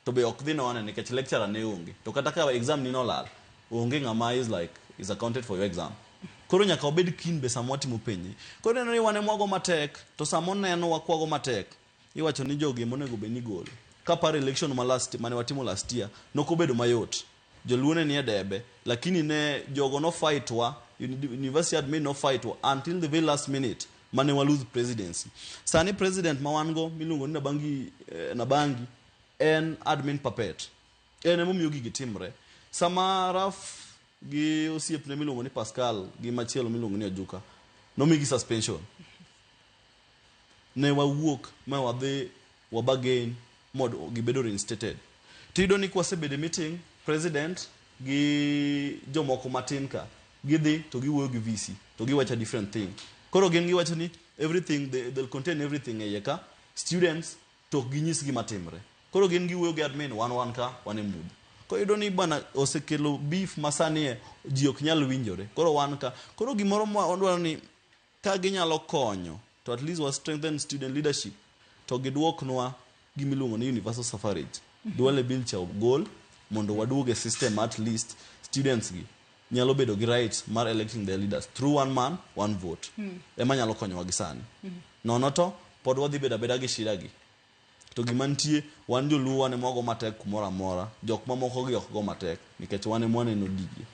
to be ok dhi none, nikech lecturer ne onge. To kata ka exam ni nolal, onge ng'ama is like is accounted for your exam. Koro nyaka wabed keen be sama watimo penj. Koro neno ni wan ema wago matek, to sama oneno wakwago matek, iwacho ni jogi monego bed ni golo. Kaparo election ma last mane watimo last year, nokobedo mayot, joluo ne nie debe, lakini ne jogo no fight wa, university admin no fight wa until the very last minute mane wa lose presidency. Sani president ma wan go miluongo ni Nabangi, Nabangi en admin puppet, en emomiyo gigi timre. Sama Raf gi osiepne miluongo ni Pascal gi machielo miluongo ni Ojuka nomigi suspension, ne wawuok ma wadhi wabargain mod gibedo reinstated. Tiyudo ni kwasebedo e meeting, president gi jomoko matin ka gidhi to giwuoyo gi VC to giwacho a different thing. Koro gin giwacho ni everything they'll contain everything e iye ka students, to ok ginyis gima timre. Koro gin giwuoyo gi admin, wan wan ka wan e mudho. Koro iyudo ni bana osekelo beef ma sani e ji ok nyal winjore. Koro wan ka koro gimoro ma wadwaro ni ka ginyalo konyo to at least wa strengthen student leadership, to giduoknwa gimiluongo ni universal suffrage. Duale Bill cha ogol mondo waduog e system, at least students gi nyalo bedo gi right mar electing their leaders through one man one vote. Ema nyalo konyowa gi sani. Nono to pod wadhi bedo abeda gi shida gi. To gima nitie, wan joluo wan ema wago matek kumoro amora, jok mamoko gi ok go matek, nikech wan ema waneno gigi.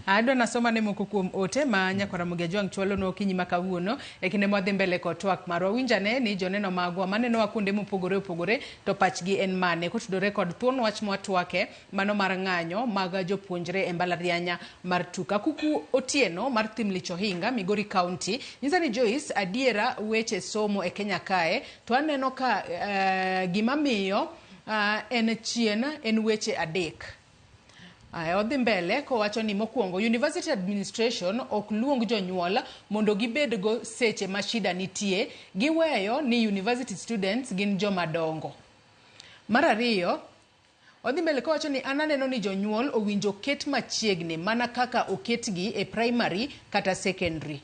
Adwa nasoma ne moko kuom ote ma nyakwara Ramogi Ajwang' chwalonwa okinyi ma kawuono e kinde mwadhi mbele kod twak marwa. Winjane ni joneno magwa manenowa kuonde mopogore opogore to pachgi en mane kotudore kod thuon wach mwatwake mano mar ng'anyo mag jopuonjre e mbalariany mar Tuka. Kuku Otieno mar Thimlich Ohinga, Migori County, nyisa ni Joyce, adiera weche somo e Kenya kae to aneno ka gima miyo en chien en weche adek. Aya, odhi mbele kowacho ni mokwongo, university administration ok luong jonyuol mondo gibed go seche ma shida nitie, giweyo ni university students gin joma dongo. Mar ariyo, odhi mbele kowacho ni an aneno ni jonyuol owinjo ket machiegni mana kaka oketgi e primary kata secondary.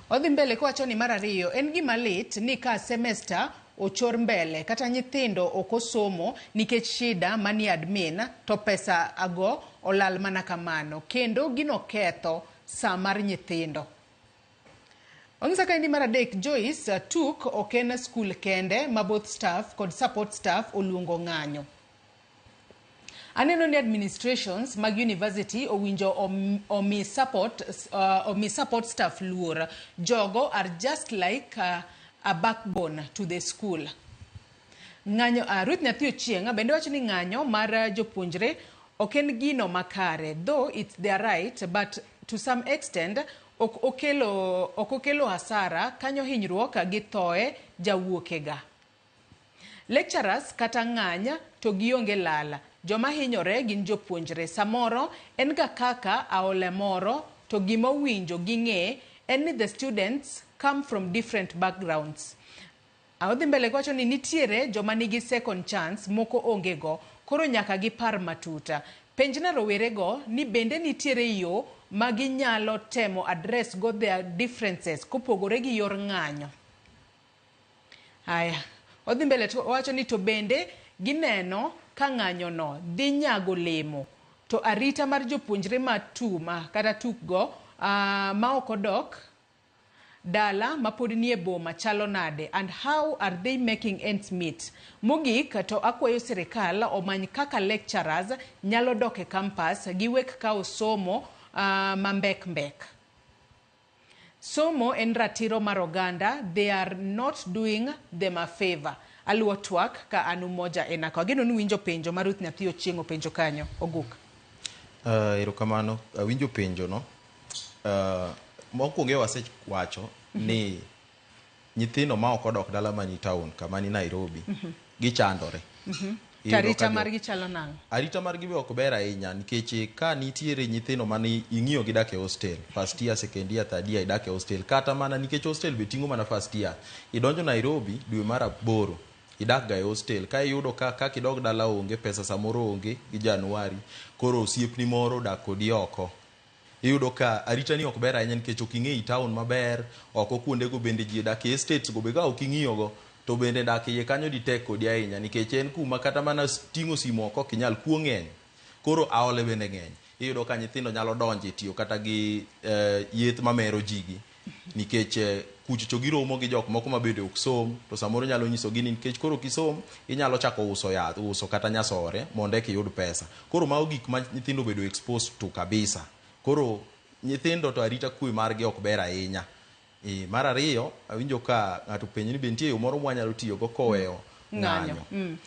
Odhi mbele kowacho ni mar ariyo, en gima lit ni ka semester ochor mbele kata nyithindo ok osomo nikech shida manie admin, to pesa ago olal mana kamano, kendo gino ketho saa mar nyithindo. Ong'isa ka ni mar adek Joyce Tuk ok en skul kende ma both staff kod support staff oluongo ng'anyo. Aneno ni administrations mag university owinjo omi support staff luor. Jogo are just like a backbone to the school. Ng'anyo Ruth Nyathi Ochieng' bende wacho ni ng'anyo mar jopuonjre ok en gino makare, though it's their right, but to some extent ok okelo hasara kanyo hinyruok gi thoe jawuokega. Lecturers kata ng'any to gionge lal. Joma hinyore gin jopuonjre. Samoro en ga kaka aole moro to gima owinjo ging'e en ni the students come from different backgrounds. Odhi mbele kowacho ni nitiere joma nigi second chance moko onge go koro nyaka gipar matut. Penjna rowerego ni bende nitiere yo ma ginyalo temo address go their differences kopogore gi yor ng'anyo. Aya, odhi mbele to owacho ni to bende gineno ka ng'anyo no dhi nyago lemo to arita mar jopuonjre ma tuma kata tukgo ma ok odok dala mapod nie boma chalo nade and how are they making ends meet. Mogik to akwayo sirikal omany kaka lecturers nyalo dok e campus giwek kawo somo ma mbek mbek. Somo en ratiro mar oganda, they are not doing them a favor. Aluwo twak ka an Umoja Enako. Ageno ni winjo penjo ma Ruth Nyathi Ochieng' openjo kanyo. Oguk. Erokamano, awinjo penjo no. Mokwongo wasewacho ni nyithindo ma ok odok dala mani town kama ni Nairobi gichandore. Iyudo Tarita ka margi chalo nang'o? Arita margi be ok ber ahinya nikech ka nitiere nyithindo mane ing'iyo gidak e hostel, first year, second year, third year idak e hostel, kata mana nikech hostel be ting'o mana first year. Idonjo Nairobi dwe mar 8 idak ga e hostel ka iyudo ka kaka idog dala onge pesa, samoro onge gi Januari, koro osiepni moro odak kodi oko. Iyudo ka arita ni ok ber ahinya nikech ok ing'e i town maber oko kuondego bende ji odak e estates go be ka ok ing'iyo go to bende dak iye kanyo ditek kodi ahinya nikech en kuma kata mana ting'o simu oko ok inyal, kuo ng'eny, koro aole bende ng'eny. Iyudo ka nyithindo nyalo donjo e tiyo kata gi yeth mamero ji gi nikech kuchocho giromo gi jok moko ma bende ok som to samoro nyalo nyisogi ni nikech koro kisom inyalo chako uso yath, uso kata nyasore mondo eka iyud pesa. Koro mago gik ma nyithindo obedo exposed to kabisa. Koro nyithindo to arita kwe margi ok ber ahinya. Mar ariyo, awinjo ka ng'ato penjo ni be nitie yo moro mwanyalo tiyogo koweyo ng'anyo. Ng'anyo.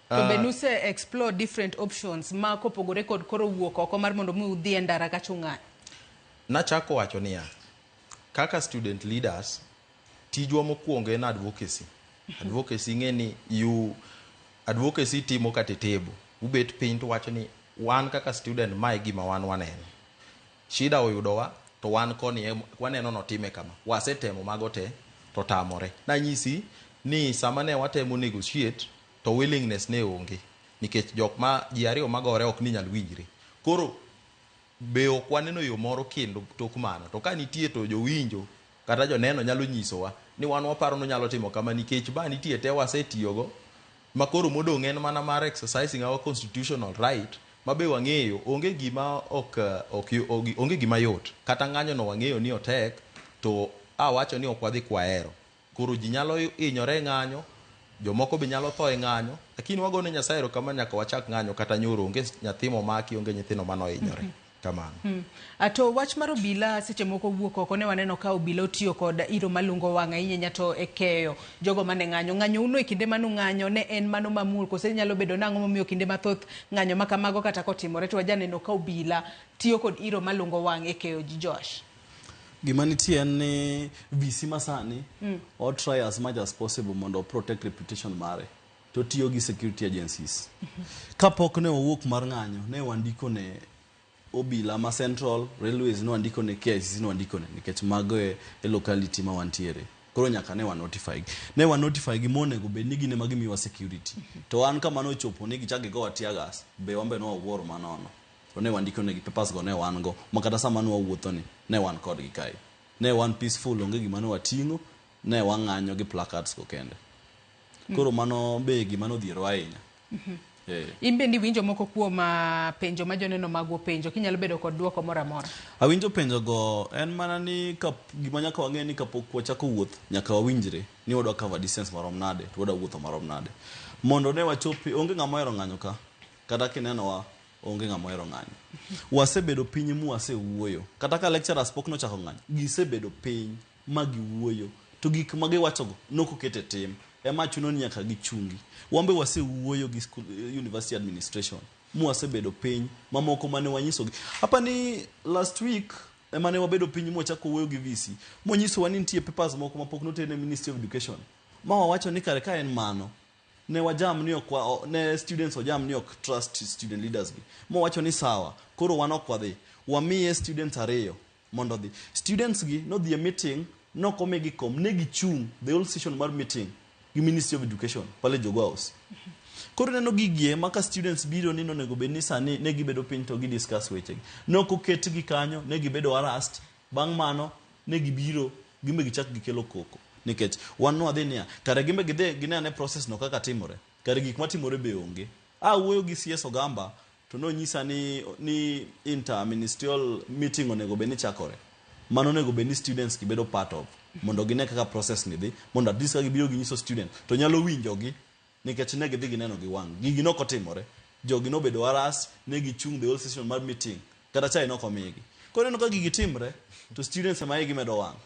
To be nuse explore different options ma kopogore kod koro wuok oko mar mondo mi udhi e ndara kacha ung'any? Nachako wacho niya, kaka student leaders, tijwa mokwongo en advocacy. Advocacy ing'e ni you advocacy timo kata e table. Ubet piny to wacho ni wan kaka student mae gima wan waneno. Shida oyudowa to wan koni waneno notime kama. Wasetemo mago te to tamore. Nanyisi ni sama ne watemo negotiate to willingness ne onge nikech jok ma ji ariyo magore ok ni nyal winjre. Koro be ok waneno yo moro kendo tok mano to ka nitie to jowinjo kata joneno nyalo nyisowa ni wan waparo ni timo kama nikech ba nitie te wasetiyogo ma koro modong' en mana mar exercising our constitutional right ma be wang'eyo onge gima ok onge gima yot kata ng'anyo no wang'eyo ni otek to awacho ni ok wadhi kwahero. Koro ji nyalo hinyore e ng'anyo, jomoko be nyalo tho e ng'anyo, lakini wagone Nyasaye erokamano nyaka wachak ng'anyo kata nyoro onge nyathi momaki, onge nyithindo manohinyore kamano. To wach mar obila seche moko wuok oko ne waneno ka obila otiyo kod iro malungo wang' ahinya to e keyo jogo mane ng'anyo. Ng'anyo uno e kinde manu ng'anyo ne en mano mamuol kose nyalo bedo nang'o momiyo kinde mathoth ng'anyo ma kamago kata kotimore to wajaneno ka obila tiyo kod iro malungo wang' e keyo ji Josh. Gima nitie en ni VC masani o try as much as possible mondo o protect reputation mare to tiyo gi security agencies. Kapok ne owuok mar ng'anyo, ne wandiko ne obila ma Central Railways, ne wandiko ne KICC, ne wandiko ne nikech mago e locality ma wantiere. Koro nyaka ne wa notify gi. Ne wa notify gi monego bed ni gin ema gimiyowa security. To an kama nochopo ni gichak gigowa tear gas, be wan be ne wawuoro manono. To ne wandiko negi papers go ne wan go ma kata sama ne wawuotho ni ne wan kodgi kae. Ne wan peaceful, onge gima ne wating'o, ne wang'anyo gi placards go kende. Koro mano be gima nodhierowa ahinya. In bende iwinjo moko kuom penjo ma joneno magwa penjo, kinyalo bedo kod duoko moro amora. Awinjo penjo go en mana ni gima nyaka wang'e ni kapok wachako wuoth nyaka wawinjre ni wadwa cover distance marom nade to wadwa wuotho marom nade. Mondo ne wachopi, onge ng'ama ohero ng'anyo ka, kata kinenowa onge ng'ama ohero ng'anyo. Wasebedo piny mwasewuoyo. Kata ka lecturers pok nochako ng'anyo, gisebedo piny ma giwuoyo. To gik ma giwachogo nokoket e tim. Ema chuno ni nyaka gichungi. Wan be wasewuoyo gi school, university administration. Mwasebedo piny mamoko mane wanyisogi. Hapa ni last week ema ne wabedo piny mwachako wuoyo gi VC. Monyisowa ni nitie papers moko mapok noter ne Ministry of Education. Ma wawacho ni kare ka en mano, ne wajam ni ok ne students ojam ni ok trust student leaders gi. Mowacho ni sawa, koro wan ok wadhi. Wamiye students 2 mondo odhi. Students gi nodhi e meeting, nok omigi kom, ne gichung' the whole session mar meeting gi Ministry of Education pale Jogoo House. Koro ineno gigi ema ka students biro ni nonego bed ni sani ne gibedo piny to gi discuss wechegi. Nok oketgi kanyo, ne gibedo harassed, bang' mano ne gibiro gimbe gichak gikelo koko. Nikech wan nwadhi niya, kare gimbe gidhi gine ane process no kaka timore, kare gik matimore be onge. Awuoyo gi CS Ogamba to nonyisa ni inter-ministerial meeting onego bed ni chakore. Mano onego bed ni students gi bedo part of, mondo gine kaka process ni dhi, mondo at least ka gibiro ginyiso student to nyalo winjogi, nikech ne gidhi gineno gi wang'. Gigi nok otimore. Jogi nobedo harassed, ne gichung' the whole session mar meeting, kata chai nok omigi. Koro ineno ka gigi timre, to students ema igi medo wang'.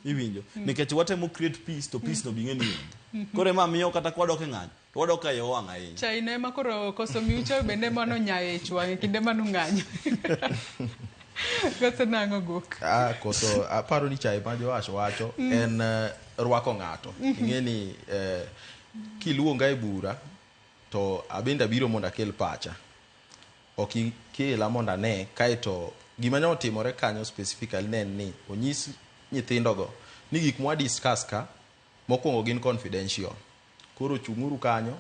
Iwinjo? Nikech watemo create peace, to peace no be ing'e ni onge. Koro ema miyo kata kwadok e ng'anyo, to wadok ka iwa wang' ahinya. Chai no ema koro koso miu chai bende ema nonyayo ich wang' e kinde manung'anyo. Koso nang'o guok? Koso aparo ni chai ma Joash wacho en rwako ng'ato. Ing'e ni kiluonga e bura to abende abiro mondo akel pacha. Ok ikela mondo ane, kaeto gima ne otimore kanyo specifically ne en ni onyis nyithindogo ni gik mwa discuss ka mokwongo gin confidential. Koro chung'uru kanyo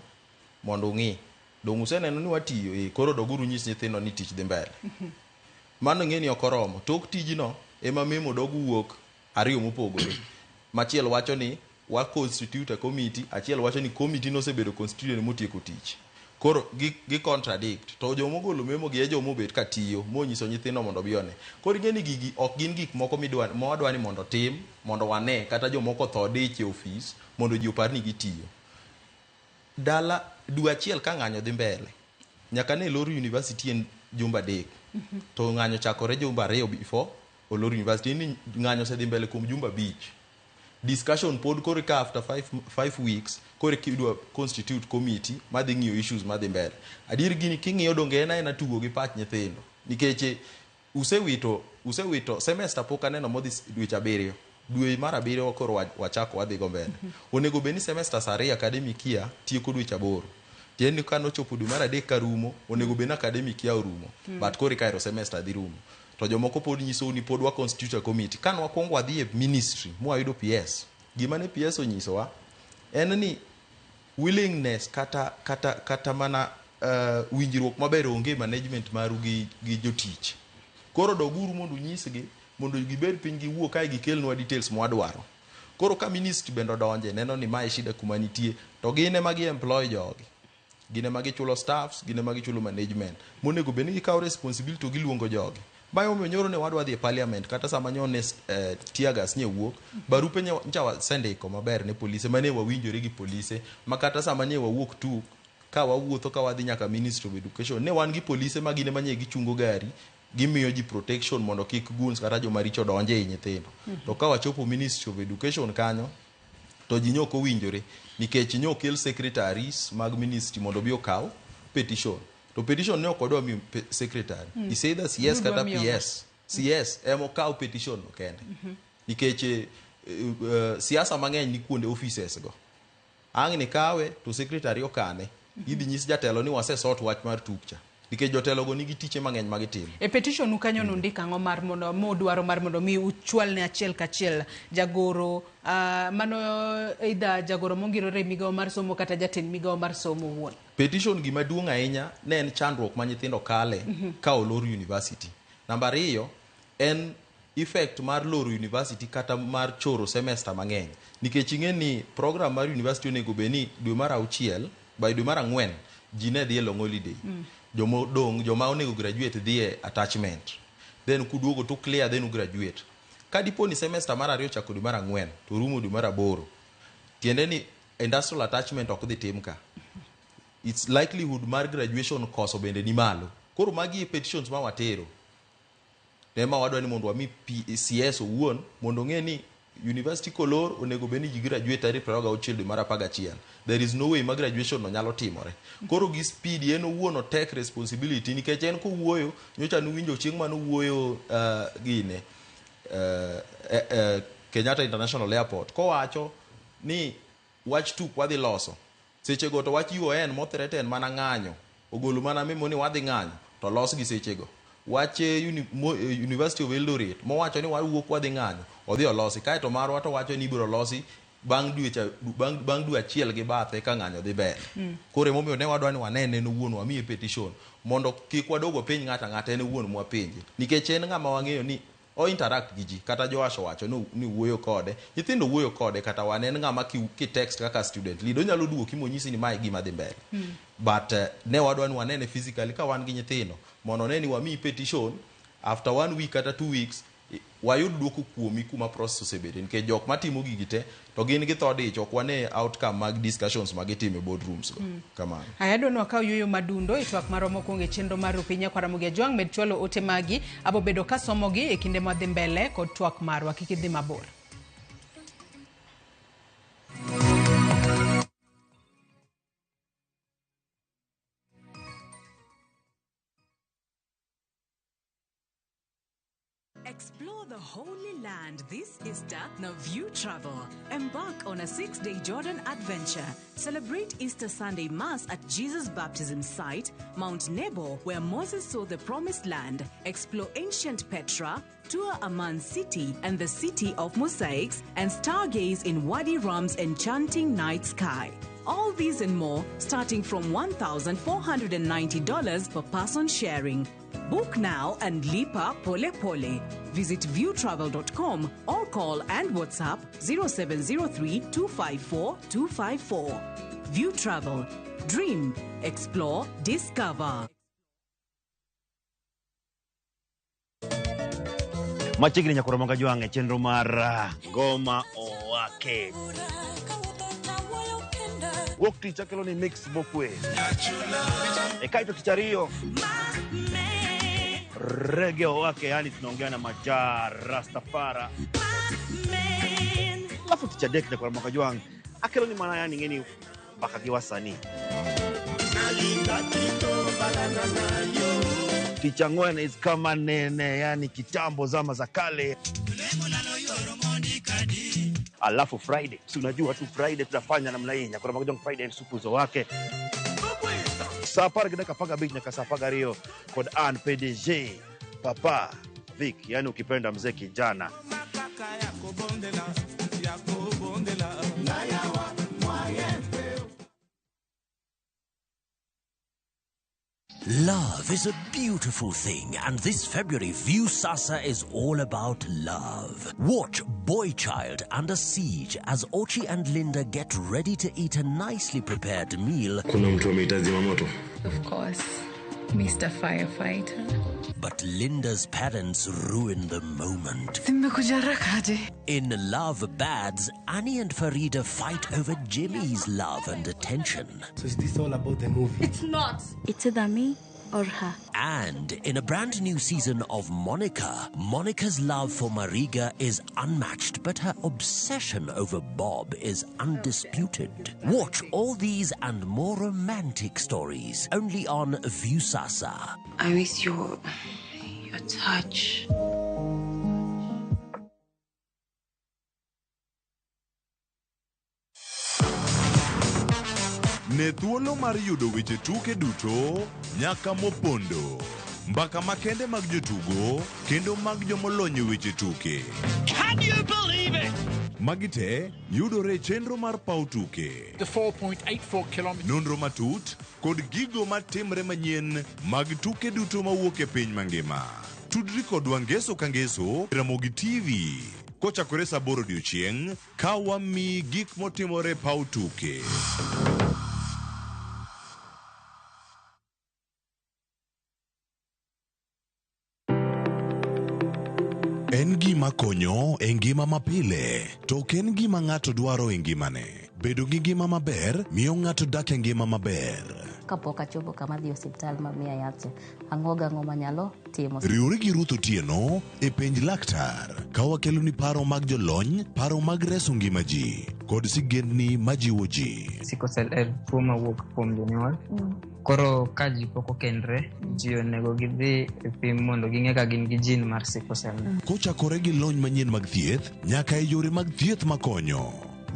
mondo ung'i. Dong' useneno ni watiyo, koro doguru nyis nyithindo ni tich dhi mbele. Mano ing'e ni ok oromo. Tok tijno ema memo dog wuok 2 mopogore. Machiel wacho ni wa constitute a committee, achiel wacho ni committee nosebedo constituted motieko tich. Koro gi contradict. To jomogolo memo gi e jomobet ka tiyo, monyiso nyithindo mondo obi one. Koro ing'e ni gigi ok gin gik moko mwadwa ni mondo tim, mondo wane, kata jomoko tho dich e ofis, mondo ji opar ni gitiyo. Dala dwe achiel ka ng'anyo dhi mbele, nyaka ne lor university en jumbe 3. To ng'anyo chakore jumbe 2 before olor university. Ni ng'anyo osedhi mbele kuom jumbe 5. Discussion pod koro ka after 5 weeks koro kidwa constitute committee madhi ng'iyo issues madhi mbele. Adier gini king'iyo donge en aena tugo gi pach nyithindo. Nikech usewito semester pok aneno modhi dweche 7. Dwe mar 7 koro wachako wadhi go mbele. Onego bed ni semesters 2 academic year tieko dweche 8. Tiende ni ka nochopo dwe mar 3 karumo, onego bed ni academic year orumo. But koro ikaero semester dhi rumo. To jomoko pod nyisou ni pod wa constitute a committee. Ka nwakwongo wadhi e ministry mwayudo PS, gima ne PS onyisowa en ni willingness kata mana winjruok maber onge management maru gi jotich. Koro doguru mondo unyisgi mondo gibed piny giwuo kae gikelnwa details mwadwaro. Koro ka ministry bende odonje neno ni mae shida kuma nitie, to gin ema gi employ jogi. Gin ema gichulo staffs, gin ema gichulo management. Monego bed ni gikawo responsibility to giluongo jogi. Bayo omiyo nyoro ne wadwa dhi e parliament kata sama nyo ne tear gas nye wuok, barupe ncha wasendiko maber ne polise, mane wawinjore gi polise, ma kata sama nye wawuok tuk, ka wawuotho ka wadhi nyaka Ministry of Education, ne wan gi polise ma gin ema nye gichungo gari, gimiyo ji protection mondo kik goons kata joma richo donje ei nyithindo. To ka wachopo Ministry of Education kanyo, to ji nyok owinjore, nikech nyo okel secretaries mag ministry mondo obi okaw petition. To petition ne ok wadwa miyo secretary. Is either CS kata PS. CS ema okaw petition no kende. Nikech siasa mang'eny ni kuonde offices go. Ang' ni kawe to secretary okane. Idhi nyis jatelo ni wasesort wach mar tukcha. Nikech jotelo go nigi tiche mang'eny ma gitimo. E petition u kanyo nundiko ang'o mar mondo mudwaro mar mondo mi uchwal ne achiel kachiel jagoro, mano either jagoro mongirore e migawo mar somo kata jatend migawo mar somo owuon? Petition gima duong' ahinya ne en chandruok ma nyithindo kale ka olor university. Namba 2 en effect mar loro university kata mar choro semester mang'eny. Nikech ing'e ni program mar university onego bed ni dwe mar 6 by dwe mar 4 Ji ne dhi e long holiday. Joma odong', joma onego graduate dhi e attachment. Then kuduogo to clear then u graduate. Ka dipo ni semester mar ariyo ochako dwe mar ang'wen to rumo dwe mar aboro, tiende ni industrial attachment ok dhi tim ka. Its likelihood mar graduation koso bende ni malo. Koro magi e petitions ma watero. Ema wadwa ni mondo wami CS owuon mondo ong'e ni university kolor onego bed ni ji graduate tarik 26 dwe mar 11. There is no way ma graduation no nyalo timore. Koro gi speed en owuon o take responsibility nikech en kowuoyo nyocha nuwinjo chieng' mane owuoyo gine Kenyatta International Airport kowacho ni wach tuk wadhi loso. Sechego to wach UON mothreaten mana ng'anyo, ogolo mana memo ni wadhi ng'anyo to los gi sechego. Wach University of Eldoret mowacho ni wawuok wadhi ng'anyo, odhi olosi. Kaeto marwa to wacho ni ibiro losi bang' dweche bang' dwe achiel gi bathe ka ng'anyo dhi mbele. Koro emomiyo ne wadwa ni wanene en owuon wamiye petition mondo kik wadog wapenj ng'ato ang'ata en owuon mwapenje. Nikech en ng'ama wang'eyo ni o interact gi ji kata Joash owacho ni wuoyo kode, nyithindo wuoyo kode kata wan en ng'ama ki text kaka student leader onyalo duoki monyisi ni mae gima dhi mbele. But ne wadwa ni wanene physically ka wan gi nyithindo mondo one ni wamiyi petition after 1 week kata 2 weeks wayud duoko kuomi kuma process osebede nikech jok matimo gigi te to gin githo dich ok wane outcome mag discussions ma gitimo e boardrooms go. Kamano. Aya adwa ni wakaw yueyo madundo e twak marwa mokwongo e chenro mar Rupiny Nyakwar Ramogi Ajwang' med chwalo ote magi abobedo kasomogi e kinde mwadhi mbele kod twak marwa kik idhi mabor. Explore the Holy Land this Easter now View Travel. Embark on a 6-day Jordan adventure. Celebrate Easter Sunday Mass at Jesus' baptism site, Mount Nebo, where Moses saw the Promised Land. Explore ancient Petra, tour Amman City and the City of Mosaics, and stargaze in Wadi Rum's enchanting night sky. All these and more, starting from $1,490 per person sharing. Book now and lipa pole pole. Visit viewtravel.com or call and WhatsApp 0703 254 254. View Travel. Dream, explore, discover. Machiegni nyakoro Ramogi Ajwang' e chenro mar Ngoma Owake. Wuok tich akelo ni mix mokwe. E kaeto tich ariyo Reggae Owake, yani tunaongea na Maja Rastafara. Alafu tich adek nyakoro Ramogi Ajwang' akelo ni mana yani ng'eni mbaka gi wasanii. Tich ang'wen is kama nene, yani kitambo zama za kale. Alafu Friday, si unajua tu Friday tunafanya namna hii. Nyakoro Ramogi Ajwang' Friday supu zo wake. Saa apar gi dakika apar gabich nyaka saa apar gariyo kod an PDG Papa Vic, yani ukipenda mzee kijana. Love is a beautiful thing, and this February, Viusasa is all about love. Watch Boy Child Under Siege as Ochi and Linda get ready to eat a nicely prepared meal. Kuna mtu amehitaji moto. Of course, Mr. Firefighter. But Linda's parents ruin the moment. Nimekuja haraka aje? In Love Bads, Annie and Farida fight over Jimmy's love and attention. So is this all about the movie? It's not. It's either me or her. And in a brand new season of Monica, Monica's love for Mariga is unmatched, but her obsession over Bob is undisputed. Watch all these and more romantic stories only on Viusasa. I miss your touch. Ne thuolo mar yudo weche tuke duto nyaka mopondo. Mbaka makende mag jotugo kendo mag jomolony e weche tuke. Can you believe it? Magi te yudore e chenro mar paw tuke. The 4.84 kilometers. Nonro matut kod gigo matimre manyien mag tuke duto mawuok e piny mangima. Tudri kodwa ngeso ka ngeso Ramogi TV kochakore saa 8 odiochieng' ka wamiyi gik motimore e paw tuke. En gima konyo e ngima mapile, to ok en gima ng'ato dwaro e ngimane. Bedo gi ngima maber miyo ng'ato dak e ngima maber. Kapok achopo kama adhi e osiptal ma miya yath cha, ang'o gang'o manyalo timo. Riwri gi Ruth Otieno e Penj Laktar ka wakeloni paro mag jolony, paro mag reso ngima ji, kod sigendni majiwo ji. Sickle cell en tuo mawuok kuom jonyuol. Koro ka ji pok okendre, ji onego gidhi e pim mondo ging'e ka gin gi gene mar sickle cell. Kochakore gi lony manyien mag thieth nyaka e yore mag thieth makonyo.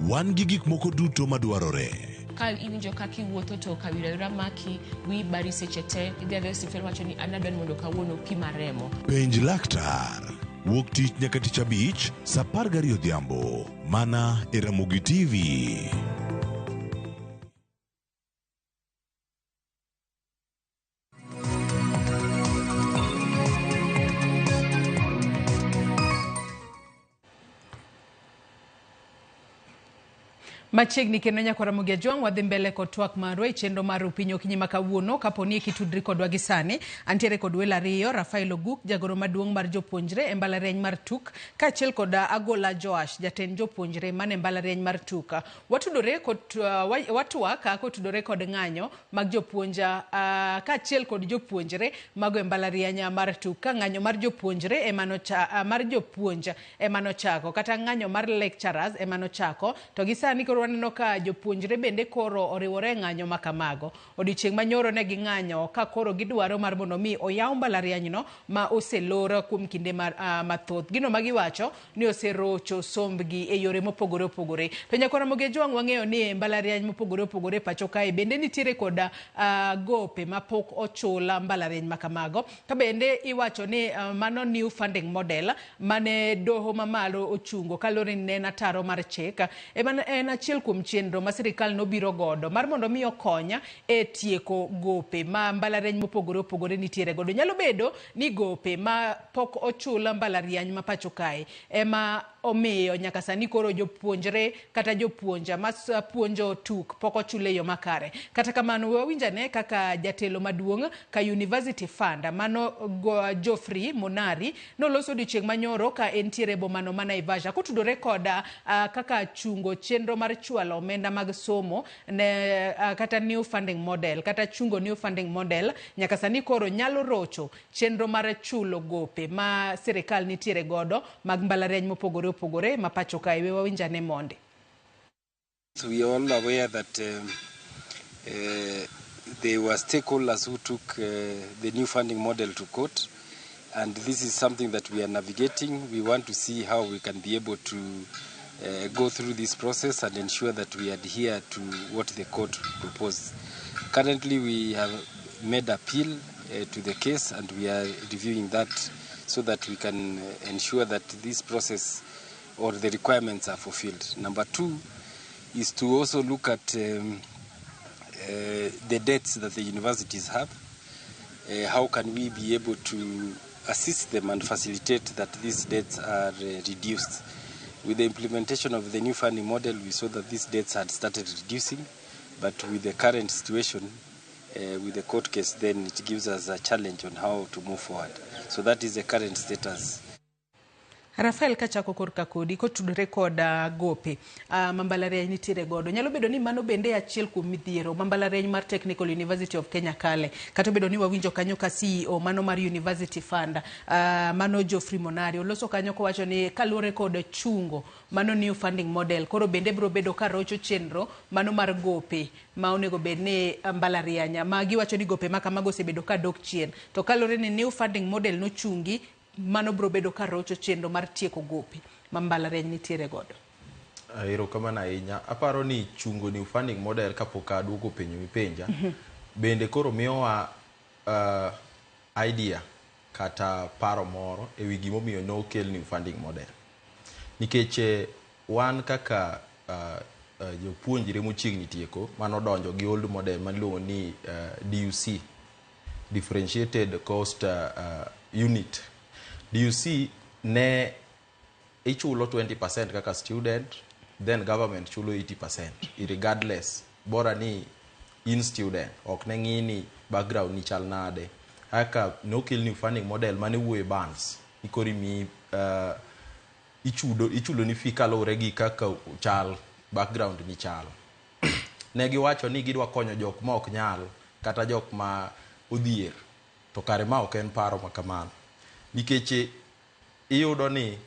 Wan gi gik moko duto madwarore. Ka iwinjo kaka iwuotho to kawira wira maki, wiyi bari seche te, idhi adhiya e osiptal iwacho ni an adwa ni mondo kawuono opima remo. Penj laktar. Wuok tich nyaka tich abich, saa 12 odhiambo. Mana e Ramogi TV. Machiegni kendo nyakwa Ramogi Ajwang' wadhi mbele kod twak marwa e chenro mar Rupiny okinyi ma kawuono. Kapo ni kitudri kodwa gi sani, antiere kod welo ariyo, Rafael Oguk, jagoro maduong' mar jopuonjre e mbalariany mar TUK, kaachiel kod Agola Joash, jatend jopuonjre man e mbalariany mar TUK. Watudore kod watwak kotudore kod ng'anyo mag jopuonj kaachiel kod jopuonjre mago e mbalariany mar TUK. Ka ng'anyo mar jopuonjre mar jopuonj ema nochako, kata ng'anyo mar lecturers ema nochako, to gi sani koro waneno ka jopuonjre bende koro oriwore e ng'anyo ma kamago. Odiochieng' manyoro ne ging'anyo ka koro gidwaro mar mondo mi oyaw mbalarianyno ma oselor kuom kinde mathoth. Gino ma giwacho ni oserocho sombgi e yore mopogore opogore. To nyakwa Ramogi Ajwang' wang'eyo ni e mbalariany mopogore opogore pacho kae bende nitiere koda gope mapok ochul mbalariany ma kamago. Ka bende iwacho ni mano new funding model mane doho mamalo ochungo kaluwore ni ne en ataro mar chik. Ema en achiel kuom chenro ma sirikal nobiro godo mar mondo mi okony e tieko gope ma mbalariany mopogore opogore nitiere godo. Nyalo bedo ni gope ma pok ochul mbalariany ma pacho kae ema omiyo nyaka sani koro jopuonjre kata jopuonja ma puonjo TUK pok ochul e yo makare. Kata kamano we wawinj ane kaka jatelo maduong' ka University Fund mano Geoffrey Monari noloso odiochieng' manyoro ka entiere e bomano ma Naivasha kotudore koda kaka chungo chenro mar chwalo omenda mag somo ne kata new funding model kata chungo new funding model nyaka sani koro nyalo rocho chenro mar chulo gope ma sirikal nitiere godo mag mbalariany mopogore opogore ma pacho kae. We wawinj ane monde. So we are all aware that there were stakeholders who took the new funding model to court, and this is something that we are navigating. We want to see how we can be able to go through this process and ensure that we adhere to what the court proposed. Currently, we have made appeal to the case, and we are reviewing that so that we can ensure that this process or the requirements are fulfilled. Number two is to also look at the debts that the universities have. How can we be able to assist them and facilitate that these debts are reduced? With the implementation of the new funding model, we saw that these debts had started reducing, but with the current situation, with the court case, then it gives us a challenge on how to move forward. So that is the current status. Rafael, kachako korka kodi kotudore kod gope ma mbalariany nitiere godo, nyalo bedo ni mano bende achiel kuom midhiero ma mbalariany mar Technical University of Kenya kale, kata obedo ni wawinjo kanyo ka CEO mano mar University Fund mano Geoffrey Monari oloso kanyo kowacho ni kaluwore kod chungo mano new funding model koro bende biro bedo ka rocho chenro mano mar gope ma onego bed ni mbalariany ma giwacho ni gope ma kamago osebedo ka dok chien, to kaluwore ni new funding model nochungi, mano biro bedo ka rocho chenro mar tieko gope ma mbalariany nitiere godo. Erokamano ahinya. Aparo ni chungo new funding model, kapok aduoko penjo mipenja, bende koro miyowa idea kata paro moro ewi gimomiyo nokel new funding model. Nikech wan kaka jopuonjre mochiegni tieko manodonjo gi old model maniluongo ni DUC, Differentiated Cost Unit. DUC ne ichulo 20% kaka student, then government chulo 80% regardless, bora ni in student, ok ne ng'i ni background ni chal nade. Kaka nokel new funding model mane wuoyo e bands. Ni koro imiyi ichulo ni fee kaluwore gi kaka chal background ni chal. Ne giwacho ni gidwa konyo jok ma ok nyal kata jok ma odhier. To kare ma ok en paro ma kamano. Nikech iyudo ni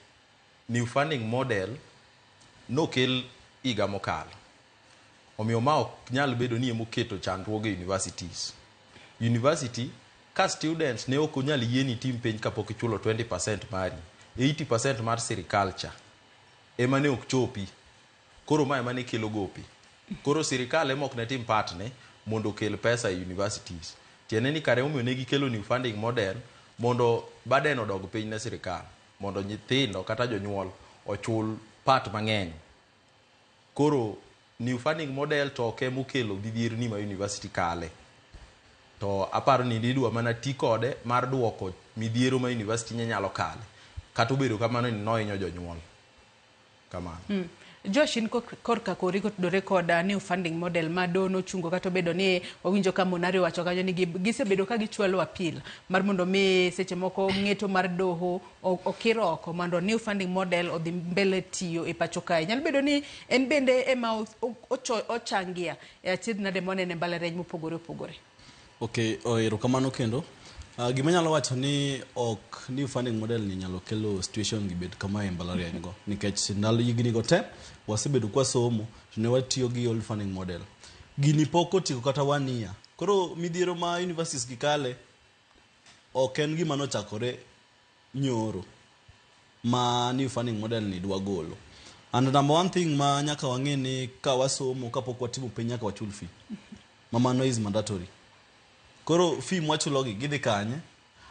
new funding model nokel higa mokalo. Omiyo ma ok nyal bedo ni emoketo chandruoge e universities. University ka students ne ok onyal yieni tim penj kapok ichulo 20% mari, 80% mar sirikal cha ema ne ok chopi. Koro ma ema ne kelo gope. Koro sirikal ema ok ne tim part ne mondo okel pesa e universities. Tiende ni kare omiyo ne gikelo new funding model mondo burden odog piny ne sirikal. Mondo nyithindo kata jonyuol ochul part mang'eny. Koro new funding model to ok emokelo midhierni ma university kale. To aparo ni idwa mana ti kode mar duoko midhiero ma university ne nyalo kale. Kata obedo kamano ni nohinyo jonyuol. Kamano. Josh, in korka kori kotudore kod new funding model ma doho nochungo kata obedo ni wawinjo ka Monari owacho kanyo ni gisebedo ka gichwalo appeal mar mondo mi seche moko ng'eto mar doho okir oko mondo new funding model odhi mbele tiyo e pacho kae. Nyalo bedo ni en bende ema ochangia e achiedh nade mwaneno e mbalariany mopogore opogore. Okay, erokamano kendo. Gima anyalo wacho ni ok new funding model ni nyalo kelo situation gi bed kama e mbalariany go. Nikech ndalo higni go te, wasebedo kwa somo, to ne watiyo gi old funding model. Gini pok otieko kata 1 year. Koro midhiero ma universities gi kale, ok en gima nochakore nyoro ma new funding model ni dwa golo. And number one thing ma nyaka wang'e ni ka wasomo kapok watimo penj nyaka wachul fee. Ma mano is mandatory. Koro fee mwachulo gi gidhi kanye?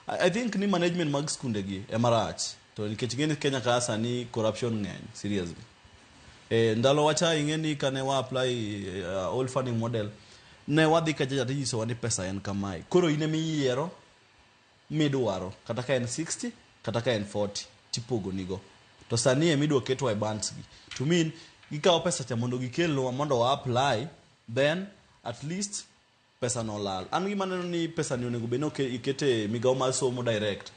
I think ni management mag skunde gi ema rach. To nikech ing'e ni Kenya ka sani corruption ng'eny seriously. Ndalo wacha ing'e ni kane wa apply old funding model, ne wadhi kacha tinyisowa ni pesa en kamae. Koro in emiyiero midwaro kata ka en 60 kata ka en 40 tipogo nigo. To sani emidwa ketwa e bands gi. To mean gikawo pesa cha mondo gikelnwa mondo wa apply, then at least pesa no olal. An gima aneno ni pesa ni onego bed ni ikete e migawo mar somo direct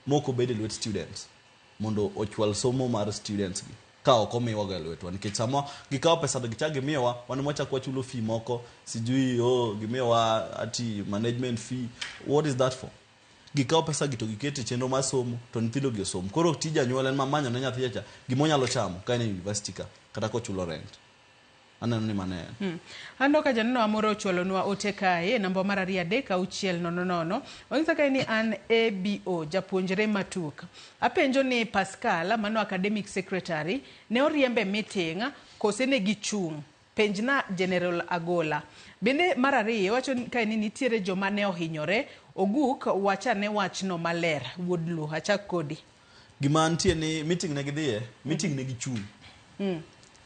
mok obed e lwet students mondo ochwal somo mar students gi ka ok omiwago e lwetwa nikech sama gikawo pesa to gichak gimiyowa wan mwachak wachulo fee moko sijui oh gimiyowa ati management fee. What is that for? Gikawo pesa gi to giketo e chenro mar somo to nyithindo gi osom. Koro tij janyuol en manyo ne nyathi cha gima onyalo chamo ka en e university ka kata kochulo rent. Aneno ni mano en. Aneno ka janeno moro ochwalonwa ote kae e namba mar 2 3 6 0 0. Onyisa kae ni an ABO japuonjre matuk. Apenjo ni Pascal mano academic secretary ne oriembe meeting kose ne gichung'. Penjna General Agola. Bende mar ariyo wacho kae ni nitiere joma ne ohinyore. Oguk wachane wachno maler. Wuod Luo, achak kodi. Gima nitie ni meeting ne gidhiye, meeting ne gichung'.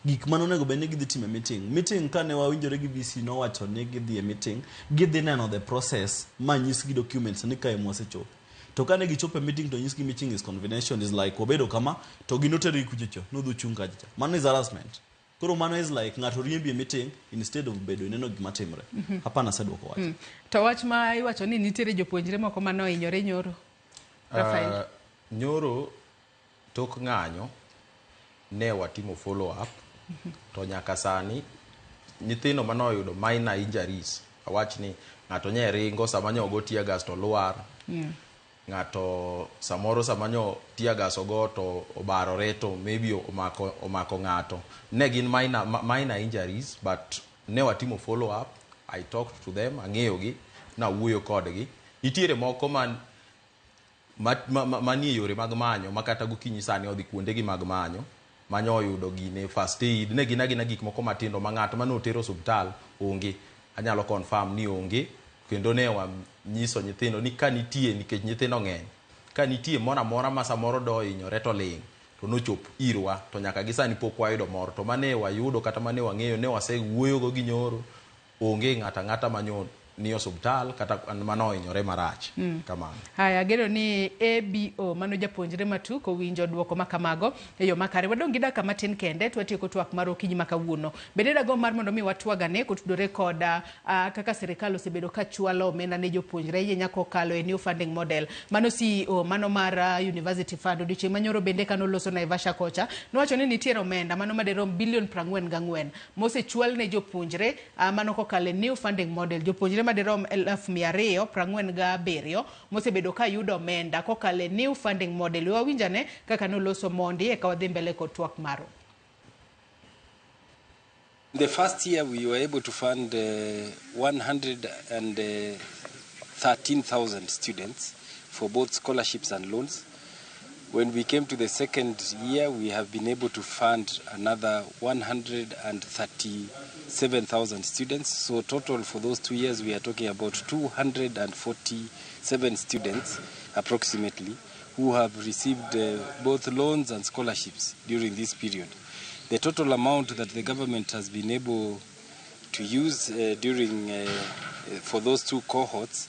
Gik mane onego bed ni gidhi timo e meeting. Meeting kane wawinjore gi VC nowacho ni gidhi e meeting, gidhi neno the process ma nyisgi documents ni kae mwasechopo. To kane gichopo e meeting to nyisgi meeting is confidential, is like wabedo kama to gin otergi kuchocho, nudhi uchung' kacha cha. Mano is harassment. Koro mano is like ng'ato riembi e meeting instead of bedo ineno gima timre. Hapana aseduoko wach. To wach ma iwacho ni nitiere jopuonjre moko mane ohinyore nyoro. Rafael. Nyoro tok ng'anyo ne watimo follow up to nyaka sani nyithindo mane oyudo minor injuries awach ni ng'ato nye ringo sama nyo ogo tear gas to lwar. Ng'ato samoro sama nyo tear gas ogo to obarore to maybe omako ng'ato. Ne gin minor injuries but ne watimo follow up. I talked to them, ang'eyo gi, nawuoyo kodgi. Nitiere moko man manie yore mag manyo ma kata gokinyi sani odhi kuonde gi mag manyo manyo oyudo gine first aid ne gin agina gik moko matindo ma ng'at mane otero osiptal onge. Anyalo confirm ni onge kendo ne wanyiso nyithindo ni ka nitie nikech nyithindo ng'eny ka nitie moro amora ma samoro do hinyore to ling' to nochop irwa to nyaka gi sani pok wayudo moro to mane wayudo kata mane wang'eyo ne wasewuoyogo gi nyoro onge ng'ata ang'ata manyo ni osuptal kata kwan mane ohinyore marach. Kamano. Haya, ageno ni ABO mano japuonjre matuk owinjo duoko ma kamago e yo makare. Wadong' gi dakika matin kende to watieko twak mar okinyi ma kawuono. Bende dagomb mar mondo mi watwagane kotudore koda kaka sirikal osebedo ka chwalo omenda ne jopuonjre ahinya kokalo e new funding model. Mano CEO mano mar University Fund odiochieng' manyoro bende kanoloso Naivasha kocha nowacho ni nitiere omenda mano madirom bilion 44 mosechwal ne jopuonjre mano kokalo e new funding model. Jopuonjre madirom 247,000 mosebedo ka yudo omenda kokalo e new funding model. We wawinjane kaka noloso mondi eka wadhi mbele kod twak marwa. The first year we were able to fund 113,000 students for both scholarships and loans. When we came to the second year, we have been able to fund another 137,000 students. So total for those 2 years, we are talking about 247 students approximately who have received both loans and scholarships during this period. The total amount that the government has been able to use during for those two cohorts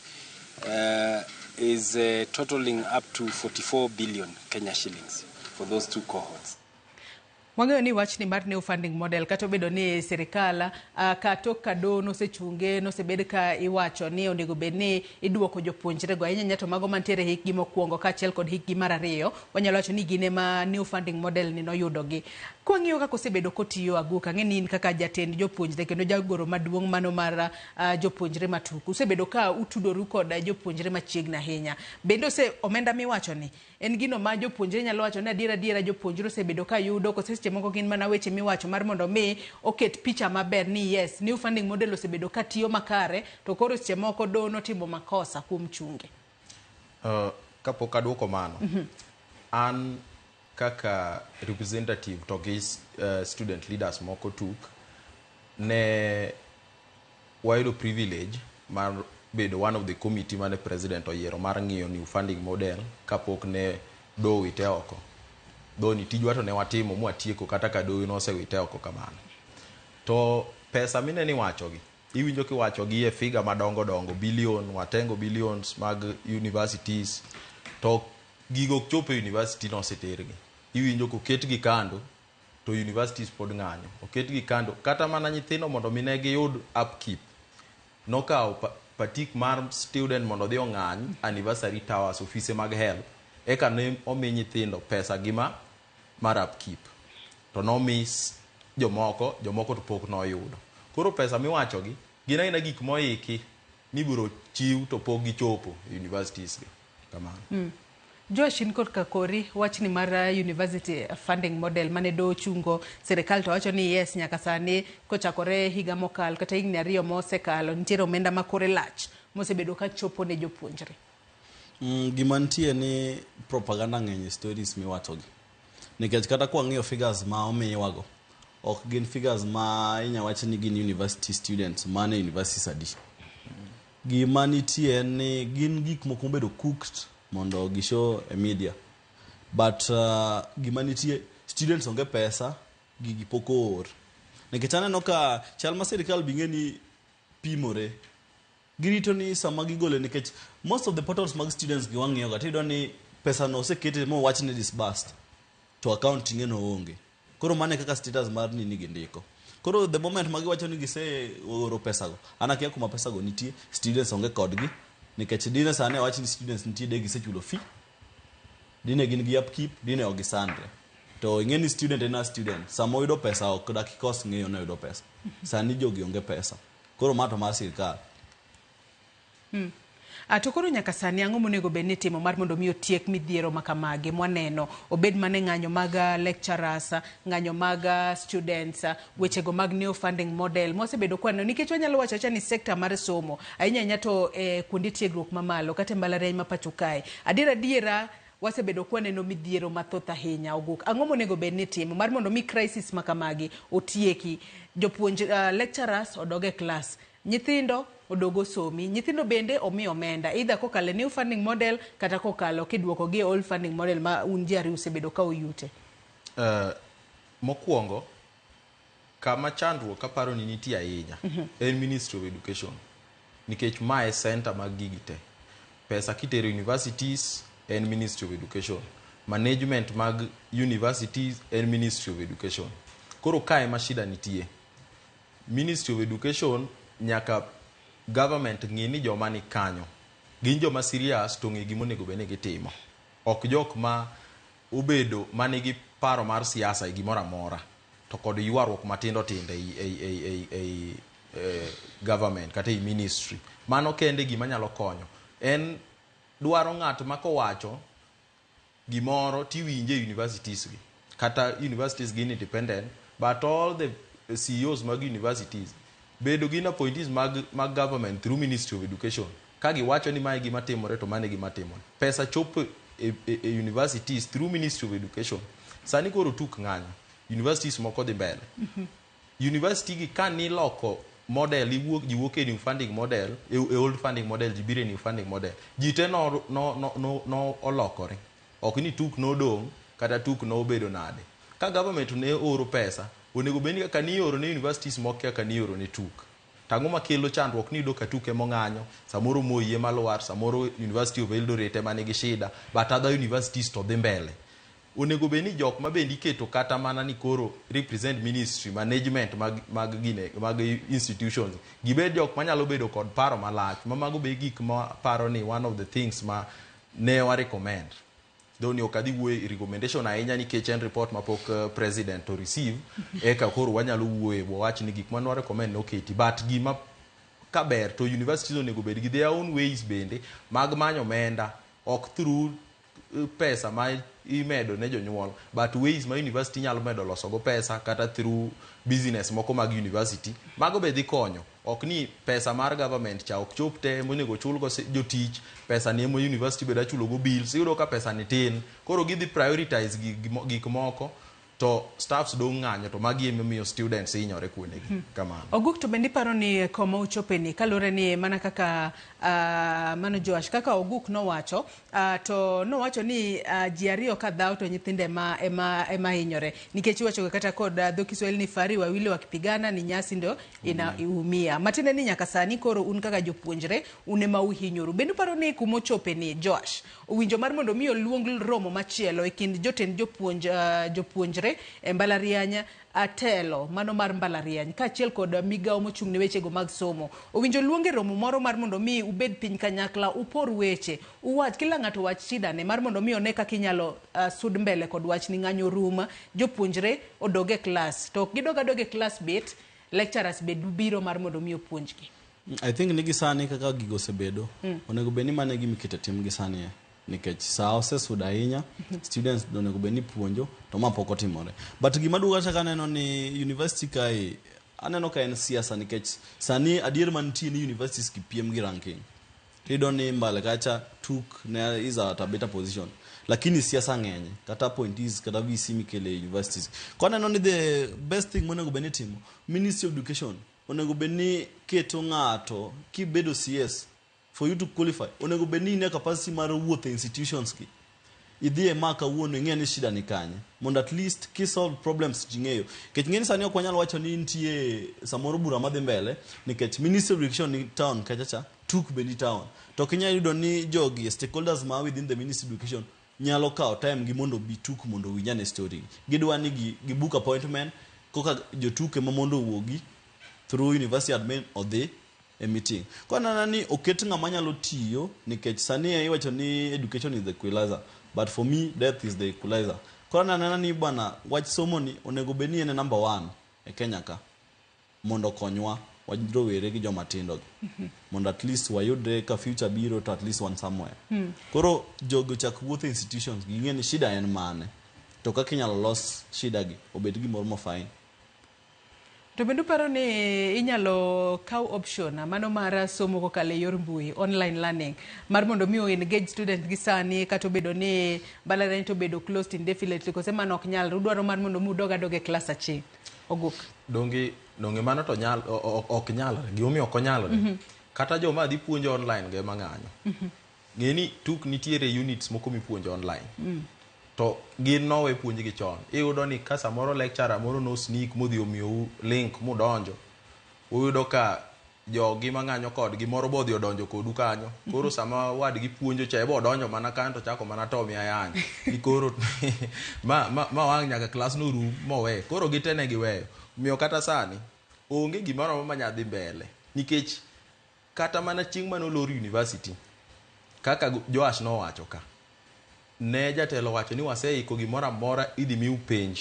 is totaling up to 44 billion Kenya shillings for those two cohorts. Wang'eyo ni wachni mar new funding model kata obedo ni sirikal ka tok ka doho nosechunge nosebed ka iwacho ni onego bed ni iduoko jopuonjre go ahinya to mago mantiere hikgi mokwongo kaachiel kod hikgi mar ariyo wanyalo wacho ni gin ema new funding model ni noyudogi. Kwang'iyo kaka osebedo kotiyo Aguka, ang'e ni in kaka jatend jopuonjre kendo jagoro maduong' mano mar jopuonjre matuku usebedo ka utudoru kod jopuonjre machiegni ahinya. Bende ose omenda miwacho ni en gino ma jopuonjre nyalo wacho ni adiera adiera jopuonjre osebedo ka yudo kose seche moko gin mana weche miwacho mar mondo mi oket picha maber ni yes new funding model osebedo ka tiyo makare to koro seche moko doho notimo makosa kuom chunge. Kapok aduoko mano, an kaka representative to gi student leaders moko tuk ne wayudo privilege mar bedo one of the committee mane president oyiero mar ng'iyo new funding model kapok ne doho wite oko. Though ni tijwa to ne watimo mwatieko kata ka doho nosewite oko kamano. To pesa mineno iwachogi, iwinjo kiwachogi e figa madongo dongo, billion, watengo billions mag universities, to gigo ok chop e university nosetergi. Iwinjo koketgi kando to universities pod ng'anyo. Oketgi kando kata mana nyithindo mondo mi ne giyud upkeep nokawo patik mar student mondo odhi ong'any anniversary towers ofise mag health eka ne omi nyithindo pesa gi mar upkeep to nomi jomoko to pok noyudo. Koro pesa miwachogi gin aina gik moiki mibiro chiw to pok gichopo e universities gi. Kamano. Joash, in korka kori wachni mar university funding model mane doho chungo sirikal to wacho ni yes nyaka sani kochakore higa mokalo kata higni 2 mosekalo nitiere omenda ma kore lach mosebedo ka chopo ne jopuonjre. Gima nitie ni propaganda ng'eny e stories miwachogi. Nikech kata kwang'iyo figures ma omiwago, ok gin figures ma inya wach ni gin university students mane universities adi. Gima nitie en ni gin gik moko mobedo cooked mondo gishow e media. But gima nitie, students onge pesa, gigi pok oor. Nikech aneno ka chal ma sirikal bi ng'e ni pimore. Girito ni sama gigole nikech most of the portals mag students gi wang'iyo ga tiyudo ni pesa no osekete mowach ni disbursed to account ing'e no onge. Koro mano e kaka status mar nini gindiko. Koro the moment ma giwacho ni giseoro pesa go, an akia kuma pesa go nitie, students onge kodgi. Nikech dine sani awach ni students nitie de gisechulo fee, dine gin gi upkeep, dine ok gisandre. To ing'e ni student en a student, sama oyudo pesa ok dak ikos ng'eyo ni oyudo pesa. Sani jogi onge pesa. Koro ma to mar sirikal. To koro nyaka sani ang'o monego bed ni itimo mar mondo mi otiek midhiero ma kamagi mwaneno obed mana ng'anyo mag lecturers, ng'anyo mag students, wechego mag new funding model mwasebedo kwaneno nikech wanyalo wacho awacha ni sekta mar somo ahinya ahinya to kuonde tiegruok mamalo kata e mbalariany ma pacho kae adiera adiera wasebedo kwaneno midhiero mathoth ahinya. Oguk, ang'o monego bed ni itimo mar mondo mi crisis ma kamagi otieki, jopuonj lecturers odog e klas, nyithindo odog osomi, nyithindo bende omi omenda either kokalo e new funding model kata kokalo kiduoko gi e old funding model ma un ji ariyo usebedo ka uyute. Mokwongo kama chandruok aparo ni nitie ahinya en Ministry of Education. Nikech mae center mag gigi te. Pesa kitero universities en Ministry of Education. Management mag universities en Ministry of Education. Koro kae ema shida nitie. Ministry of Education nyaka government ng'i ni joma ni kanyo gin joma serious to ng'e gima onego bed ni gitimo. Ok jok ma obedo manigi paro mar siasa e gimoro amora to kod ywaruok matindo tindo ei government kata ei ministry. Mano kende gima nyalo konyo. En dwaro ng'at ma kowacho gimoro tiwinje e universities gi. Kata universities gin independent, but all the CEOs mag universities bedo gin appointees mag government through Ministry of Education. Ka giwacho ni mae gima timore to mano e gima timore. Pesa chopo e universities through Ministry of Education. Sani koro tuk ng'anyo. Universities moko dhi mbele. University gi ka niloko model iwuok ji wuok e new funding model e old funding model ji biro e new funding model. Ji te no olokore. Ok ni tuk nodong' kata tuk nobedo nade. Ka government ne oro pesa, onego bed ni kaka nioro ne universities moko kaka nioro ne tuk. Tang'o makelo chandruok ni iyudo ka tuk ema ong'anyo, samoro Moi ema lwar, samoro University of Eldoret ema nigi shida, but other universities to dhi mbele. Onego bed ni jok ma bende iketo kata mana ni koro represent ministry management mag institutions gibed jok manyalo bedo kod paro malach ma mago be gik ma paro ni one of the things ma ne wa recommend. Though ni ok adhi wuoyo e recommendation ahinya nikech en report mapok president to receive, eka koro wanyalo wuoye wawach ni gik mane wa recommend noketi, but gima kaber to universities onego bed gi their own ways bende mag manyo omenda, ok through pesa ma imedo ne jonyuol, but ways ma university nyalo medo losogo pesa kata through business moko mag university. Mago be dhi konyo. Ok ni pesa mar government cha ok chop te monego chulgo jotich, pesa ni emo university beda chulogo bills, iyudo ka pesa ni tin. Koro gidhi prioritize gik moko to staffs dong' ng'anyo to magi emomiyo students hinyore kuondegi. Kamano. Oguk to bende iparo ni koma uchopeni kaluwore ni mana kaka mano Joash kaka Oguk nowacho to nowacho ni ji ariyo ka dhaw to nyithindo ema hinyore nikech iwacho kata kod dho Kiswahili ni fari wawili wakipigana ni nyasi ndo inaumia. Matiende ni nyaka sani koro un kaka jopuonjre un ema uhinyoru. Bende uparo ni kuma ochopeni Joash owinjo mar mondo mi oluong romo machielo e kind jotend jopuonjre e mbalariany atelo mano mar mbalariany kaachiel kod migawo mochung' ne wechego mag somo. Owinjo luonge romo moro mar mondo mi ubed piny kanyakla upor weche uwach kila ng'ato wach shida ne mar mondo mi one kaka inyalo sud mbele kod wach ni ng'anyo rum jopuonjre odog e klas to ok gidog adoga e klas bet lecturers be biro mar mondo mi opuonjgi. I think ni gi sani kaka gigo osebedo onego bed ni mano e gima iketo tim gi sani nikech saa osesudo ahinya, students onego bed ni puonjo to ma pok otimore. But gima duogo achako aneno ni university kae aneno ka en siasa nikech sani adier mantie ni universities gi piem gi ranking. Iyudo ni mbele kacha tuk ne is at a better position lakini siasa ng'eny kata appointees kata VC mikele e universities. Koro aneno ni the best thing monego bed ni itimo, Ministry of Education onego bed ni keto ng'ato kibedo CS for you to qualify onego bed ni in e capacity mar wuotho e institutions gi idhi e ma kawuono ing'e ni shida ni kanye mondo at least ki solve problems ji ng'eyo nikech ng'eni sani ok wanyal wacho ni nitie samoro bura madhi mbele nikech Ministry of Education ni town kacha cha tuk be ni town to ok inyal yudo ni jogi stakeholders ma within the Ministry of Education nyalo kawo time gi mondo bi tuk mondo owinj ane story gidwa ni gi book appointment koka jotuk ema mondo owuogi through university admin odhi e meeting. Koro aneno ni oket ng'ama nyalo tiyo nikech sani iwacho ni education is the equalizer but for me death is the equalizer. Koro aneno ni bwana wach somo ni onego bed ni en e number 1 e Kenya ka mondo okonywa rowere gi joma tindo gi mondo at least wayudre ka future biro to at least wan somewhere. Koro jogi ochak wuotho e institutions ging'e ni shida en mane to kaka inyalo los shida gi obed gimoro ma fine. To bende uparo ni inyalo kaw option mano mar somo kokalo e yor mbui online learning mar mondo mi engage students gi sani kata obedo ni mbalariany to obedo closed indefinitely kose mano ok nyalre udwaro mar mondo mi udog adoga e klas achiel. Oguk. Donge mano to nyal ok nyalre. Gimomiyo ok onyalre. Kata joma dhi puonjo online go ema ng'anyo. Ng'e ni tuk nitiere units moko mipuonjo online. To gin nowe puonjgi chon. Iyudo ni ka samoro lecturer moro no sneak modhi omiyou link mudonjo, uyudo ka Jogi mang'anyo kodgi moro bodhi odonjo kodu kanyo. Koro sama wadgi puonjo cha ebo odonjo mana kanyo to chako mana tomi ayany. Ni koro ma wang' nyaka klas no rum mowe. Koro gite ne giweyo. Omiyo kata sani onge gimoro amora manya dhi mbele. Nikech kata mana chieng' mane olor university kaka Joash nowacho ka, ne jatelo wacho ni waseiko gimoro amora idhi miu penj.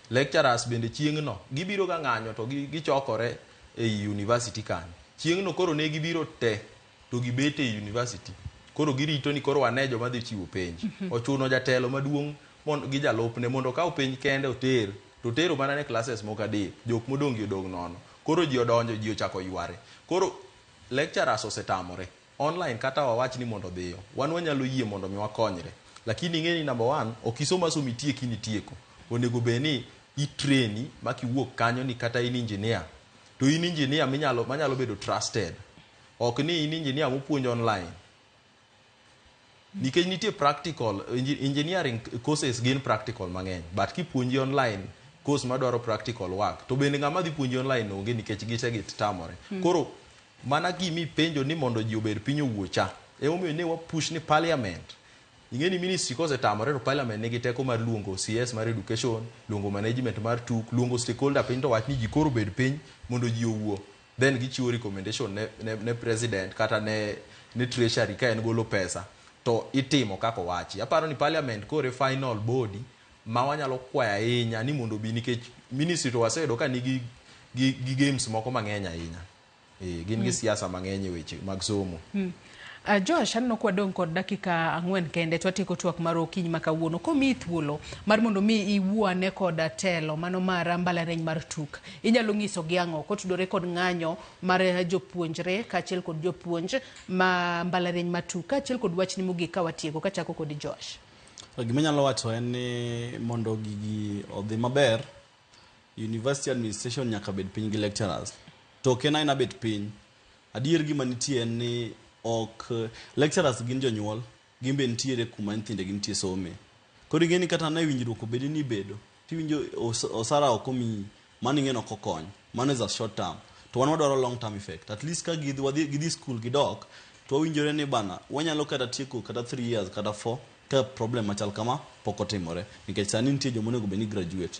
Lecturers bende chieng'no gibiro ga ng'anyo to gichokore ei university kanyo. Chieng'no koro ne gibiro te to gibet ei university. Koro girito ni koro wane joma dhi chiwo penj. Ochuno jatelo maduong' gi jalupne mondo okaw penj kende oter. To tero mana ne classes moko adek. Jok modong' gi odong' nono. Koro ji odonjo, ji ochako yware. Koro lecturers osetamore. Online kata wawach ni mondo odhiyo. Wan wanyalo yie mondo mi wakonyre. Lakini ing'e ni number 1, ok isom asomo itieki ni itieko. Onego bed ni itraini ma kiwuok kanyo ni kata in engineer. To in engineer manyalo bedo trusted. Ok ni in engineer mopuonjo online. Nikech nitie practical, engineering courses gin practical mang'eny. But kipuonji online course madwaro practical work, to bende ng'ama dhi puonji online onge nikech gite gitamore. Koro mana gimi penjo ni mondo ji obed piny owuo cha. Emomiyo ne wa push ni parliament. Ing'e ni ministry kosetamore to parliament nigi teko mar luongo CS mar education, luongo management mar TUK, luongo stakeholder piny to wach ni ji koro obed piny mondo ji owuo. Then gichiwo recommendation ne president kata ne treasury ka en golo pesa to itimo kaka owachi. Aparo ni parliament koro e final body ma wanyalo kwayo ahinya ni mondo obi nikech ministry to waseyudo ka nigi gi games moko mang'eny ahinya. Gin gi siasa mang'eny e weche mag somo. Josh, aneno kwa dong' kod dakika 4 kende to watieko twak mar okinyi ma kawuono. Komiyi thuolo mar mondo mi iwuo ane kod telo mano mar mbalariany mar TUK, inyalo nyiso gi ang'o kotudore kod ng'anyo mar jopuonjre kaachiel kod jopuonj ma mbalariany mar TUK kaachiel kod wachni mogik ka watieko kachako kod Josh? Gima anyalo wacho en ni mondo gigi odhi maber, university administration nyaka bed piny gi lecturers. To ok en aena bet piny. Adier gima nitie en ni ok lecturers gin jonyuol, gin be nitiere kuma nyithindegi nitie some. Koro ing'e ni kata ne winjruok obedi ni ibedo, tiwinjo osara ok omiyi, mano ing'e ni ok okony. Mano is a short term. To wan wadwaro long term effect. At least ka gidhi school gidok, to wawinjore ni bana, wanyalo kata tieko kata 3 years kata 4 ka problem machal kama pok otimore. Nikech sani nitie joma onego bed ni graduate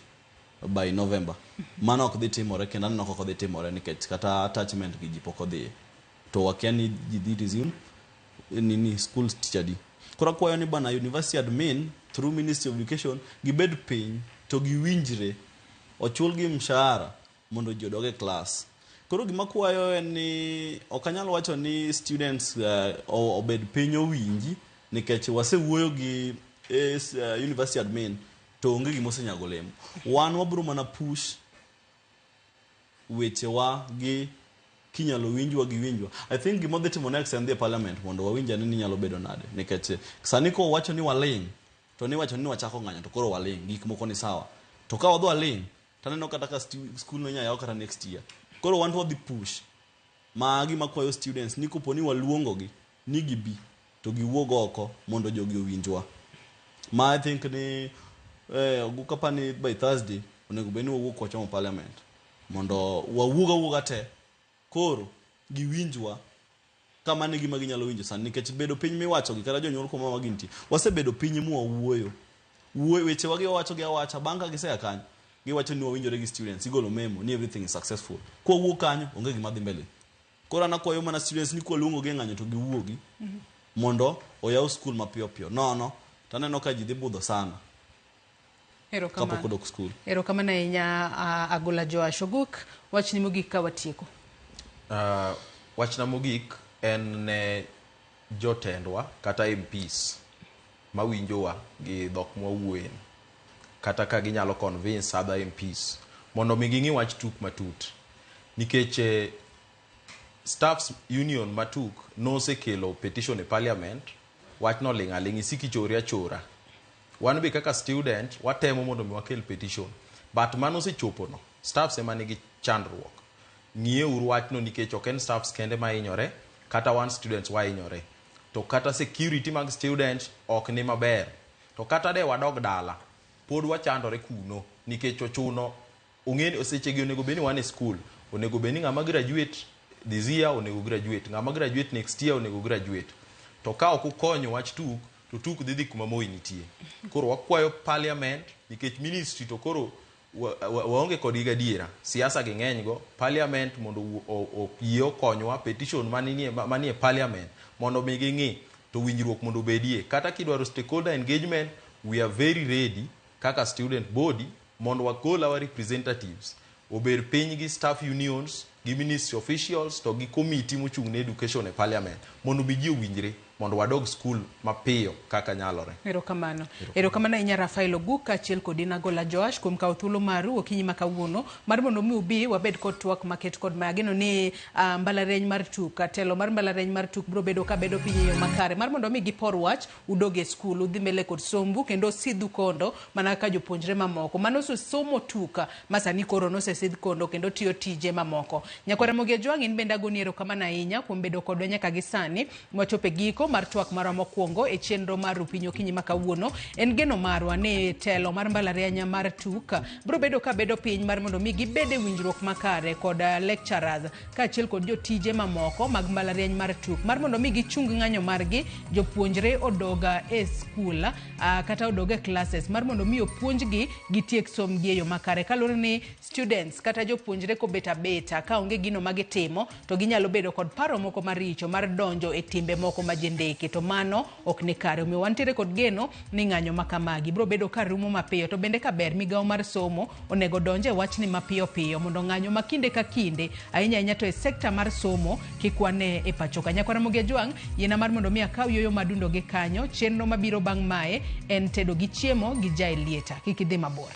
by November. Mano ok dhi timore kendo aneno kok odhi timore nikech kata attachment gi ji pok odhiye. To wakia ni ji dhi resume nini school tich adi. Koro akwayo ni bana university admin through Ministry of Education gibed piny to giwinjre ochulgi mshahara mondo ji odog e class. Koro gima kwayo en ni ok anyal wacho ni students obed piny owinji nikech wasewuoyo gi university admin to onge gima osenyago olemo. Wan wabiro mana push wechewa gi kinyalo winjwa gi winjwa. I think gima dhi timo next en dhi e parliament mondo wawinj ane ni nyalo bedo nade. Nikech sani kowacho ni waling' to niwacho ni wachako ng'anyo to koro waling' gik moko ni sawa. To ka wadhi waling' taneno kata ka school no inyalo yaw kata next year. Koro wan to wadhi push. Ma gima kwayo students ni kopo ni waluongogi ni gibi to giwuog oko mondo jogi owinjwa. Ma I think ni oguka pani by Thursday onego bed ni wawuok wachomo parliament mondo wawuog awuoga te koro giwinjwa kama ne gima ginyalo winjo sani nikech bedo piny miwacho gi kata jonyuol kuma ma gintie wasebedo piny mwawuoyo wuoyo weche wagi wawacho gi awacha bang' ka gisea kanyo giwacho ni wawinjore gi students igolo memo ni everything is successful kwawuok kanyo onge gima dhi mbele. Koro an akwayo mana students ni kwaluongo gi e ng'anyo to giwuogi mondo oyaw school mapiyo piyo nono taneno ka ji dhi budho sana kapok odok school. Erokamano ahinya Agola Joash Oguk. Wachni mogik ka watieko. Wachna mogik en ne jotendwa kata MPs mawinjowa gi dhok mwawuoye kata ka ginyalo convince other MPs mondo mi ging'i wach TUK matut nikech staffs union ma TUK nosekelo petition e parliament wachno ling' aling' isiki chori achora. Wan be kaka student watemo mondo mi wakel petition but mano osechopo no staffs ema nigi chandruok. Ng'iyeuru wachno nikech ok en staffs kende ma hinyore kata wan students wahinyore to kata security mag students ok ni maber to kata de wadog dala pod wachandore kuno nikech ochuno ong'e sechegi onego bed ni wan e school onego bed ni ng'ama graduate this year onego graduate, ng'ama graduate next year onego graduate. To ka ok ukonyo wach TUK, to TUK dhi kuma Moi nitie. Koro wakwayo parliament, nikech ministry to koro waonge kodgi gadiera, siasa gi ng'eny go. Parliament mondo oyie okonywa petition manie parliament mondo mi ging'i to winjruok mondo obedie. Kata kidwaro stakeholder engagement, we are very ready kaka student body mondo wagol our representatives obed piny gi staff unions gi ministry officials to gi committee mochung' ne education e parliament mondo mi ji owinjre mondo wadog school mapiyo kaka nyalore. Erokamano. Erokamano ahinya Rafael Oguk kaachiel kod Nagola Joash kuom kawo thuolo maru okinyi ma kawuono mar mondo mi ubi wabed kod twak maket kod ma. Ageno ni mbalariany mar TUK, telo mar mbalariany mar TUK biro bedo ka bedo piny e yo makare mar mondo mi gipor wach, udog e skul, udhi mbele kod sombu kendo sidhu kondo mana kaka jopuonjre mamoko mano somo TUK ma sani koro nosesidh kondo kendo tiyo tije mamoko. Nyakwara Ramogi Ajwang', in bende agoni erokamano ahinya kuom bedo kodwa nyaka gi sani mwachopo e giko mar twak marwa mokwongo e chenro mar Rupiny okinyi ma kawuono. En geno marwa ni telo mar mbalariany mar TUK biro bedo ka bedo piny mar mondo mi gibed e winjruok makare kod lecturers kaachiel kod jotije mamoko mag mbalariany mar TUK mar mondo mi gichung ng'anyo margi, jopuonjre odog e skul kata odog e classes mar mondo mi opuonjgi gitiek somgi e yo makare. Kaluwore ni students kata jopuonjre kobet abeta ka onge gino ma gitimo to ginyalo bedo kod paro moko maricho mar donjo e timbe moko ma jendeke, to mano ok ni kare. Omiyo wantiere kod geno ni ng'anyo ma kamagi biro bedo ka rumo mapiyo, to bende kaber migawo mar somo onego donje wachni mapiyo piyo mondo ng'anyo ma kinde ka kinde ahinya ahinya to e sekta mar somo kik wane e pacho ka. Nyakwara Ramogi Ajwang', yiena mar mondo mi akaw yoyo madundo gi kanyo. Chenro mabiro bang' mae en tedo gi chiemo gi Jaelieta. Kik idhi mabor.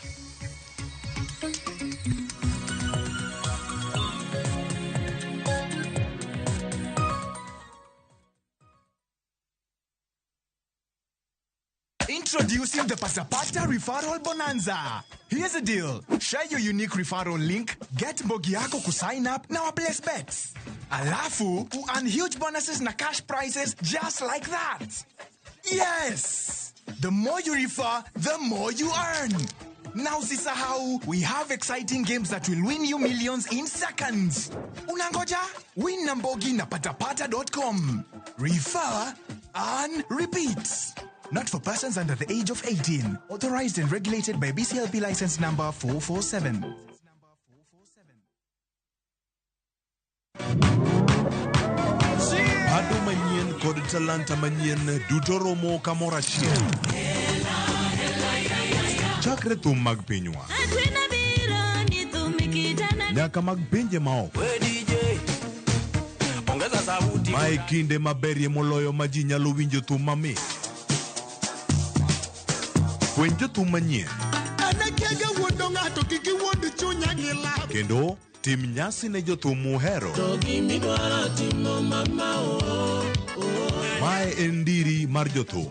Introducing the Pasapata Referral Bonanza. Here's the deal. Share your unique referral link, get mbogi yako kusign up na wa place bets. Alafu, earn huge bonuses na cash prizes just like that. Yes! The more you refer, the more you earn. Now usisahau, we have exciting games that will win you millions in seconds. Unangoja? Win na mbogi na patapata.com. Refer, earn, repeat. Not for persons under the age of 18. Authorized and regulated by BCLP license number 447. Pado manyien kod talanta manyien duto romo kamoro achiel. Chakre thum mag pinywa nyaka mag pinje maoko. Mae kinde maberie moloyo ma ji nyalo winjo thum mamit. Fweny jothum manyien kendo tim nyasi ne jothum muhero. Mae en ndiri mar jothum.